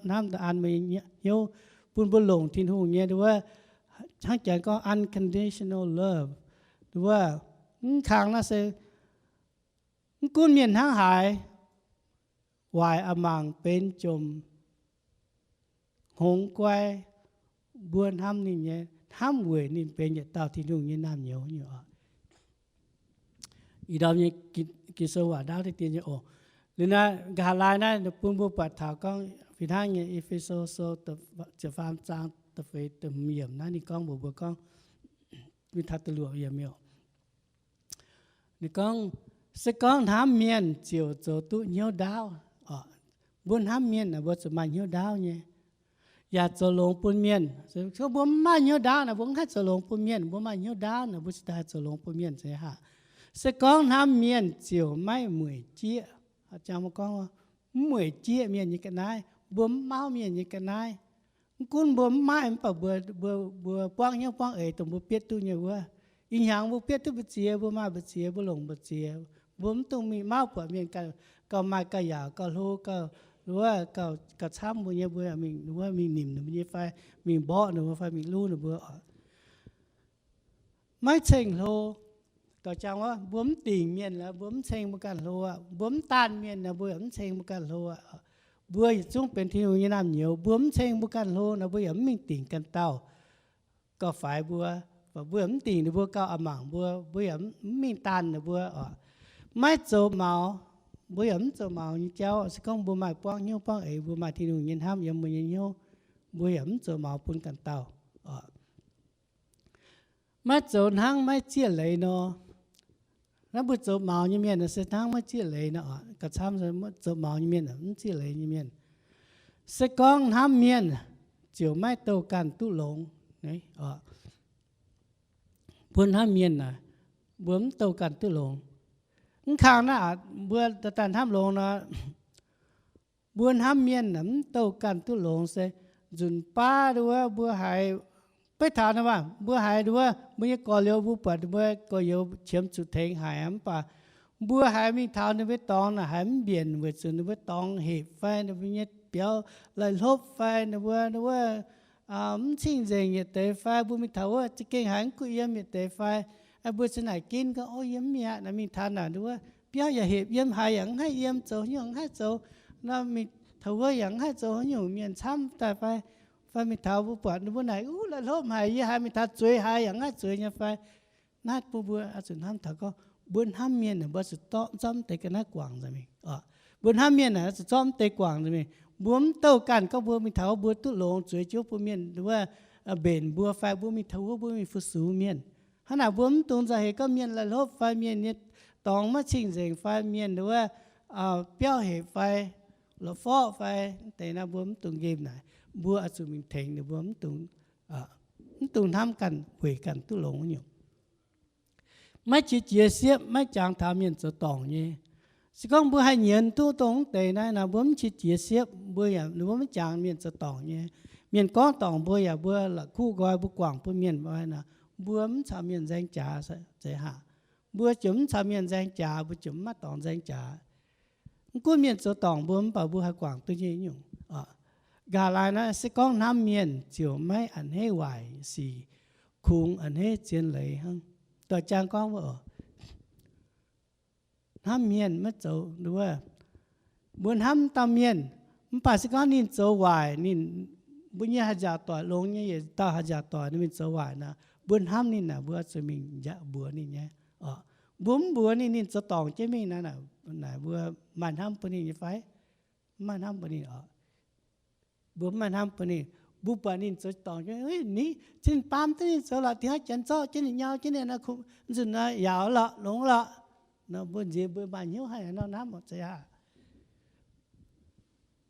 hnamv daaih an mbuo nyei hnyouv, bun mbuo longc Tin-Hungh nyei wuov, hnangv janx gorngv unconditional love, wuov, mv kang naaiv se mv gunv mienh hnangv haaix, waaic a'mangc benx jomc, hngongx guai, mbuo hnamv ninh nyei hnamv weic ninh benx yietc dauh Tin-Hungh nyei naamh nyouz nyei oc. Ih ndorm nyei Ging-Sou waac ndaauv deix dien nyei oc. Liuz naaiv nqa'haav laai naaiv bun mbuo buatc taux gorngv fih hnangv nyei E^fe^so Sou ziepc faam zaang da'feix da'hmz yiemc naaiv ninh gorngv mbuox mbuo gorngv, mingh taux da'luoqc yiemc mi'aqv. Ninh gorngv, se gorngv hnamv mienh ziouc zoux duqv hnyouv ndaauv oc. Mbuo hnamv mienh naaic mbuo zuqc maaih hnyouv ndaauv nyei, yaac zoux longx bun mienh. Se gorngv mbuo mv maaih hnyouv ndaauv naaic mbuo mv haih zoux longx bun mienh. Mbuo maaih hnyouv ndaauv naaic mbuo cingx daaih zoux longx bun mienh cingx haic. Se gorngv hnamv mienh ziouc maiv mueic jieqv. Jang mbuo gorngv, mv mueic jieqv mienh nyei ga'naaiv, mbuo mv mauv mienh nyei ga'naaiv. Mv gunv mbuo mv maaih, mv baac mbuo, mbuo, mbuo buangv hnyouv buangv eix dongh mbuo bietv duqv nyei wuov. Ih hnyangx mbuo bietv duqv mbu'ziex, mbuo maaih mbu'ziex, mbuo longc mbu'ziex. Mbuo mv dungx mingh mauv buatc mienh gauh maaih gauh yaauc gauh hlo gauh, wuov, gauh camv mbuo nyei, mbuo mingh wuov mingh nimc ninh mbuo nyei fai mingh mborqv ninh mbuo fai mingh luv ninh mbuo oc. Maiv ceng-hlo. Dorh jang wuov, mbuo mv dingc mienh nor, mbuo mv ceng mbuo ganh hlo aqv. Mbuo mv daanh mienh nor, mbuo yaac mv ceng mbuo ganh hlo aqv. Mbuo yietc zungv benx Tin-Hungh nyei naamh nyouz. Mbuo mv ceng mbuo ganh hlo nor, mbuo yaac mv mingh dingc ganh dauh gauh faix mbuo. Mv baac mbuo yaac mv dingc ninh mbuo gauh a'mangc mbuo, mbuo yaac mv mingh daanh ninh mbuo oc. Maiv zoux maux, mbuo yaac mv zoux maux nyei jauv. Se gorngv mbuo maaih buangv hnyouv buangv eix, mbuo maaih Tin-Hungh nyei hnamv yiem mbuo nyei hnyouv, mbuo yaac mv zoux maux bun ganh dauh oc. Maiv zoux hnangv maiv zieqv leiz nor. Naaiv mbuo zoux maux nyei mienh se hnangv maiv zieqv leiz nor. Gauh camv zoux maux nyei mienh, mv zieqv leiz nyei mienh. Se gorngv hnamv mienh ziouc maiv douh ganh duqv longx. Mbuo hnamv mienh naaic, mbuo mv douh ganh duqv longx. Mv kang naaiv aqc, mbuo daaih hnamv longx nor, mbuo hnamv mienh naaic mv douh ganh duqv longx se nzunc baav nduov mbuo haiz, beiv taux naaiv waac mbuo haiz nduov mbuo nyei gorx-youz, mbuo buatc mbuo gorx-youz qiemx zuqc tengx haic mv baac mbuo haiz mingh taux ninh mbuo dorngx naaic haiz mv mbienc weic zuqc ninh mbuo dorngx hepc fai ninh mbuo nyei biauv laih hlopv fai ninh mbuo, ninh mbuo mv cing-nzengc yietc deix fai mbuo mingh taux wuov za'gengh haiz mv guv yiem yietc deix fai, mbuo za'naaic ginv gorngv, o, yie mv mi'aqv naaic, mingh taux naaic nduov biauv yaac hepc, yiem haaix yaac mv haih yiem, zoux haaix nyungc mv haih zoux. Nor mingh taux wuov yaac mv haih zoux haaix nyungc, mienh camv daaih fai, fai mingh taux mbuo buatc ninh mbuo naaic, u, laih hlopv haic, yie haiz mingh taux zueiz haaix yaac mv haih zueiz nyei fai. Naaiv bun mbuo oix zuqc hnamv taux gorngv mbuo hnamv mienh naaic mbuo zuqc zorqv mv deix ga'naaiv guangc nzengc mingh. Mbuo hnamv mienh naaic zuqc zorqv mv deix guangc nzengc mingh. Mbuo mv douh ganh gorngv mbuo mingh taux mbuo duqv longx zueiz jienv bun mienh wuov mbenc mbuo fai mbuo mingh taux wuov mbuo mingh fu-sux mienh. Hnangv naaic mbuo mv dungx nzauh heix gorngv mienh laih hlopv fai mienh nyei dorngx maiv cing-nzengc fai mienh wuov biauv hepc fai la'forv fai deix naaiv mbuo mv dungx nqemh naaic. Mbuo oix zuqc mingh tengx ninh mbuo, mv dungx hnamv ganh weic ganh duqv longx nyungc. Maiv qiex jiez siepv, maiv jangx taux mienh zoux dorngc nyei. Se gorngv mbuo haih nyienz duqv dongh mv deix naaiv nor, mbuo mv qiex jiez siepv, mbuo yaac mbuo maiv jangx mienh zoux dorngc nyei. Mienh gorngv dorngc mbuo yaac mbuo la'kuqv nqoi, mbuo guangc bun mienh nor, mbuo mv caux mienh nzaeng jaax zeiz haic. Mbuo ziouc mv caux mienh nzaeng jaax, mbuo ziouc mv maaih dorngx nzaeng jaax. Mv gunv mienh zoux dorngc mbuo, mv baac mbuo haih guangc duqv nyei nyungc. Nqa'haav laai naaiv se gorngv hnamv mienh ziouc maiv a'hneiv waaic sic, kungx a'hneiv zien leiz hnangv. Doix-jang gorngv wuov oc, hnamv mienh maiv zoux nduov. Mbuo hnamv dauh mienh, mv baac se gorngv ninh zoux waaic, ninh, mbuo nyei haih nziaauc doic longx nyei, yietc dauh haih nziaauc doic ninh mingh zoux waaic nor, mbuo hnamv ninh naaic, mbuo zuqc mingh mbuox ninh nyei. Mbuo mv mbuox ninh, ninh zoux dorngc jienv mingh naaic, naaic mbuo maaih hnamv bun ninh nyei fai? Mv maaih hnamv bun ninh oc. Mbuo mv maaih hnamv bun ninh. Mbuo buatc ninh zoux dorngc, ninh, cin baamz duqv ninh zoux lorqc, dih hnoi janx zorqv jienv ninh, nyau jienv ninh, nzunc naaiv yaauc lorqc, longx lorqc. Nor mbuo nziex mbuo maaih hnyouv haaix nor hnamv oc, zeiz aqv.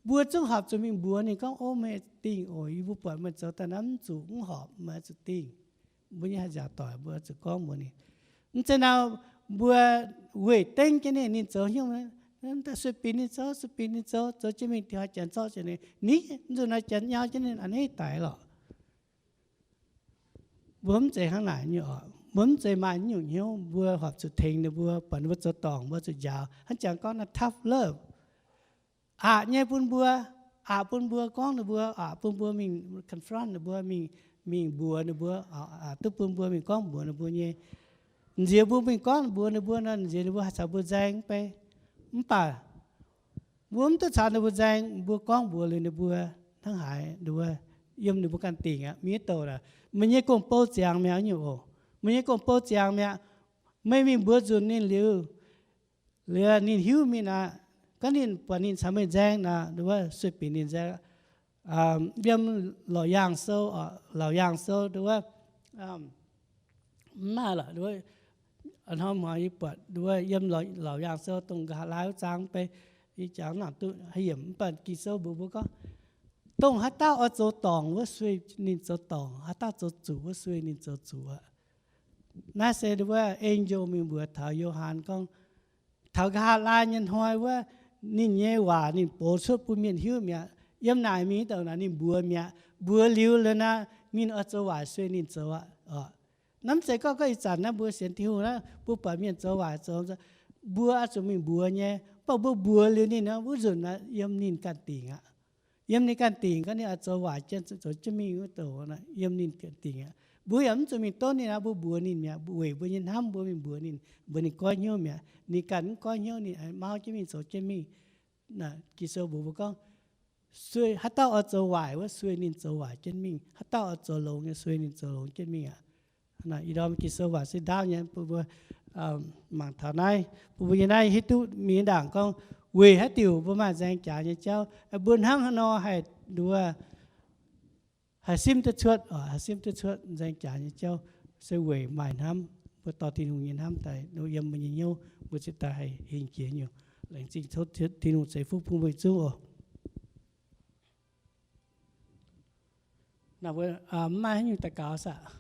Mbuo zungv horpc zuqc mingh mbuox ninh gorngv, ov, meih dingh oc, yie mbuo buatc meih zoux daaih naaiv mv zuqc, mv horpc, meih zuqc dingh. Mbuo nyei haih nziaauc doic mbuo zuqc gorngv mbuox ninh. Mv zeiz nor, mbuo weic dengv jienv ninh, ninh zoux hnyouv, sueih binc ninh zoux, sueih binc ninh zoux, zoux jienv mingh dih hnoi janx zorqv jienv ninh, ninh nzunc naaiv janx nyau jienv ninh a'hneiv daic lorqc. Mbuo mv zeiz hnangv naaic nyei oc. Mbuo mv zeiz maaih nyungc hnyouv, mbuo horpc zuqc tengx ninh mbuo, buatc ninh mbuo zoux dorngc mbuo zuqc njaaux. Hnangv jangx gorngv naaiv tough love. Aqc nyei bun mbuo, aqc bun mbuo gorngv ninh mbuo, aqc bun mbuo mingh confront ninh mbuo, mingh, mingh mbuox ninh mbuo, aqc duqv bun mbuo mingh gorngv mbuox ninh mbuo nyei. Nziex mbuo mingh gorngv mbuox ninh mbuo nor, nziex ninh mbuo haih caux mbuo nzaeng mv bei. Mv baac mbuo mv duqv caux ninh mbuo nzaeng, mbuo gorngv mbuox liuz ninh mbuo hnangv haaix, ninh mbuo, yiem ninh mbuo ganh dingc aqv. Mienh douc, meih nyei gong-bou ziangx mi'aqv nyungc oc. Meih nyei gong-bou ziangx mi'aqv. Meih mingh mbuox nzunc ninh liuz, liuz ninh hiuv mingh aqv. Gorngv ninh buatc ninh caux meih nzaeng nor, ninh mbuo sueih binc ninh nzaeng. Yiem Laauc Yaangh Sou, Laauc Yaangh Sou, ninh mbuo mv maaih lorqc, hnoi muangx yie buatc, ninh mbuo yiem Laauc Yaangh Sou dongh nqa'haav laai wuov zaang bei, yie jangx nangc duqv haaix yiemc, mv baac Ging-Sou mbuox mbuo gorngv, dongh haaix dauh oix zoux dorngc wuov sueih ninh zoux dorngc, haaix dauh zoux zuqc wuov sueih ninh zoux zuqc aqv. Naaiv se wuov angel mingh mbuox taux Yo^han gorngv, taux nqa'haav laai nyei hnoi wuov, ninh nyei waac ninh box cuotv bun mienh hiuv mi'aqv. Yiem naaic mingh douc naaic ninh mbuox mi'aqv. Mbuox liuz liuz naaiv, ninh oix zoux waaic sueih ninh zoux aqv. Naaiv mv zeiz gorngv, gorngv ih zanc naaiv mbuo sienx Tin-Hungh naaiv, mbuo buatc mienh zoux waaic zoux, mbuo oix zuqc mingh mbuox nyei. Mv baac mbuo mbuox liuz ninh nor, wuov nzunc naaiv yiem ninh ganh dingc aqv. Yiem ninh ganh dingc, gorngv ninh oix zoux waaic jienv zoux jienv mingh wuov douc, yiem ninh ganh dingc aqv. Mbuo yaac mv zuqc mingh donv ninh aqv, mbuo mbuox ninh mi'aqv. Weic mbuo nyei hnamv mbuo mingh mbuox ninh, mbuox ninh goiv hnyouv mi'aqv. Ninh ganh mv goiv hnyouv, ninh mauv jienv mingh zoux jienv mingh. Ging-Sou mbuox mbuo gorngv, sueih haaix dauh oix zoux waaic wuov, sueih ninh zoux waaic jienv mingh. Haaix dauh oix zoux longx nyei, sueih ninh zoux longx jienv mingh aqv. Ih ndorm Ging-Sou waac se ndaauv nyei, bun mbuo mangc taux naaiv, bun mbuo nyei naaiv hiuv duqv mingh ndaangc gorngv weic haaix diuc mbuo maaih nzaeng jaax nyei jauv. Mbuo hnangv haaix nor haih nduov, haih simv duqv cuotv, haih simv duqv cuotv nzaeng jaax nyei jauv, se weic maaih hnamv. Mbuo dorh Tin-Hungh nyei hnamv daaih nduov yiem mbuo nyei hnyouv, mbuo cingx daaih haih hingh jiex nyungc. Laengz zingh tov Tin-Hungh ceix fuqv bun mbuo yietc zungv oc. Naaiv mbuo mv maaih haaix nyungc daux gaux saah?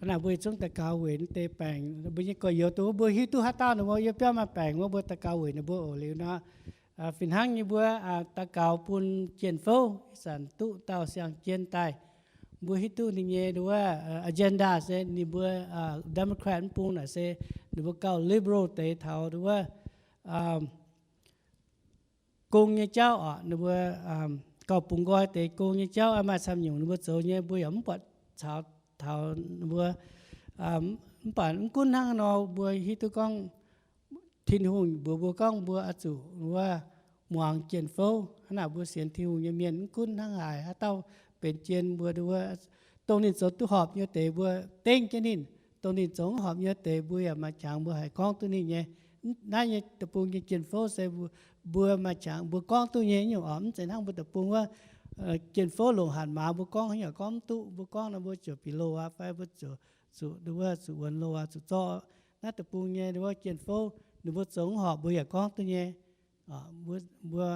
Naaiv mbuo yietc zungv daux gaux weic naaiv deix baengc, mbuo nyei gorx-youz dongh wuov mbuo hiuv duqv haaix dauh ninh mbuo yiem biauv maaih baengc wuov, mbuo daux gaux weic ninh mbuo oc. Liuz nor, fih hnangv nyei mbuo daux gaux bun Jien Fouv, ih zanc duqv dauh siang-jien daaih. Mbuo hiuv duqv ninh nyei nduov agenda se ninh mbuo Democrat mv bung naaic se ninh mbuo gauh liberal deix taux nduov gong nyei jauv oc. Ninh mbuo gauh bungx nqoi deix gong nyei jauv, maaih camv nyungc ninh mbuo zoux nyei, mbuo yaac mv buatc caux taux ninh mbuo. Mv baac mv gunv hnangv nor, mbuo hiuv duqv gorngv Tin-Hungh mbuox mbuo gorngv mbuo oix zuqc wuov muangx Jien Fouv. Hnangv naaic mbuo sienx Tin-Hungh nyei mienh mv gunv hnangv haaix, haaix dauh benx jien mbuo nduov, dongh ninh zoux duqv horpc nyei deix mbuo dengv jienv ninh, dongh ninh zoux mv horpc nyei deix mbuo yaac maaih qangx mbuo haih gorngv duqv ninh nyei. Naaiv nyei deic-bung nyei Jien Fouv se mbuo maaih qangx mbuo gorngv duqv nyei nyungc oc. Mv zeiz hnangv mbuo deic-bung wuov, Jien Fouv longc hatc maaz mbuo gorngv haaix nyungc gorngv mv duqv, mbuo gorngv nor mbuo ziouc bieqc loh aqv fai mbuo ziouc zuqc nduov, zuqc wuonx loh aqv, zuqc zorqv. Naaiv deic-bung nyei nduov Jien Fouv ninh mbuo zoux mv horpc mbuo yaac gorngv duqv nyei. Mbuo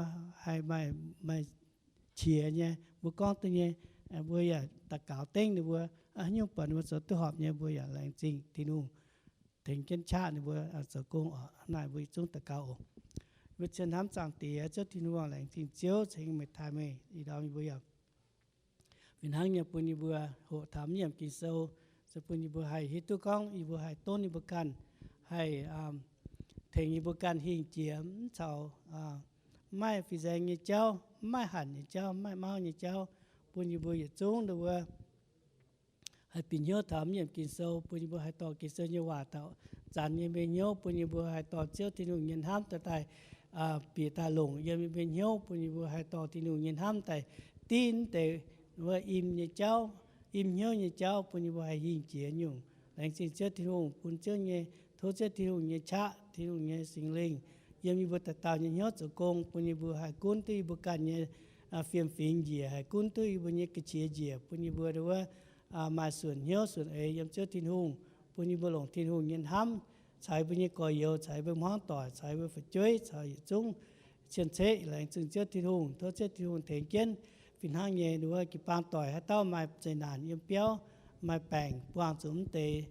haih maaih, maaih qiex nyei, mbuo gorngv duqv nyei. Mbuo yaac daux gaux dengv ninh mbuo. Haaix nyungc buatc ninh mbuo zoux duqv horpc nyei, mbuo yaac laengz zingh Tin-Hungh tengx jienv qaqv ninh mbuo zoux gong oc. Naaiv mbuo yietc zungv daux gaux oc. Mbuo cien hnamv Zaangc Diex, Ziouv Tin-Hungh, laengz zingh Ziouv cingx meih taaih meih ih ndorm yie mbuo yaac fih hnangv nyei bun yie mbuo hoqc taux mv nyiemc Ging-Sou, se bun yie mbuo haih hiuv duqv gorngv yie mbuo haih donv yie mbuo ganh, haih tengx yie mbuo ganh hingh jiex mv caux mv maaih fin-saeng nyei jauv, mv maaih hanc nyei jauv, mv maaih mauv nyei jauv, bun yie mbuo yietc zungv nduov wuov haih bieqc hnyouv taux mv nyiemc Ging-Sou, bun yie mbuo haih dorh Ging-Sou nyei waac zanc yiem mbuo nyei hnyouv, bun yie mbuo haih dorh Ziouv Tin-Hungh nyei hnamv daaih, daaih bieqc daaih longc yiem mbuo nyei hnyouv, bun yie mbuo haih dorh Tin-Hungh nyei hnamv daaih div deix wuov im nyei jauv, im hnyouv nyei jauv, bun yie mbuo haih hingh jiex nyungc. Laengz zingh Ziouv Tin-Hungh bun Ziouv nyei, tov Ziouv Tin-Hungh nyei qaqv, Tin-Hungh nyei Singx Lingh yiem yie mbuo dauh dauh nyei hnyouv zoux gong, bun yie mbuo haih gunv duqv yie mbuo ganh nyei fiem-fingx njiec, haih gunv duqv yie mbuo nyei ga'qiex njiec, bun yie mbuo wuov maaih suonc hnyouv suonc eix yiem Ziouv Tin-Hungh, bun yie mbuo longc Tin-Hungh nyei hnamv caux yie mbuo nyei gorx-youz, caux yie mbuo hmuangv doic, caux yie mbuo fu'jueiv, caux yietc zungv cien-ceqv. Laengz zingh Ziouv Tin-Hungh, tov Ziouv Tin-Hungh tengx jienv fih hnangv nyei nduov jiu-baang doic haaix dauh maaih zeqc naanc yiem biauv, maaih baengc buangh zuqc mv deix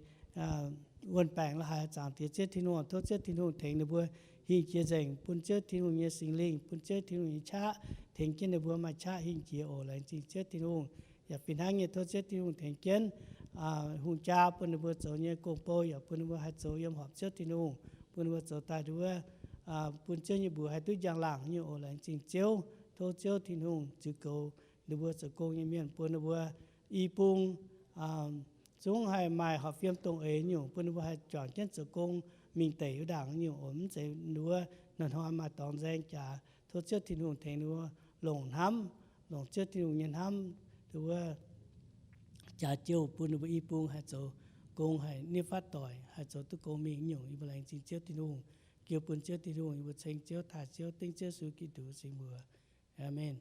wuon-baengc la'haaix, Zaangc Diex Ziouv Tin-Hungh, tov Ziouv Tin-Hungh tengx ninh mbuo hingh jiex nzengc, bun Ziouv Tin-Hungh nyei Singx Lingh, bun Ziouv Tin-Hungh nyei qaqv tengx jienv ninh mbuo maaih qaqv hingh jiex oc. Laengz zingh Ziouv Tin-Hungh. Yaac fih hnangv nyei tov Ziouv Tin-Hungh tengx jienv hungh jaa bun ninh mbuo zoux nyei gong-bou, yaac bun ninh mbuo haih zoux yiem horpc Ziouv Tin-Hungh, bun ninh mbuo zoux daaih nduov bun Ziouv nyei mbuox haih duqv njang-laangc nyungc oc. Laengz zingh Ziouv, tov Ziouv Tin-Hungh ziux goux ninh mbuo zoux gong nyei mienh, bun ninh mbuo i bung zungv haih maaih horpc fiem dongh eix nyungc, bun ninh mbuo haih juangc jienv zoux gong mingh deic wuov ndaangc nyungc oc. Mv zeiz nduov hnoi-hnoi maaih dorngx nzaeng jaax. Tov Ziouv Tin-Hungh tengx ninh mbuo longc hnamv, longc Ziouv Tin-Hungh nyei hnamv nduov jaax jouh bun ninh mbuo i bung haih zoux gong, haih nyei fatv doic haih zoux duqv gong mingh nyungc. Yie mbuo laengz zingh Ziouv Tin-Hungh, giou bun Ziouv Tin-Hungh. Yie mbuo ceng Ziouv, taaih Ziouv, dengv Ziouv Yesu Giduc singx mbuox. Aamen.